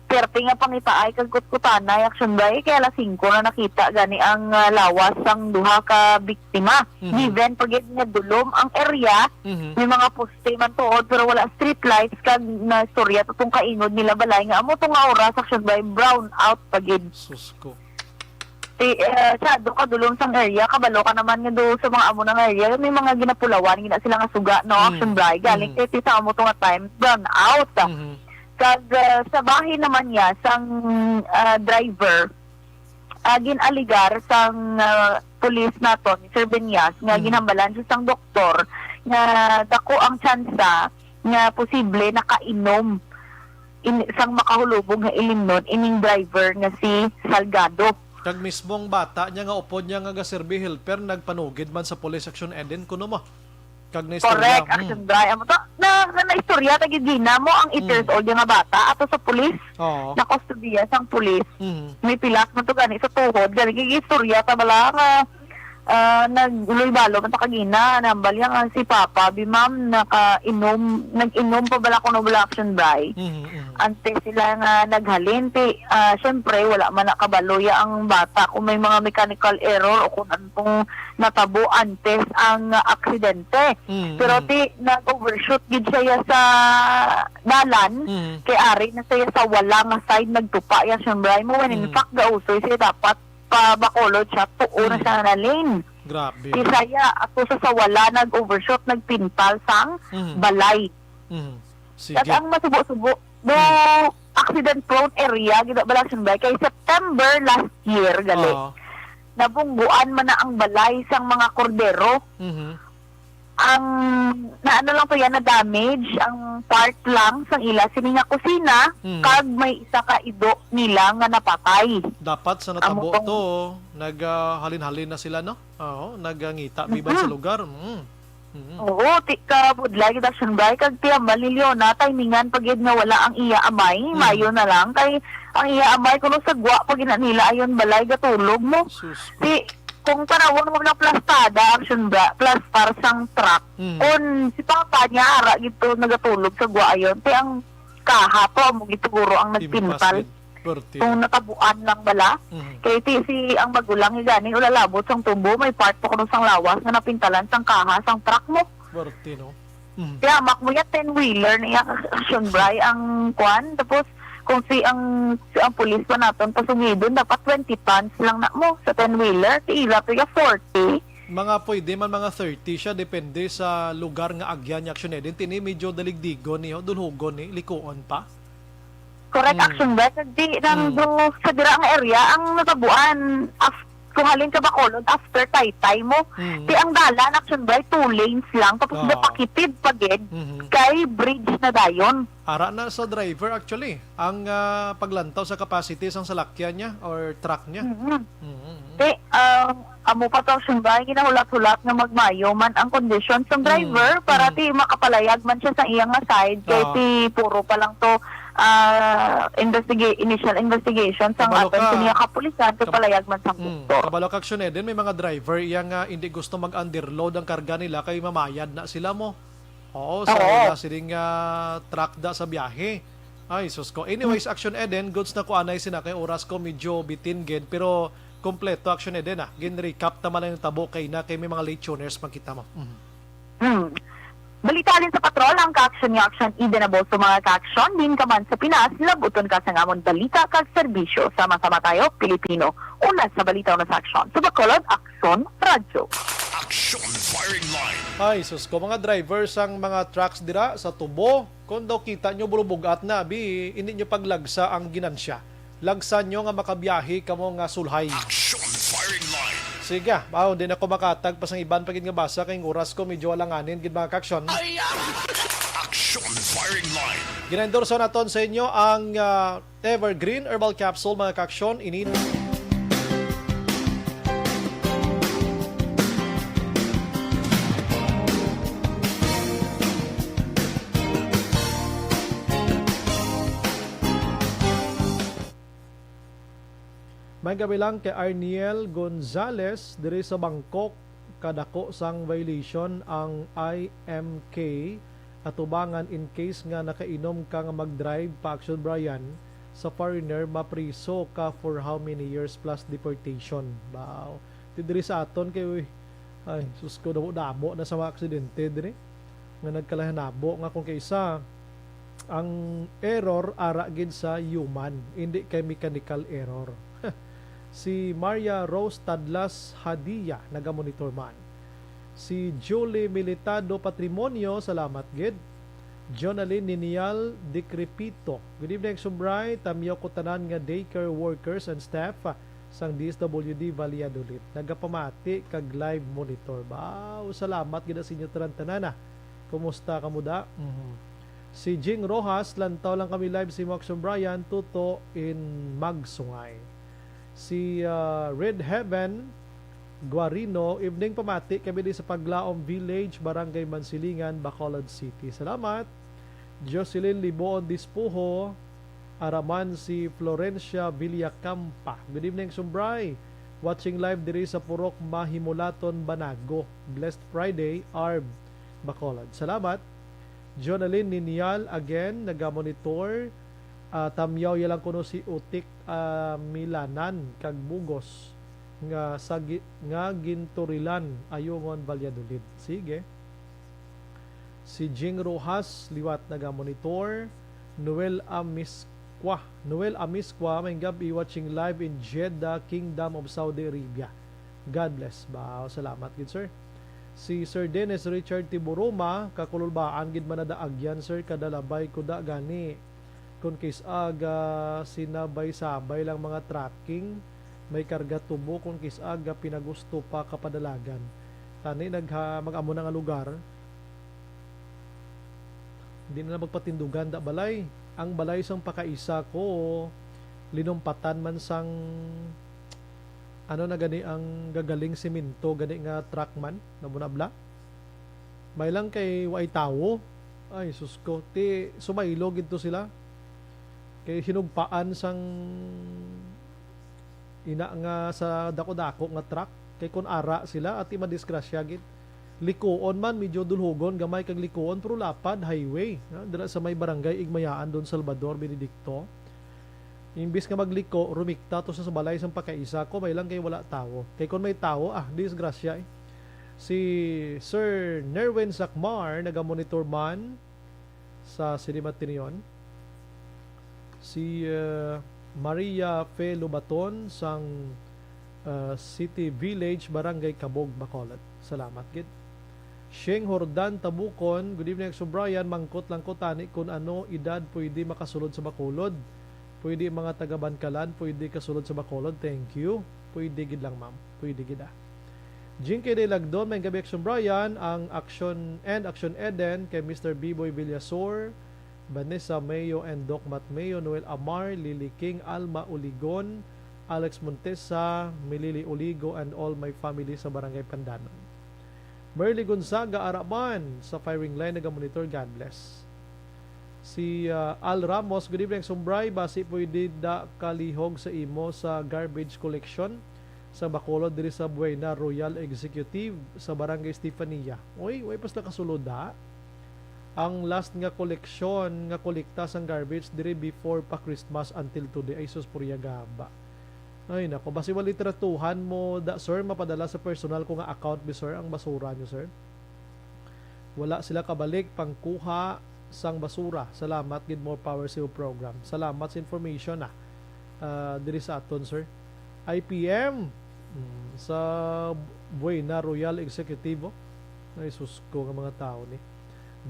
Perti nga pangitaay kag kutkutanay, Action Bay, kay alas singko na nakita gani ang, ah, lawas sang duha ka biktima. Mhm. Given pa gid nga dulom ang area, Mhm. may mga poste man tuod, pero wala street lights, kag naistorya to tong kaingod nila balay nga amo to nga oras, Action Bay, brown out pa gid. Sus ko. Ti, eh, sa do ka dulom sang area, kabalo ka naman nga do sa mga amo na nga area, may mga ginapulawan gina sila nga suga, no, Mm, Action Bay. Galing mm. Kay ti sa amo to nga time, brown out. Mhm. Kag, ah, sa bahin naman niya sang, ah, driver, ah, gin-aligar sang, ah, pulis naton, Sir Benyas, nga Mm. ginhambalan siya sang doktor nga dako ang tsansa nga posible nakainom in, sang makahulubog nga ilimnon ining driver nga si Salgado. Kag mismong bata niya nga upod niya nga gaserbi helper nagpanugid man sa police action, Eden, kuno mo. Kag naistorya. Correct, mm. Action Bray. Amo to, na, na, naistorya ta gid gina mo ang eight years Mm. old nga bata ato sa pulis. Oo. Na kustodiya sang pulis. Mm. May pilas man to gani sa tuhod. Gani gid istorya ta bala nga, ah, nagluy-balo man ta kagina. Nambal niya nga si Papa, bi ma'am, nakainom, nag-inom pa bala kuno bala, Action Bray. Mm, mm. Antes sila nga naghalin, ti, ah, syempre, wala man nakabalo ya ang bata kung may mga mechanical error o kung ano pong natabo antes ang aksidente. Mm, Pero mm. ti, nag-overshoot gid siya ya sa dalan, Mm. kay ari na siya sa wala nga side, nagtupa ya siya, Bray. Mo, when in Mm. fact, gausoy siya, dapat pa Bacolod siya, tuo na Mm. siya na lane. Grabe. Ti siya, ato sa, sa wala, nag-overshoot, nagpintal sang Mm. balay. Mm. Sige. Kag ang masubo-subo, do Mm. accident prone area, gid bala, Action Bray, kay September last year, gali. Oo. Nabungguan man na ang balay sang mga kordero. Mhm. Ang, na ano lang to yan, na damage, ang part lang sang ila sini nga kusina, Mhm. kag may isa ka ido nila nga napatay. Dapat sa Amo natabo tong to, nag, ah, halin-halin na sila, no? Oo, nagangita biban sa Mhm. lugar. Mm. Mhm. Oo, ti-, kabudlay gid, Action Bray, kag ti hambal ni Leona, timingan pa gid nga wala ang iya amay, Mhm. mayo na lang, kay ang iya amay kuno sa gwa pa gina nila ayon balay gatulog mo. Sus ko. Ti, kung tanawon mo lang plastada, Action Bray, plastar sang truck, Mhm. kun si papa niya ara gid to nagatulog sa gwa ayon, ti ang kaha to amo gid siguro ang Timpas nagpintal. gid. Perti. Kung natabuan lang bala. Mhm. Kay ti si ang magulang ni gani, wala labot sang tubo, may part pa kuno sang lawas nga napintalan sang kaha sang truck mo. Perti, no? Mhm. Kaya mak mo ya, ten-wheeler niya, Action Bray, ang kwan. Tapos, kung si ang, si ang pulis pa naton pasugidon, dapat twenty tons lang na mo sa ten-wheeler. Si ila to ya, forty. Mga pwede man mga thirty siya, depende sa lugar nga agyan niya, Action Eden. Tini medyo daligdigon ni, oh, dulhugon ni, likuon pa. Correct, Mm. Action Bray. Kag di nang Mm. do sa dira nga area ang natabuan af kuhalin ka Bacolod after Taytay mo. Mm. Di ang dalan, Action Bray, two lanes lang. Tapos Ah. gapakitid pa gid Mhm. kay bridge na dayon. Ara na sa driver actually ang ah, paglantaw sa capacity sang salakyan niya or truck niya. Mhm. Mhm. Di, ah, amo pa to, Action Bray, ginahulat-hulat nga magmayo man ang condition sang driver Mm, para mm. ti makapalayag man siya sa iya nga side kay Ah. ti puro pa lang to ah, investiga- initial investigation sang Kabalo aton ka. Kini nga kapulisan kag Kab- palayag man sang Mm, doktor. Kabalo ka, Action Eden, may mga driver iya nga hindi gusto mag-underload ang karga nila kay mamayad na sila mo. Oo, so Oo. na siling ah, truck da sa biyahe. Ay, sus ko. Anyways, Action Eden, goods na ko anay sina kay oras ko medyo bitin gid, pero kompleto, Action Eden, ah. Gin-recap ta man lang yung tabo kay na kay may mga late tuners man kita mo. Mhm. Hmm. Balita halin sa patrol, ang ka-action nga Action Eden Abolso, mga ka-action, din ka man sa Pinas, labuton ka sa ngamon balita kag serbisyo. Sama-sama tayo, Pilipino. Una sa balita, una sa aksyon. Sa Bacolod, Aksyon Radyo. Action Firing Line. Ay, sus ko, mga driver sang mga trucks dira sa tubo, kung daw kita nyo bulubugat na, bi, hindi nyo paglagsa ang ginansya. Lagsa nyo nga makabiyahe kamo nga sulhay. Action Firing Line. Sige, bawo din ako makatag pa sang iban pa gid nga basa kay ang oras ko medyo alanganin gid, mga ka-action. Action Firing Line. Ginaendorso naton sa inyo ang ah, Evergreen Herbal Capsule, mga ka-action. Init. May gabi lang kay Arniel Gonzalez diri sa Bangkok. Kadako sang violation ang I M K atubangan in case nga nakainom ka nga mag-drive pa Action Brian sa foreigner, mapriso ka for how many years plus deportation. Wow. Ti diri sa aton kay, uy, ay, sus ko, damo-damo na sa mga aksidente diri nga nagkalahanabo nga kung kaisa ang error ara gid sa human, hindi kay mechanical error. Si Maria Rose Tadlas Hadia nagamonitor man. Si Julie Militado Patrimonio, salamat gid. Jonalyn Ninial Decrepito. Good evening, Sumbray. Tamyaw ko tanan nga daycare workers and staff sang D S W D Valladolid. Nagapamati kag live monitor. Wow, salamat gid sa inyo tanan-tanan, ah. Kumusta kamo da? Mhm. Si Jing Rojas, lantaw lang kami live si Mox Brian, Tuto in Magsungay. Si ah, Red Heaven Guarino, evening, pamati kami di sa Paglaom Village, Barangay Mansilingan, Bacolod City. Salamat. Jocelyn Liboon Dispuho, araman si Florencia Villacampa. Good evening, Sumbray. Watching live diri sa Purok Mahimulaton, Banago. Blessed Friday, Arb, Bacolod. Salamat. Jonalyn Ninial again, nagamonitor. Ah, tamyaw ya lang kuno si Utik ah, Milanan kag Bugos nga sa gi- nga ginturilan Ayungon, Valladolid. Sige. Si Jing Rojas liwat nagamonitor. Noel Amisqua. Noel Amisqua, maayong gab-i, watching live in Jeddah, Kingdom of Saudi Arabia. God bless. Wow, salamat gid, sir. Si Sir Dennis Richard Tiburuma, kakululbaan gid man nadaagyan, sir, kadalabay ko da gani. Kun kis-a ga sinabay-sabay lang mga trucking, may karga tubo, kun kis-a ga pinagusto pa kapadalagan. Tani nagha mag-amo na nga lugar, di na magpatindugan da balay. Ang balay sang pakaisa ko linumpatan man sang ano na gani ang gagaling semento gani nga truck man na munabla. May lang kay waay tawo. Ay, sus ko. Ti, sumaylo gid to sila. Kay hinugpaan sang ina nga sa dako-dako nga truck. Kay kun ara sila, ati madisgrasya gid. Likuon man, medyo dulhugon, gamay kag likuon, pero lapad, highway. Ha? Dira sa may barangay Igmayaan, Don Salvador, Benedicto. Imbis nga magliko, rumikta to sa balay sang pakaisa ko, may lang kay wala tawo. Kay kun may tawo, ah, disgrasya eh. Si Sir Nerwin Sakmar, nagamonitor man sa Cinema Tinion. Si uh, Maria Fe Lubaton sang uh, City Village, Barangay Cabog, Bacolod. Salamat gid. Sheng Hordan Tabukon, good evening, Action Brian. Mangkot lang ko tani kung ano edad pwede makasulod sa Bacolod. Pwede mga taga Bankalan, pwede kasulod sa Bacolod. Thank you. Pwede gid lang, ma'am. Pwede gid, ah. Jinky Day Lagdon, may gabi, Action Brian. Ang Action and Action Eden kay Mister Biboy Villasor, Vanessa Mayo and Doc Matt Mayo, Noel Amar, Lily King, Alma Uligon, Alex Montesa, Milili Uligo, and all my family sa Barangay Pandanon. Merly Gonzaga, ara man sa firing line, nagamonitor. God bless. Si, ah, Al Ramos, good evening, Sumbray. Basi pwede da kalihog sa imo sa garbage collection sa Bacolod diri sa Buena Royal Executive sa Barangay Estefania. Uy, way pa sila kasulod, ha? Ang last nga koleksyon nga kolekta sang garbage diri before pa Christmas until today. Ay, sus, purya gaba. Ay, nako, basi wala tratuhan mo, da, sir, mapadala sa personal ko nga account, bi, sir, ang basura nyo, sir. Wala sila kabalik pangkuha sang basura. Salamat gid, more power sa iyo program. Salamat sa information, ah. Ah, diri sa aton, sir. I P M, mm, sa Buena Royal Executivo. Ay, sus ko nga mga tao ni.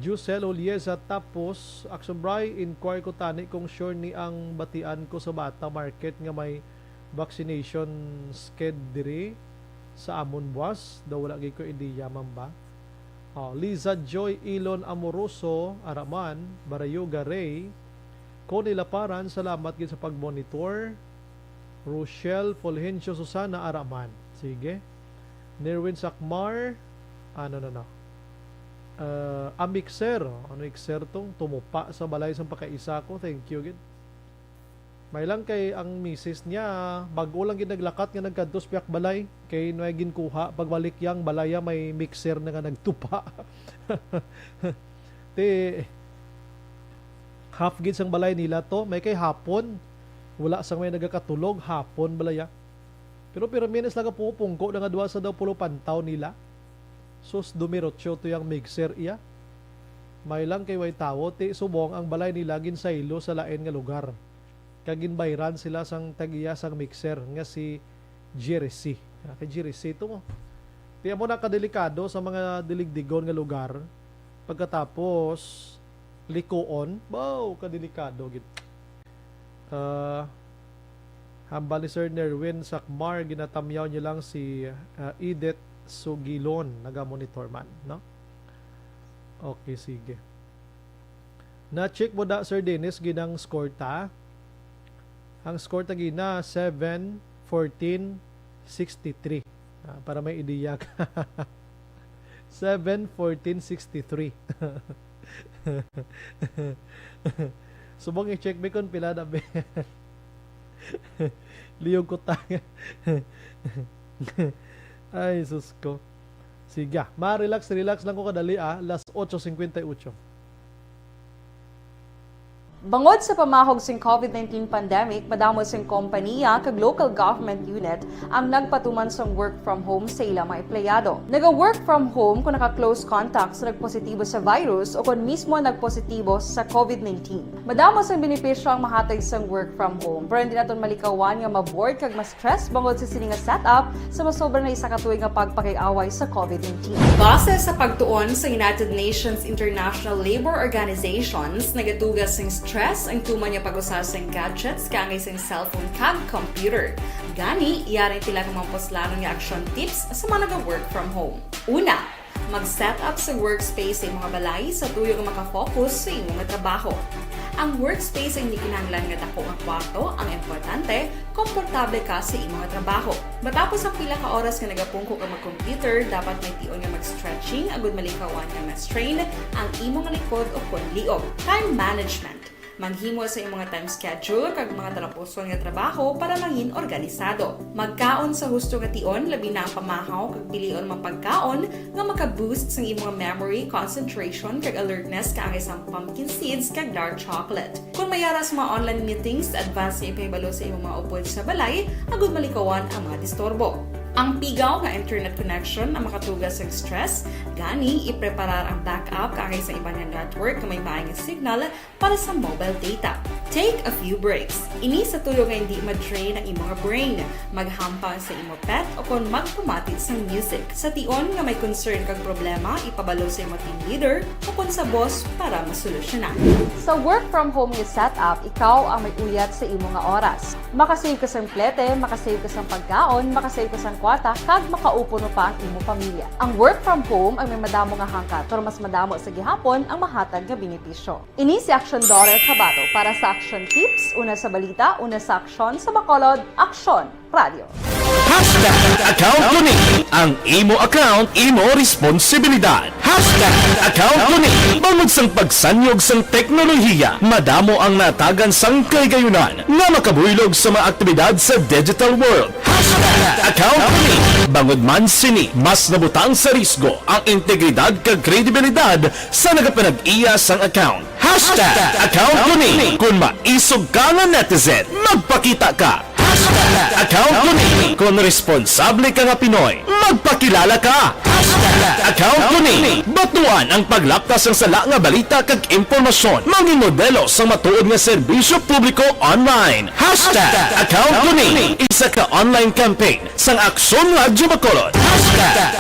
Josel Oliesa, tapos, Action Bray, inquire ko tani kung sure ni ang batian ko sa Bata Market nga may vaccination sked diri sa amon buwas. Daw wala gid ko idea, ma'am ba? Oh, Liza Joy Ilon Amoroso, ara man, Barayoga Ray, Connie Laparan, salamat gid sa pag-monitor. Rochelle Fulgencio Susana, ara man. Sige. Nerwin Sakmar, ano na na. Uh, a mixer. Ano mixer tong? Tumupa sa balay sang pakaisa ko. Thank you gid. May lang kay ang misis niya, bag-o lang gid naglakat nga nagkadto sa piyak balay. Kay may ginkuha, pagbalik yang balaya may mixer na nga nagtupa. Ti, half gid sang balay nila to, may kay hapon. Wala sang may nagakatulog, hapon balaya. Pero pirmi na sila kapungko na nga duha sa daw pulo pantaw nila. Sus, dumirotso to yang mixer iya. May lang kay way tawo, ti subong ang balay nila ginsaylo sa lain nga lugar. Kag ginbayran sila sang tag-iya sang mixer nga si Jerry C. Ah, kay Jerry C to mo. Ti amo na kadelikado sa mga diligdigon nga lugar. Pagkatapos, likuon, baw, kadelikado gid. Ah, hambal ni Sir Nerwin Sakmar, ginatamyaw niyo lang si, ah, Edith Sugilon, naga-monitor man, no? Okay, sige. Na-check mo da, Sir Dennis, ginang score ta? Ang score ta gina, seven, fourteen, sixty-three. Ah, para may ideya ka. Seven, fourteen, sixty-three. Subong i-check mi kung pila na, be. Liyog ko tanga. Ay, sus ko. Sige, ah. Ma-relax, relax lang ko kadali, ah. Las ocho cincuenta y ocho. Bangod sa pamahog sing COVID nineteen pandemic, madamo sing kompaniya kag local government unit ang nagpatuman sang work from home sa ila mga empleyado. Naga-work from home kon naka-close contact sa nagpositibo sa virus o kon mismo nagpositibo sa COVID nineteen. Madamo sang benepisyo ang mahatag sang work from home, pero hindi naton malikawan nga ma-bored kag ma-stress bangod sa sini nga setup sa masobra na isa ka tuig nga pagpakig-away sa COVID nineteen. Base sa pagtuon sa United Nations International Labor Organizations, nagatuga sing stress ang tuman nga pag-usa sing gadgets kaangay sing cellphone kag computer. Gani, yari pila ka mga puslanon nga action tips sa mga naga-work from home. Una, mag-set up sa workspace sa imong balay sa tuyo nga maka-focus sa imo nga trabaho. Ang workspace ay hindi kinahanglan nga dako nga kwarto ang importante, komportable ka sa imo nga trabaho. Matapos ang pila ka oras nga nagapungko ka mag-computer, dapat may tion nga mag-stretching agud malikawan nga ma-strain ang imo nga likod o kon liog. Time management. Maghimo sa imo nga time schedule kag mga talapuson nga trabaho para mangin organisado. Magkaon sa husto nga tion, labi na ang pamahaw kag pilion mga pagkaon nga maka-boost sang imo nga memory, concentration, kag alertness kaangay sang pumpkin seeds kag dark chocolate. Kon may ara sa mga online meetings, advance nga ipahibalo sa imo mga upod sa balay agud malikawan ang mga disturbo. Ang pigaw nga internet connection ang makatuga sang stress, gani ipreparar ang backup kaangay sa iban nga network nga may maay nga signal para sa mobile data. Take a few breaks. Ini sa tulo nga hindi ma-drain ang imo nga brain. Maghampa sa imo pet o kon magpamati sang music. Sa tion nga may concern kag problema, ipabalo sa imo team leader o kon sa boss para masolusyonan. Sa work from home nga setup, ikaw ang may uyat sa imo nga oras. Makasave ka sang plete, makasave ka sang pagkaon, makasave ka sang kwarta, kag makaupo no pa ang imo pamilya. Ang work from home ang may madamo nga hangkat, pero mas madamo sa gihapon ang mahatag nga benepisyo. Ini si Aksyon Dorer Cabato para sa Aksyon Tips, una sa balita, una sa aksyon, sa Bacolod, Aksyon Radio. Hashtag account ko ni. Ang imo account, imo responsibilidad. Hashtag account ko ni. Bangod sang pagsanyog sang teknolohiya, madamo ang natagan sang kahigayonan nga makabuylog sa mga aktibidad sa digital world. Hashtag account ko ni. Bangod man sini, mas nabutang sa risgo ang integridad kag kredibilidad sa nagapanag-iya sang account. Hashtag account ko ni. Kung maisog ka nga netizen, magpakita ka. Hashtag account ko ni. Kung responsable ka nga Pinoy, magpakilala ka. Hashtag account ko ni. Batuan ang paglapta sang sala nga balita kag impormasyon. Mangin modelo sang matuod nga serbisyo publiko online. Hashtag account ko ni. Isa ka online campaign sang Aksyon Radyo Bacolod. Hashtag.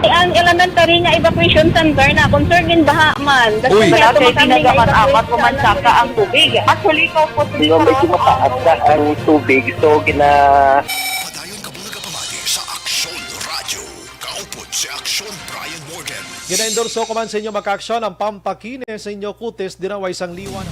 Ang elementary nga evacuation center na concerned in baha man. Uy. Wala kay kinagaman-amat o mansaka ang tubig. Actually, kaupod sa Pero medyo mataas na ang tubig, so gina- Padayon kamo nagapamati sa Aksyon Radyo. Kaupod si Aksyon Brian Morgan. Gina-endorso ko man sa inyo, mga ka-aksyon, ang pampakinis sa inyo kutis, dinaway sang liwan.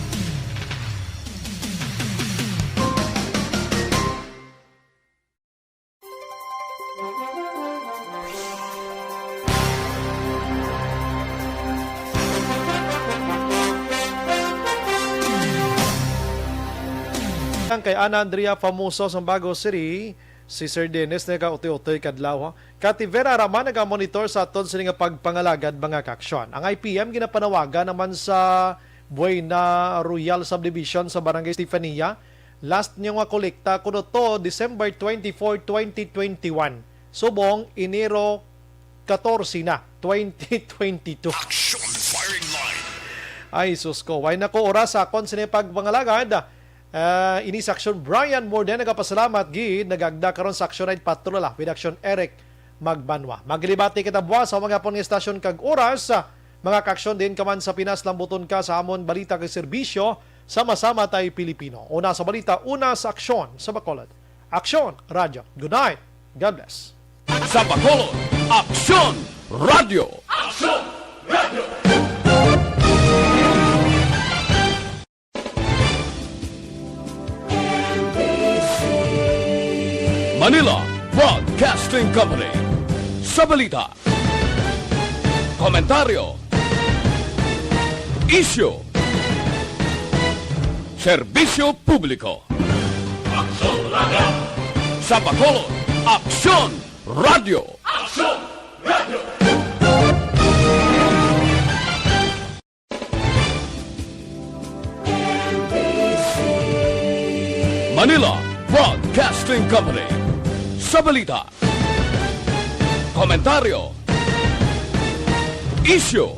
Ang kay Ana Andrea Famoso sa Bago City, si Sir Dennis nagautoy-utoy kadlaw, ha? Kati Vera Raman nagamonitor sa aton sini nga pagpangalagad, mga ka-aksyon. Ang I P M ginapanawagan naman sa Buena Royal Subdivision sa Barangay Stefania. Last niyo nga kolekta kuno to, December twenty-four, twenty twenty-one. Subong, Enero katorse na, twenty twenty-two. Action Firing Line. Ay, sus ko. Way na ko oras sa akon sini pagpangalagad. Ah, ini sa Action Brian Morden, nagapasalamat gid, nagagda karon sa Action Night Patrol, ah, with Action Eric Magbanwa. Maglibati kita buwas sa mga pon nga estasyon kag oras. Mga ka-aksyon, diin ka man sa Pinas, lambuton ka sa amon balita kag serbisyo. Sama-sama tay Pilipino. Una sa balita, una sa aksyon sa Bacolod. Aksyon Radyo. Good night. God bless. Sa Bacolod, Aksyon Radyo. Aksyon Radyo. Manila Broadcasting Company. Sa balita, komentaryo, isyu, serbisyo publiko. Aksyon Radyo. Sa Bacolod, Aksyon Radyo. Aksyon Radyo. Manila Broadcasting Company. Sa balita, komentaryo, isyu,